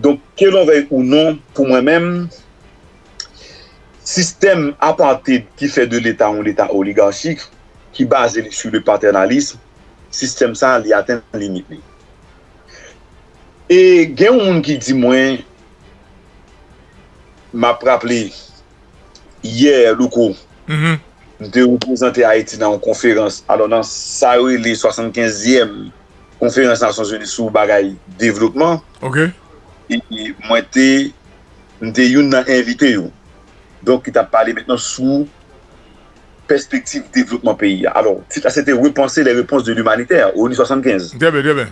Donk, ke l'on veuille ou non, pou mwen menm, sistèm apartheid ki fè de Leta yon Leta oligachik, ki baze li sou le patènalism, sistèm sa a, li atenn limit li. E gen yon moun ki di mwen, m ap raple, yè, Louko, m te reprezante Ayiti nan yon konferans, alò, nan sa yo rele swasannkenzyèm konferans Nasyonzini sou bagay devlopman. E mwen te, m te youn nan envite yo. Donk, ki t ap pale mentnan sou pèspektiv devlopman peyi a. Alò, tit la, se te Repenser les réponses de l'humanitaire, onu swasannkenz. Trè byen, trè byen.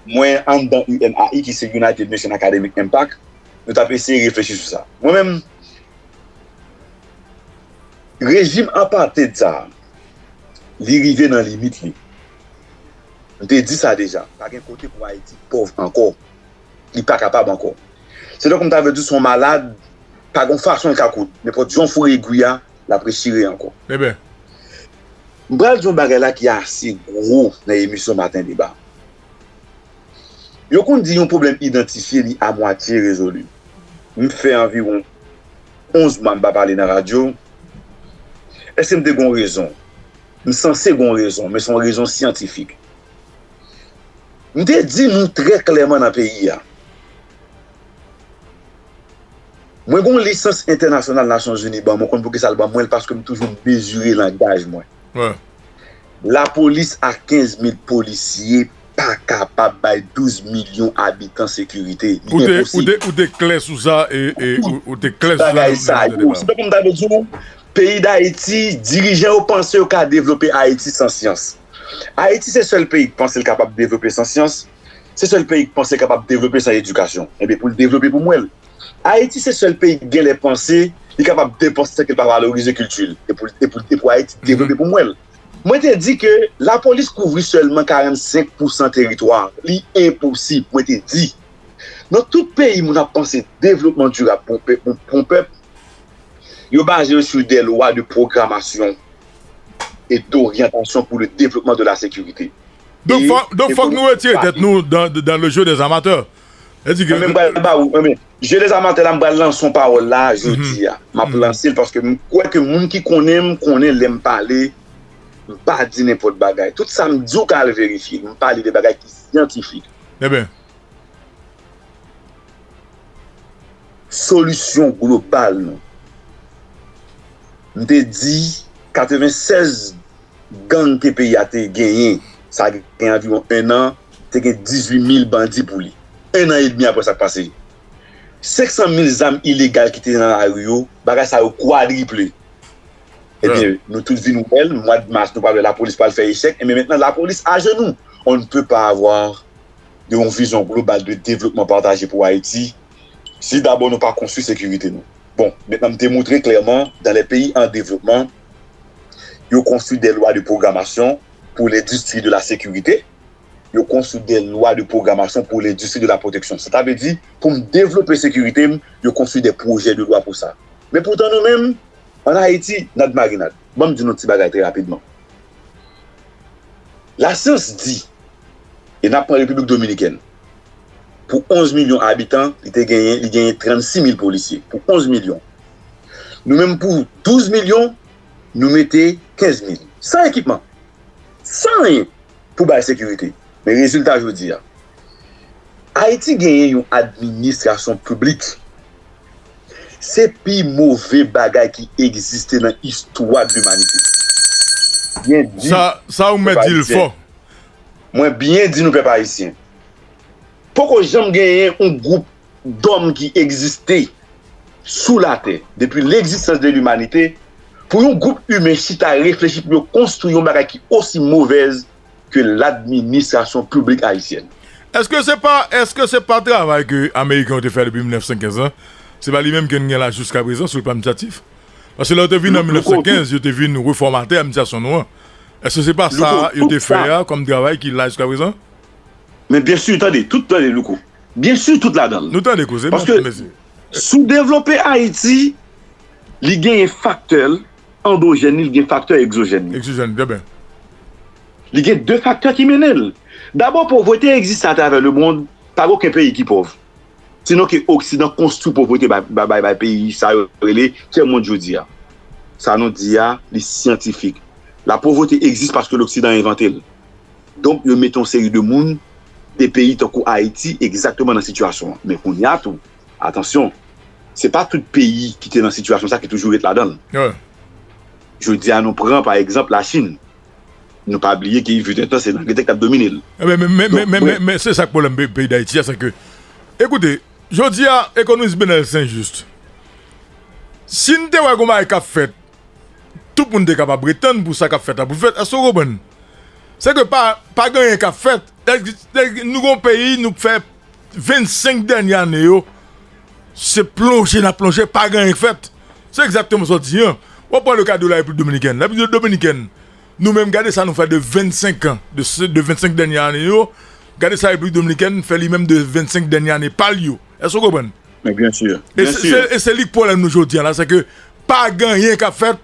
Mwen, anndan U N A I, ki se United Nations Academic Impact, nou t ap eseye reflechi sou sa. Mwen menm, rejim apartheid sa a, li rive nan limit li. M te di sa deja, pa gen kote pou Ayiti pòv ankò. Li pa kapab ankò. Se tankou m ta vle di w se yon malad, pa gen fason l ka koud. Nenpòt jan w foure egwi a, l ap rechire ankò. Ebyen. M pral di yon bagay la ki ase gwo nan emisyon Maten Deba. Yo konn di yon pwoblèm idantifye, li amwatye rezoli. M fè anviwon onz mwa m pa pale nan radyo. Èske m te gen yon rezon? M sanse gen yon rezon, men se yon rezon syantifik. M te di nou trè klèman nan peyi a. Mwen gen yon lisans entènasyonal Nasyonzini ban mwen, ou konn poukisa l ban mwen l, paske m toujou mezire langaj mwen. Lapolis a kenz mil polisye pa kapab bay douz milyon abitan sekirite. Li enposib. Ou te, ou te, ou te klè sou sa, e, e, ou, ou te klè sou sa nan, nan Maten Deba. Se tankou m ta vle di w, peyi Dayiti, dirijan yo panse yo ka devlope Ayiti san syans. Ayiti se sèl peyi ki panse l kapab devlope san syans, se sèl peyi ki panse l kapab devlope san edikasyon. Ebyen, pou l devlope pou m wè l. Ayiti se sèl peyi ki genlè panse li kapab depanse san ke l pa valorize kilti l. E pou, e pou, e pou Ayiti devlope pou m wè l. Mwen te di ke lapolis kouvri sèlman karannsenk pousan teritwa. Li enposib, mwen te di. Nan tout peyi, moun ap panse devlopman dirab pou yon pèp, pou, pou yon pèp, yo baze yo sur des lois de programmation et d'orientation pour le développement de la sécurité. Donk, fòk, donk, fòk nou retire tèt nou dans, dans le jeu des amateurs. Sètadi ke... Men m pral ba ou, men, jeu des amateurs la, m pral lanse yon pawòl la, jodi a. M ap lanse l paske m kwè ke moun ki konnen m, konnen lè m pale, m pa di nenpòt bagay. Tout sa m di w ka al verifye. M pale de bagay ki syantifik. Ebyen. Solisyon global nou. M te di, katrevennsèz gang ke peyi a te genyen, sa gen anviwon en an, te gen dizuit mil bandi pou li. En an edmi apre sa k pase. Senk san mil zam ilegal ki te nan lari yo, bagay sa yo kwadriple. Ebyen, nou tout vin wè l, mwa mas nou pral wè lapolis pral fè echèk, ebyen mentnan lapolis ajenou. On ne peut pas avoir de yon vizyon global de devlopman pataje pou Ayiti si dabò nou pa konstwi sekirite nou. Bon, mentnan m te montre klèman, dans les pays en développement, yo konstwi des lois de programmation pour l'industrie de la sécurité, yo konstwi des lois de programmation pour l'industrie de la protection. Sa ta vle di, pou m devlope sekirite m, yo konstwi des projets de loi pou sa. Men poutan nou menm, ann Ayiti, n ap marinad. Ban m di nou ti bagay trè rapidman. Lasyans di, e n ap pran Repiblik Dominikèn, pou onz milyon abitan, li te genyen, li genyen trannsis mil polisye. Pou onz milyon. Nou menm pou douz milyon, nou mete kenz mil. San ekipman. San anyen pou bay sekirite. Men rezilta jodi a. Ayiti genyen yon administrasyon piblik. Se pi move bagay ki egziste nan istwa de limanite. Byen di, sa, sa ou mèt di l fò. Mwen byen di nou pèp ayisyen. Poko janm genyen yon gwoup dòm ki egziste sou latè, depi legzistans de limanite, pou yon gwoup imen chita reflechi pou yo konstwi yon bagay ki osi movèz ke ladministrasyon piblik ayisyèn. Èske se pa, èske se pa travay ke Ameriken yo te fè depi mil nèf san kenz lan? Se pa li menm ke n gen la jiska prezan sou l pa administratif? Paske lè yo te vin an mil nèf san kenz, yo te vin refòmate administrasyon nou an. Èske se pa sa yo te fè a kòm travay ki la jiska prezan? Men byen si, tande, tout tande, Louko. Byen si, tout ladan l. Nou tande koze, mesye. Paske soudevlope Ayiti, li genyen faktè l andojèn li, li gen faktè egzojèn li. Egzojèn, trè byen. Li gen de faktè ki mennen l. Dabò, povrete egziste atravè lemond, pa gen okenn peyi ki pòv. Sinon ke Oksidan konstwi povrete bay, bay, bay, bay peyi sa yo rele tyè mond jodi a. Sa nou di a, li syantifik. La pauvreté existe paske Loksidan envante l. Donk, yo mete yon seri de moun, de peyi tankou Ayiti, egzakteman nan sitiyasyon an. Men kounye a tou, atansyon, se pa tout peyi ki te nan sitiyasyon sa ki toujou ret ladan l. Jodi a, nou pran, pa egzanp, Lachin. Nou pa bliye ke fut un temps, se Langletè ki t ap domine l. Men, men, men, men, men, men, men se sa k pwoblèm pe-, peyi Dayiti a, se ke, ekoute, jodi a, ekonomis Benel Saint Just, si n te wè gon bagay k ap fèt, tout moun te kapab ret tann pou sa k ap fèt la pou fèt. Èske w konprann? Se ke pa, pa gen anyen k ap fèt. Èske, èske nou gon peyi, nou fè vennsenk dènye ane yo, se plonje n ap plonje, pa gen anyen k fèt. Se egzakteman sa w di an. W ap pran le ka de la Repiblik Dominikèn. La Repiblik Dominikèn, nou menm, gade sa nou fè de vennsenk an, de se, de vennsenk dènye ane yo, gade sa Repiblik Dominikèn fè li menm de vennsenk dènye ane pa l yo. Èske w konprann? Men byen si, e byen se, si. Se, e se li k pwoblèm nou jodi a la, se ke pa gen anyen k ap fèt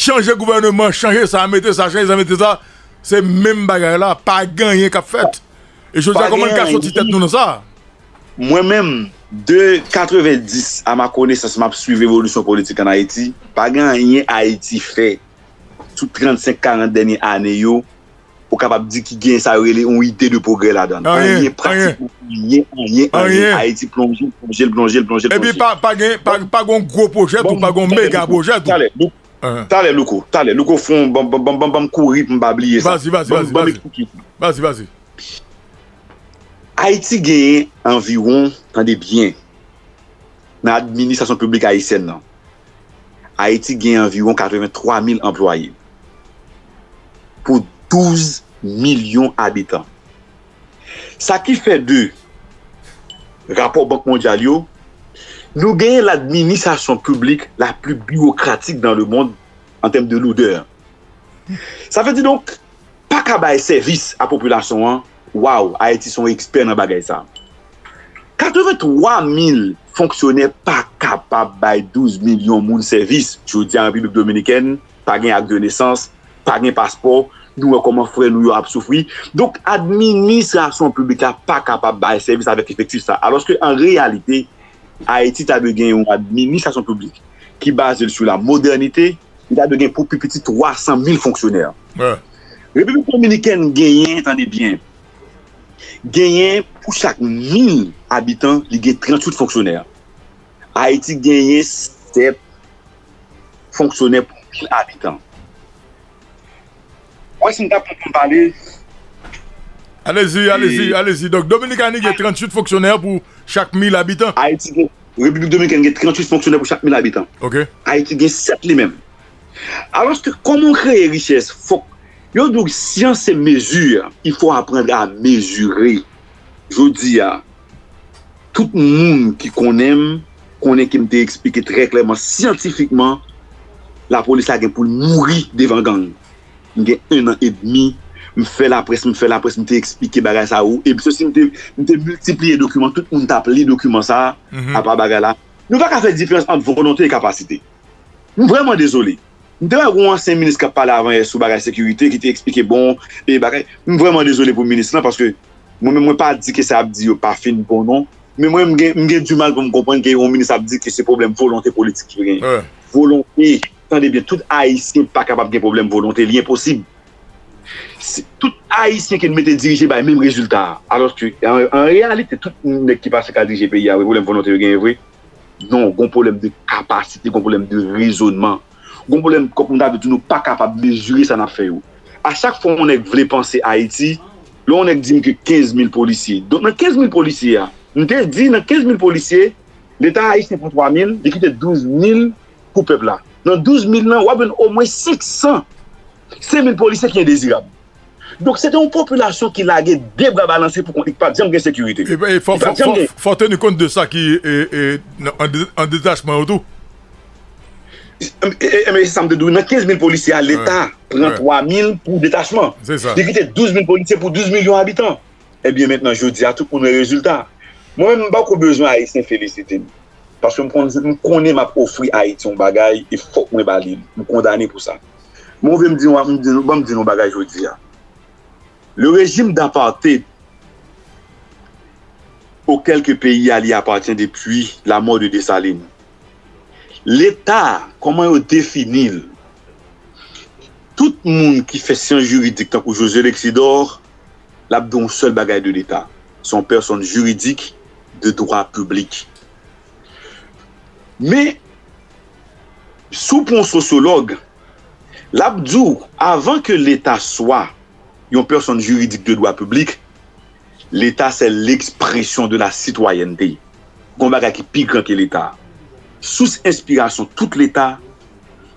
chanje gouvènman, chanje sa, mete sa, chanje sa, mete sa, se menm bagay la, pa gen anyen k ap fèt. E jodi a, kòman n ka soti tèt nou nan sa? Mwen menm, de katrevenndis a ma konesans, m ap swiv evolisyon politik ann Ayiti. Pa gen anyen Ayiti fè sou trannsenk, karant dènye ane yo, ou kapab di ki gen sa yo rele yon ide de pwogrè ladan l. Anyen, pratikman anyen, anyen, anyen. Ayiti plonje, l plonje, l plonje, l plonje, l plonje. Epi pa, pa gen, pa, pa gen yon gwo pwojè tou, pa gen yon mega pwojè tou. Talè, Louko, talè, Louko, talè, Louko, fon, ban m kouri pou m pa bliye sa. Vazi, vazi, vazi, vazi. Vazi, vazi. Ayiti genyen anviwon, tande byen, nan administrasyon piblik ayisyèn nan, Ayiti gen anviwon katrevenntwa mil anplwaye pou douz milyon abitan. Sa ki fè de rapò Bank Mondyal yo, nou genyen ladministrasyon piblik la pli biwokratik dan le mond an tèm de loudè. Sa vle di donk, pa ka bay sèvis a popilasyon an, waw, Ayiti se yon ekspè nan bagay sa. Katrevenntwa mil fonksyonè pa kapab bay douz milyon moun sèvis. Jodi a, Repiblik Dominikèn pa gen ak de nesans, pa gen paspò, nou wè kòman frè nou yo ap soufri. Donk, administrasyon piblik la pa kapab bay sèvis avèk efektif sa. Alòske, an reyalite, Ayiti ta dwe gen yon administrasyon piblik ki baze l sou la modènite, li ta dwe gen pou pi piti twa san mil fonksyonè. Repiblik Dominikèn genyen, tande byen, genyen pou chak mil abitan, li gen tranntuit fonksyonè. Ayiti genyen sèt fonksyonè pou mil abitan. Mwen, si m ta pran pou m pale. Alezi, alezi, alezi. Donk, Dominikani gen tranntuit fonksyonè pou chak mil abitan. Ayiti gen, Repiblik Dominikèn gen tranntuit fonksyonè pou chak mil abitan. Ok. Ayiti gen sèt li menm. Alòske, kòman w kreye richès, fòk, yo di w, science se mesure, il faut apprendre à mesurer. Jodi a, tout moun ki konnen m, konnen ke m te eksplike trè klèman, syantifikman, lapolis la gen pou l mouri devan gang. M gen en an edmi, m fè laprès, m fè laprès, m te eksplike bagay sa yo. Epi se si m te, m te miltipliye dokiman, tout moun t ap li dokiman sa, apa bagay la. Nou pa ka fè diferans ant volonte e kapasite. M vrèman dezole. M te wè yon ansyen minis k ap pale avan yè sou bagay sekirite ki te eksplike bon e bagay. M vrèman dezole pou minis lan paske mwen menm mwen pa di ke sa y ap di yo pa fin bon non. Men mwen m gen m gen dimal pou m konprann ke yon minis ap di ke se pwoblèm volonte politik ki genyen. Volonte, tande byen, tout Ayisyen pa kapab gen pwoblèm volonte, li enposib. Tout Ayisyen ke n mete dirije bay menm rezilta a. Alòske, an, an reyalite, tout nèg ki pase ka dirije peyi a vre, pwoblèm volonte yo genyen vre. Non, gon pwoblèm de kapasite, gon pwoblèm de rezonman. Gon pwoblèm, kòm m ta di nou pa kapab mezire sa n ap fè yo. A chak fwa yon nèg vle panse Ayiti, lè yon nèg di m ke kenz mil polisye. Donk, nan kenz mil polisye a, m te di nan kenz mil polisye, Leta ayisyen pran twa mil, li kite douz mil pou pèp la. Nan douz mil lan, w ap jwenn omwen senk san, senk mil polisye ki endezirab. Donk, se te yon popilasyon ki lage de bra balanse pou kont li, ki pa t janm gen sekirite. Ki pa t janm gen. Fò w teni kont de sa ki an detachman yo tou. E, e, e, men se sa m te di w, nan kenz mil polisye a, Leta pran twa mil pou detachman. Li kite douz mil polisye pou douz milyon abitan. Ebyen, mentnan, jodi a, tout moun wè rezilta. Mwen menm, m poko bezwen Ayisyen felisite m. Paske m konn, m konnen m ap ofri Ayiti yon bagay e fòk mwen ba li l. M kondane pou sa. Men w vle m di nou, m di nou, ban m di nou yon bagay jodi a. Le régime d'apartheid auquel que pays a li appartient depuis la mort de Dessalines. Leta, kòman yo defini l? Tout moun ki fè syans jiridik tankou José Lexidor, l ap di w yon sèl bagay de Leta. Se yon pèsòn jiridik de dwa piblik. Men, si w pran yon sosyològ, l ap di w, avan ke Leta swa yon pèsòn jiridik de dwa piblik, Leta se l'expression de la citoyenneté. Gon bagay ki pi gran ke Leta. Sous enspirasyon tout Leta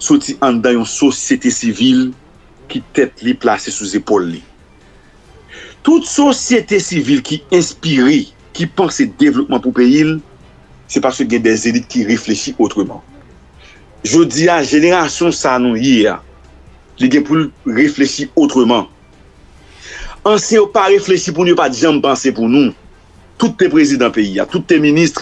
soti anndan yon sosyete sivil ki tèt li plase sou zepòl li. Tout sosyete sivil ki enspire, ki panse devlopman pou peyi l, se paske gen de zelit ki reflechi otreman. Jodi a, jenerasyon sa nou ye a, li gen pou l reflechi otreman. Ansyen yo pa reflechi pou nou, yo pa t janm panse pou nou. Tout te prezidan peyi a, tout te minis,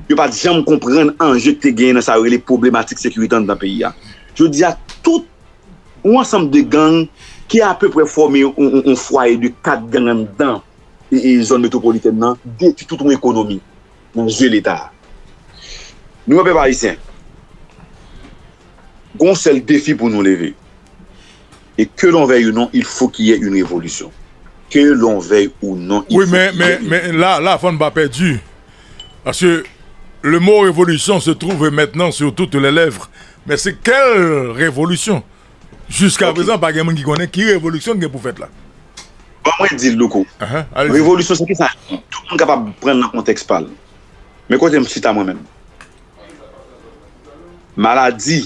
yo pa t janm konprann anje k te genyen nan sa yo rele pwoblematik sekirite anndan peyi a. Jodi a, tout yon ansanm de gang ki apeprè fòme yon, yon, yon fwaye de kat gang anndan e, e zòn metwopolitèn nan, detwi tout yon ekonomi nan je Leta. Nou menm pèp ayisyen, gon sèl defi pou nou leve. Et que l'on veuille ou non, il faut qu'il y ait une révolution. Que l'on veuille ou non, il Oui, faut mais, qu'il y ait mais, une mais là, là, faut ne pas perdre. Parce que le mot révolution se trouve maintenant sur toutes les lèvres. Mais c'est quelle révolution? Jiska prezan, pa gen moun ki konnen ki revolisyon ki gen pou fèt la. Ban mwen di l, Louko. Ahan, allez-y. Revolisyon, se ki sa? Tout moun kapab pran l nan kontèks pa l. Men kote m chita mwen menm. Maladi,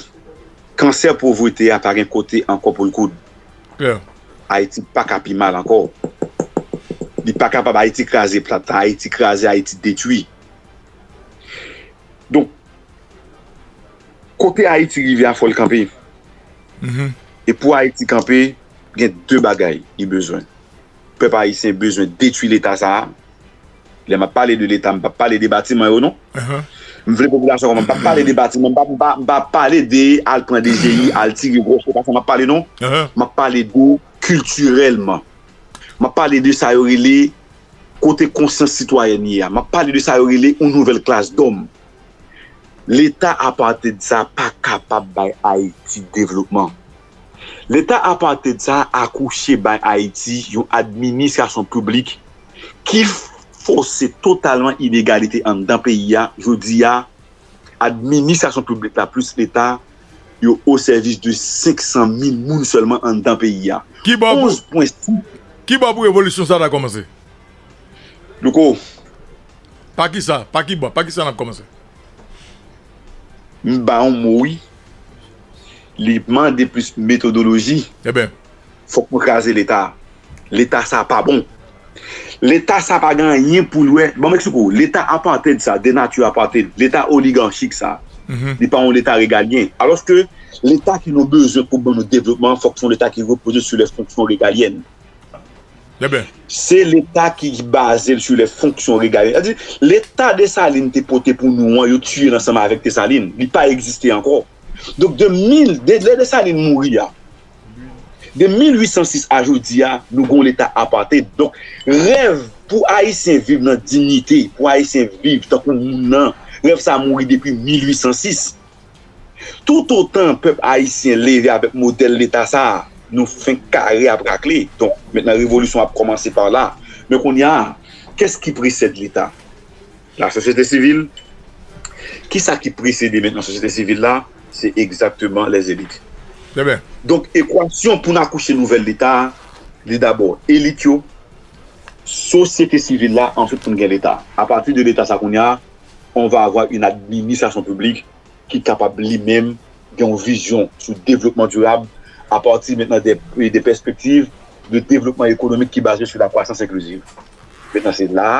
kansè povrete a pa gen kote ankò pou l koud. Klè. Ayiti pa ka pi mal ankò. Li pa kapab, Ayiti kraze plat, Ayiti kraze, Ayiti detwi. Donk, kote Ayiti rive a, fò l kanpe. E pou Ayiti kanpe, gen de bagay li bezwen. Pèp ayisyen bezwen detwi Leta sa a. Lè m ap pale de Leta, m p ap pale de batiman yo non. Ahan. M vle popilasyon konprann, m p ap pale de batiman, m p ap, m p ap, m p ap pale de al pran D J I, al tire wòch, se pa sa m ap pale non. Ahan. M ap pale de kiltirèlman. M ap pale de sa yo rele kote konsyans sitwayèn ye a. M ap pale de sa yo rele yon nouvèl klas dòm. Leta apartheid sa pa kapab bay Ayiti devlopman. Leta apartheid sa akouche bay Ayiti yon administrasyon piblik ki fòse totalman inegalite anndan peyi a. Jodi a, administrasyon piblik la plis Leta, yo o sèvis de senk san mil moun sèlman anndan peyi a. Ki bò pou, Onz pwen sis. Ki bò pou revolisyon sa ta kòmanse? Louko, Pa ki sa? Pa ki bò? Pa ki sa n ap kòmanse? M ba yon mo wi. Li mande plis metodoloji. Eben. Fòk nou kraze Leta. Leta sa pa bon. Leta sa pa gen anyen pou l wè. Ban m eksplike w. Leta apartheid sa, de nati apartheid, Leta oligarchik sa, li pa yon Leta regalyen. Alòske Leta ki nou bezwen pou ban nou devlopman, fòk se yon Leta ki repoze sou lè fonksyon regalyèn. Eben. Se Leta ki baze l sou lè fonksyon regalyèn. Sètadi, Leta Desalin te pote pou nou an, yo tiye l ansanm avèk Desalin. Li pa egziste ankò. Donk, de mil, de, lè Desalin mouri a, de mil uit san sis a jodi a, nou gon Leta apartheid. Donk, rèv pou Ayisyen viv nan diyite, pou Ayisyen viv tankou moun nan, rèv sa mouri depi mil uit san sis. Toutotan pèp ayisyen leve avèk modèl Leta sa a, nou fenk kare ap rakle. Donk, mentnan revolisyon ap kòmanse pa la. Men kounye a, kès ki presèd Leta? Lasosyete sivil. Kisa ki presede mentnan sosyete sivil la? Se egzakteman lèzelit. Trè byen. Donk, ekwasyon pou n akouche nouvèl Leta a, li dabò elit yo, sosyete sivil la, answit pou n gen Leta. Apati de Leta sa kounye a, on va avoir une administration publique ki kapab li menm gen yon vizyon sou devlopman dirab apati mentnan de, de pèspektiv de devlopman ekonomik ki baze sou la kwasans enkliziv. Mentnan se la,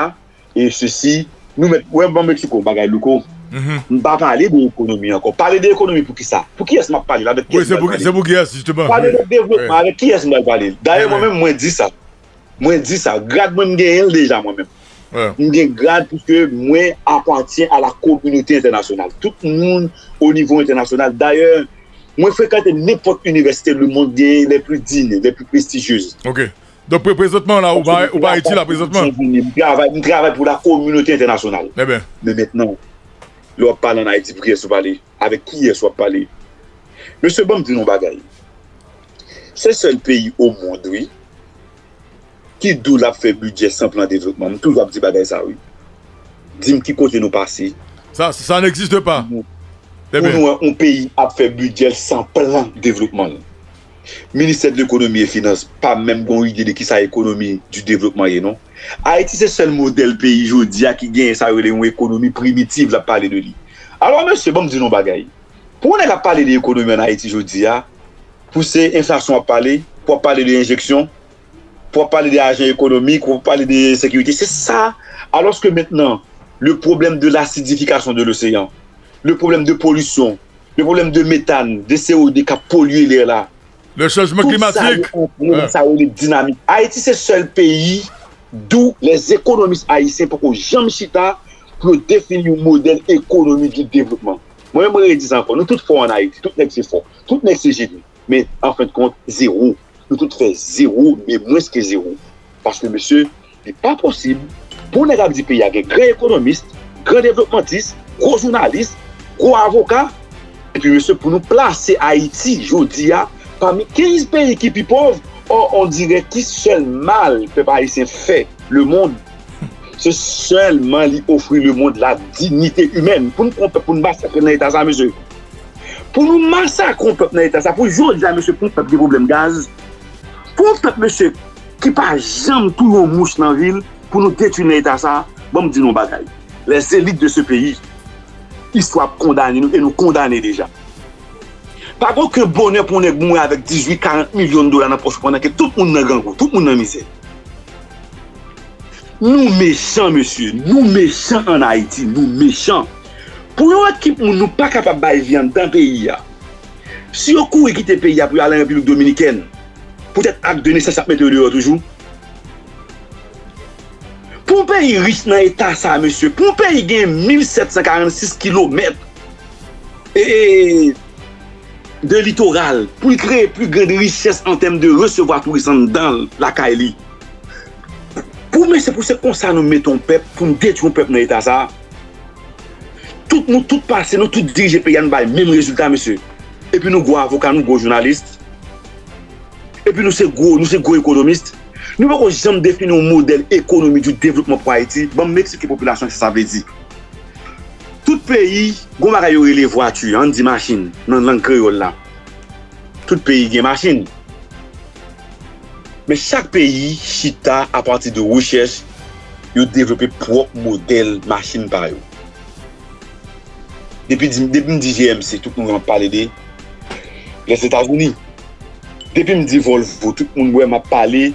e sesi, nou mèt, wè ban m eksplike w bagay Louko. M pa pale de ekonomi ankò. Pale de ekonomi pou kisa? Pou kiyès m ap pale la? Avèk Wi, kiyès m se pral pou, pale? Se pou kiyès, jisteman? Pale de devlopman, Wi. Avèk kiyès m pral pale? Dayè, Wi. Mwen menm, mwen di sa. Mwen di sa. Grad mwen, m genyen l deja, mwen menm. Wi. M gen grad piske mwen apatyen a la kominote entènasyonal. Tout moun o nivo entènasyonal. Dayè, mwen frekante nenpòt inivèsite lemonn genyen, les plus dignes, les plus prestigieuses. Ok. Donk, pre-, prezantman, la, ou pa, ou pa Ayiti, la, prezantman? M travay, m travay pou la kominote entènasyonal. Eben. Men mentnan, lè w ap pale ann Ayiti, pou kiyès ou pale? Avèk kiyès w ap pale? Mesye, ban m di nou yon bagay. Se sèl peyi o mond, wi, ki di w l ap fè bidjè san plan devlopman. M toujou ap di bagay sa, wi. Di m ki kote nou pase. Ça, ça n'existe pas. Pou Eben. nou wè yon peyi ap fè bidjè l san plan devlopman l. Ministè de lekonomi e finans pa menm gon ide de kisa ekonomi di devlopman ye non. Ayiti se sèl modèl peyi jodi a ki genyen sa yo rele yon ekonomi primitiv l ap pale de li. Alò mesye, ban m di nou yon bagay. Pou yon nèg ap pale de ekonomi ann Ayiti jodi a, pou se enflasyon w ap pale, pou w ap pale de enjeksyon, pou w ap pale de ajan ekonomik, pou w ap pale de sekirite, se sa. Alòske mentnan, le problème de l'acidification de l'océan, le problème de pollution, le problème de méthane, de C O deux k ap polye lè la, Le changement tout sa yo climatique. antre nan Ouais. sa yo rele dinamik. Ayiti se sèl peyi d'où les économistes haïtiens poko janm chita pou yo defini yon modèl ekonomik de devlopman. Mwen menm, mwen redi sa ankò, nou tout fò ann Ayiti, tout nèg se fò, tout nèg se jeni. Men, an fen de kont, zewo. Nou tout fè zewo, men mwens ke zewo. Paske, mesye, li pa posib pou nèg ap di peyi a gen gran ekonomis, gran devlopmantis, gwo jounalis, gwo avoka, epi, mesye, pou nou plase Ayiti jodi a pami kenz peyi ki pi pòv, o, on dirè ki sèl mal pèp ayisyen fè lemonn, se sèlman li ofri lemonn la dignité humaine. Pou n pran pèp, pou n masakre nan eta sa, mesye. Pou nou masakre yon pèp nan eta sa, pou jodi a, mesye, pou yon pèp gen pwoblèm gaz, pou yon pèp, mesye, ki pa janm touye yon mouch nan vi l, pou nou detwi nan eta sa, ban m di nou yon bagay. Les élites de ce pays, istwa ap kondane nou, e nou kondane deja. Pa gen okenn bonè pou yon nèg mouri avèk dizuit, karant milyon dola nan pòch ou pandan ke tout moun nan grangou, tout moun nan mizè. Nou mechan, mesye. Nou mechan ann Ayiti. Nou mechan. Pou yon ekip moun nou pa kapab bay vi anndan peyi a, si yo kouri kite peyi a pou yo al an Repiblik Dominikèn, poutèt ak de nesans y ap mete yo deyò toujou. Pou yon peyi rich nan eta sa, mesye, pou yon peyi gen mil sèt san karannsis kilomèt e, e, de litoral, pou l kreye pli grann richès an tèm de resevwa touris anndan l, lakay li. Pou, mesye, pou se konsa nou mete yon pèp, pou n detwi yon pèp nan eta sa, tout nou, tout pase, nou tout dirije peyi a, nou bay menm rezilta, mesye. Epi nou gwo avoka, nou gwo jounalis. Epi nou se gwo, nou se gwo ekonomis. Nou poko janm defini yon modèl ekonomi di devlopman pou Ayiti. Ban m eksplike popilasyon sa sa vle di. Tout peyi, gon bagay yo rele vwati, ann di machin, nan lang kreyòl la. Tout peyi gen machin. Men chak peyi chita apati de rechèch, yo devlope pwòp modèl machin pa yo. Depi di, depi m di G M C, tout moun ap pale de Lèzetazini. Depi m di Volvo, tout moun wè m ap pale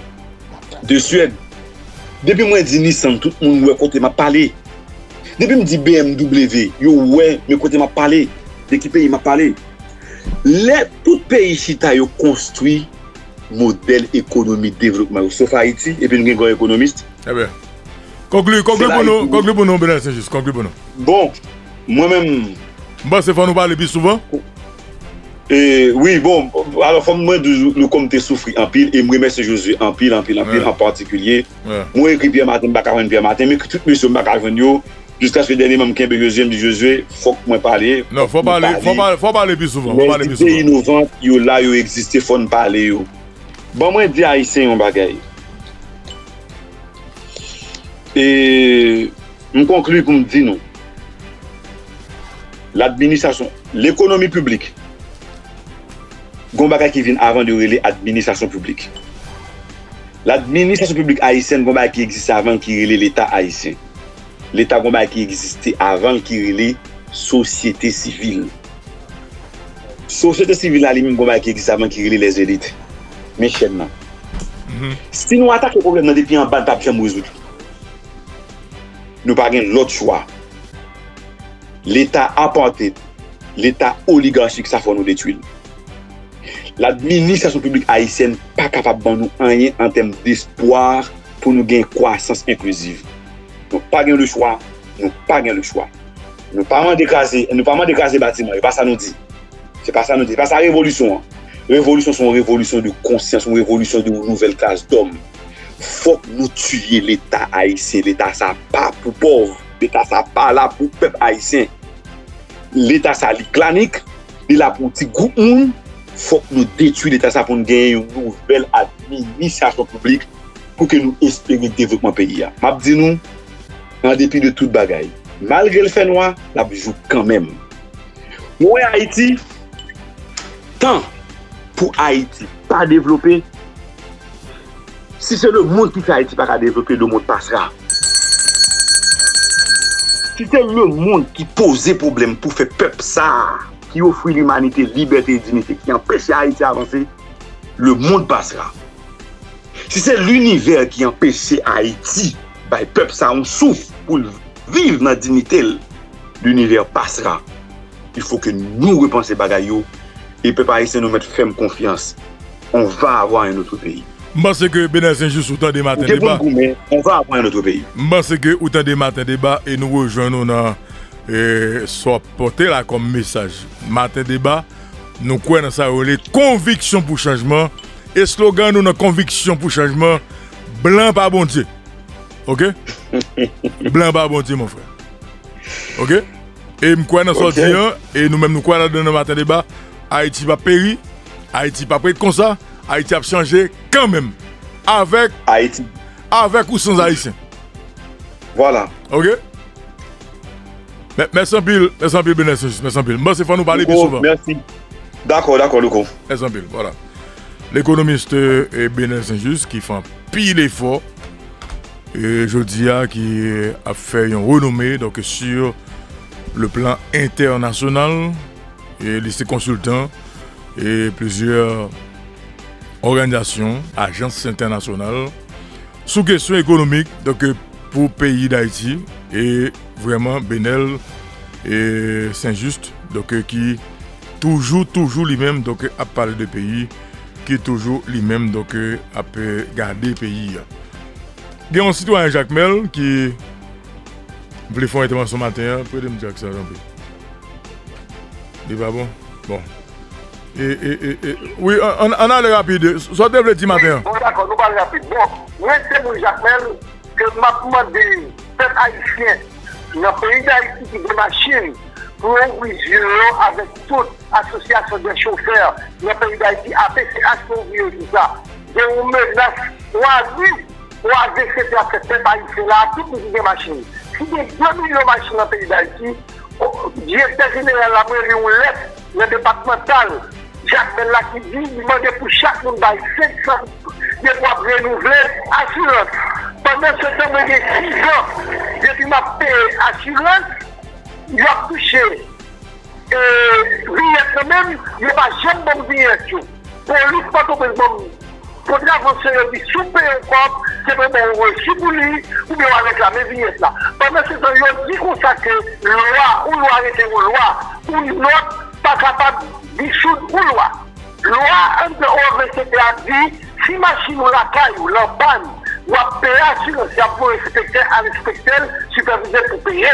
de Suède. Depi mwen di Nissan, tout moun wè kote m ap pale. Depi m di B M W, yo wè men kote m ap pale, de ki peyi m ap pale. Lè tout peyi chita, yo konstwi modèl ekonomi devlopman yo, sof Ayiti, epi nou gen gran ekonomis. Ebyen, konkli, konkli pou nou, konkli pou nou, Benel Senjis, konkli pou nou. Bon, mwen menm, m panse fò nou pale pi souvan. E, wi, bon, alò, fò mwen di nou, nou konn te soufri anpil, e m remèsye Jozye anpil, anpil, anpil, an patikilye. Mwen ekri Pyè Maten, m pa ka jwenn Pyè Maten, m ekri tout mesye, m pa ka jwenn yo. Jiskaske dènye mwa m kenbe Jozye, m di Jozye, fòk mwen pale. Non, fò pale, fò pale, fò pale pi souvan, fò pale pi souvan. Lèzide inovant, yo la, yo egziste, fò n pale yo. Ban mwen di Ayisyen yon bagay. E m konkli pou m di nou, ladministrasyon, lekonomi piblik, gon bagay ki vin avan yo rele administrasyon piblik. Ladministrasyon piblik ayisyèn, gon bagay ki egziste avan ki rele Leta ayisyen. Leta gon bagay ki egziste avan l ki rele sosyete sivil. Sosyete sivil la li menm gon bagay ki egziste avan ki rele lèzelit. Men chèn nan. Si nou atake pwoblèm nan depi anba, n p ap janm rezoud li. Nou pa gen lòt chwa. Leta apartheid, Leta oligachik, sa fò nou detwi l. Ladministrasyon piblik ayisyèn pa kapab ban nou anyen an tèm despwa pou nou gen kwasans enkliziv. Nou pa gen lechwa, nou pa gen lechwa. Nou pa mande kraze, nou pa mande kraze batiman, e pa sa nou di. Se pa sa nou di, se pa sa revolisyon an. Revolisyon se yon revolisyon de konsyans, yon revolisyon de yon nouvèl klas dòm. Fòk nou tiye Leta ayisyen, Leta sa pa pou pòv, Leta sa pa la pou pèp ayisyen. Leta sa li klanik, li la pou yon ti gwoup moun. Fòk nou detwi Leta sa pou n genyen yon nouvèl administrasyon piblik pou ke nou espere devlopman peyi a. M ap di nou, an depi de tout bagay, malgre l fè nwa, l ap jou kanmenm. Mwen wè Ayiti, tan pou Ayiti pa devlope, si se lemonn ki fè Ayiti pa ka devlope, lemonn pasra. Si se lemonn ki poze pwoblèm pou fè pèp sa a, ki ofri limanite, libète e diyite, ki anpeche Ayiti avanse, lemonn pasra. Si se linivè ki anpeche Ayiti bay pèp sa a yon souf pou l viv nan diyite l, linivè pasra. Il faut que nou repanse bagay yo. E pèp ayisyen, nou mèt fè m konfyans. On va avoir un autre pays. M panse ke Benel Senjis ou tande Maten Deba. Ou te pou goumen, on va avoir un autre pays. M panse ke ou tande Maten Deba e nou rejwenn ou nan, e, sa w ap pote la kòm mesaj. Maten Deba, Nou kwè nan sa yo rele konviksyon pou chanjman. Eslogan nou nan konviksyon pou chanjman, blan pa Bondye. Oke? Blan pa Bondye, mon frè. Oke? E m kwè nan sa w di an, e nou menm nou kwè ladan nan Maten Deba, Ayiti p ap peri, Ayiti p ap ret konsa, Ayiti ap chanje kanmenm. Avèk, Ayiti. Avèk ou sans Ayisyen. Vwala. Oke? Mè- Mèsi anpil, mèsi anpil, Benel Saint-Just, mèsi anpil. M panse fò nou pale pi souvan. Mèsi. Dakò, dakò, Louko. Mèsi anpil, vwala. Lekonomis, e, Benel Saint-Just ki fè anpil efò, e, jodi a, ki ap fè yon renome, donk, sur le plan entènasyonal, e li se konsiltan, e plizyè òganizasyon, ajans entènasyonal, sou kesyon ekonomik, donk, pou peyi Dayiti, e vrèman, Benel, e Saint-Just, donk, ki toujou, toujou li menm, donk, ap pale de peyi, ki toujou li menm, donk, ap, e, gade peyi a. Gen yon sitwayen Jakmèl ki vle fè yon entèvansyon maten an, prete m tchak sa, tanpri. Li pa bon? Bon. E, e, e, e, wi, an, an, ann ale rapid. Sa w te vle di maten an? Bon, dakò, nou pral rapid. Bon, mwen se moun Jakmèl ke m ap mande pèp ayisyen nan peyi Dayiti ki gen machin pou yo ouvri zye yo avèk tout asosyasyon de chofè nan peyi Dayiti, A P C H, pou ouvri yo di sa. Gen yon menas, yon abi, yon A V C T ap fè pèp ayisyen la, tout moun ki gen machin. Si gen de milyon machin nan peyi Dayiti, o, direktè jeneral la mwen li yon lèt nan depatmantal Jakmèl la ki di li mande pou chak moun bay senk san depi w ap renouvle asirans. Pandan se tan, mwen gen sis an depi m ap peye asirans, y ap touche e, vinyèt lan menm, yo pa janm ban m vinyèt yo. Polis Pòtoprens ban m kontravasyon, yo di si w peye yon kòb, se pou yo ba w yon resi pou li, oubyen w al reklame vinyèt la. Pandan se tan, yo di konsa ke lwa, yon lwa rete yon lwa, yon nòt pa kapab disoud yon lwa. Lwa anndan O V C T a di, si machin ou lakay ou lan pàn, w ap peye asirans, y ap voye enspektè al enspekte l, sipèvize pou peye.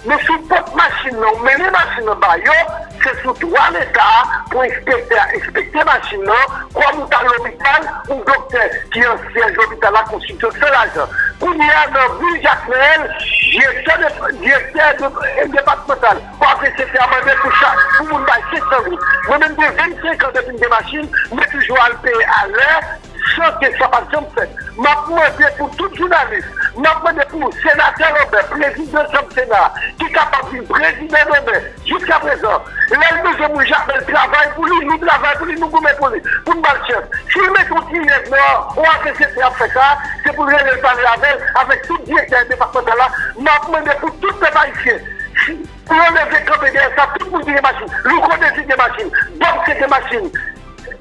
Men si w pot machin nan, ou mennen machin nan ba yo, se sou dwa Leta a pou enspektè a enspekte machin nan, kòm ou t al lopital, yon doktè ki an syèj lopital la konsilte w san lajan. Kounye a, nan vil Jakmèl, direktè de, direktè de, depatmantal, pou A P C T a mande pou chak, pou moun bay senk san goud. Mwen menm gen vennsenk an depi m gen machin, mwen toujou al peye alè, san ke sa pa t janm fèt. M ap mande pou tout jounalis, m ap mande pou senatè Lambert, prezidan Chanm Sena, ki kapab vin prezidan demen, jiskaprezan, lè l bezwen moun Jakmèl travay pou li, nou travay pou li, nou goumen pou li, pou n ba l chans. Si l mete yon ti nèg nan yon A P C T ap fè sa, se pou l rele l pale avè l, avèk tout direktè depatmantal la, m ap mande pou tout pèp ayisyen, si, pou yo leve kanpe dèyè sa, tout moun ki gen machin, Louko Dezi gen machin, Bob K gen machin,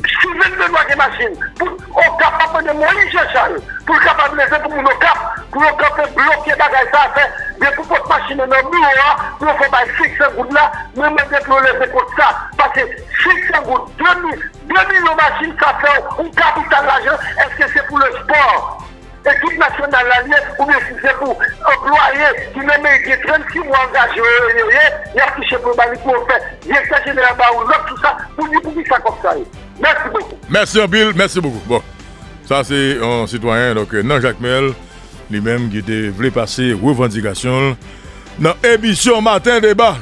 Steven Benoît gen machin, pou Okap ap mande Moïse Jean Charles, pou l kapab leve pou moun Okap, pou yo kanpe bloke bagay sa a fè, depi w pot machin nan nan biwo a, pou yo fè w bay senk san goud la, mwen mande pou yo leve kont sa, paske senk san goud, de mil, de milyon machin, sa fè w yon kapital lajan, èske se pou lespò? Ekip nasyonal la l ye, oubyen si se pou anplwaye ki nan meri gen trannsis mwa angaje yo, yo ye, y ap touche pou yo ba li pou yo fè direktè jeneral ba yo nòt sou sa, pou di poukisa kòb sa ye. Mèsi bokou. Mèsi anpil, mèsi bokou. Bon, sa se yon sitwayen, donk, nan Jakmèl, li menm ki te vle pase revandikasyon l nan emisyon Maten Deba.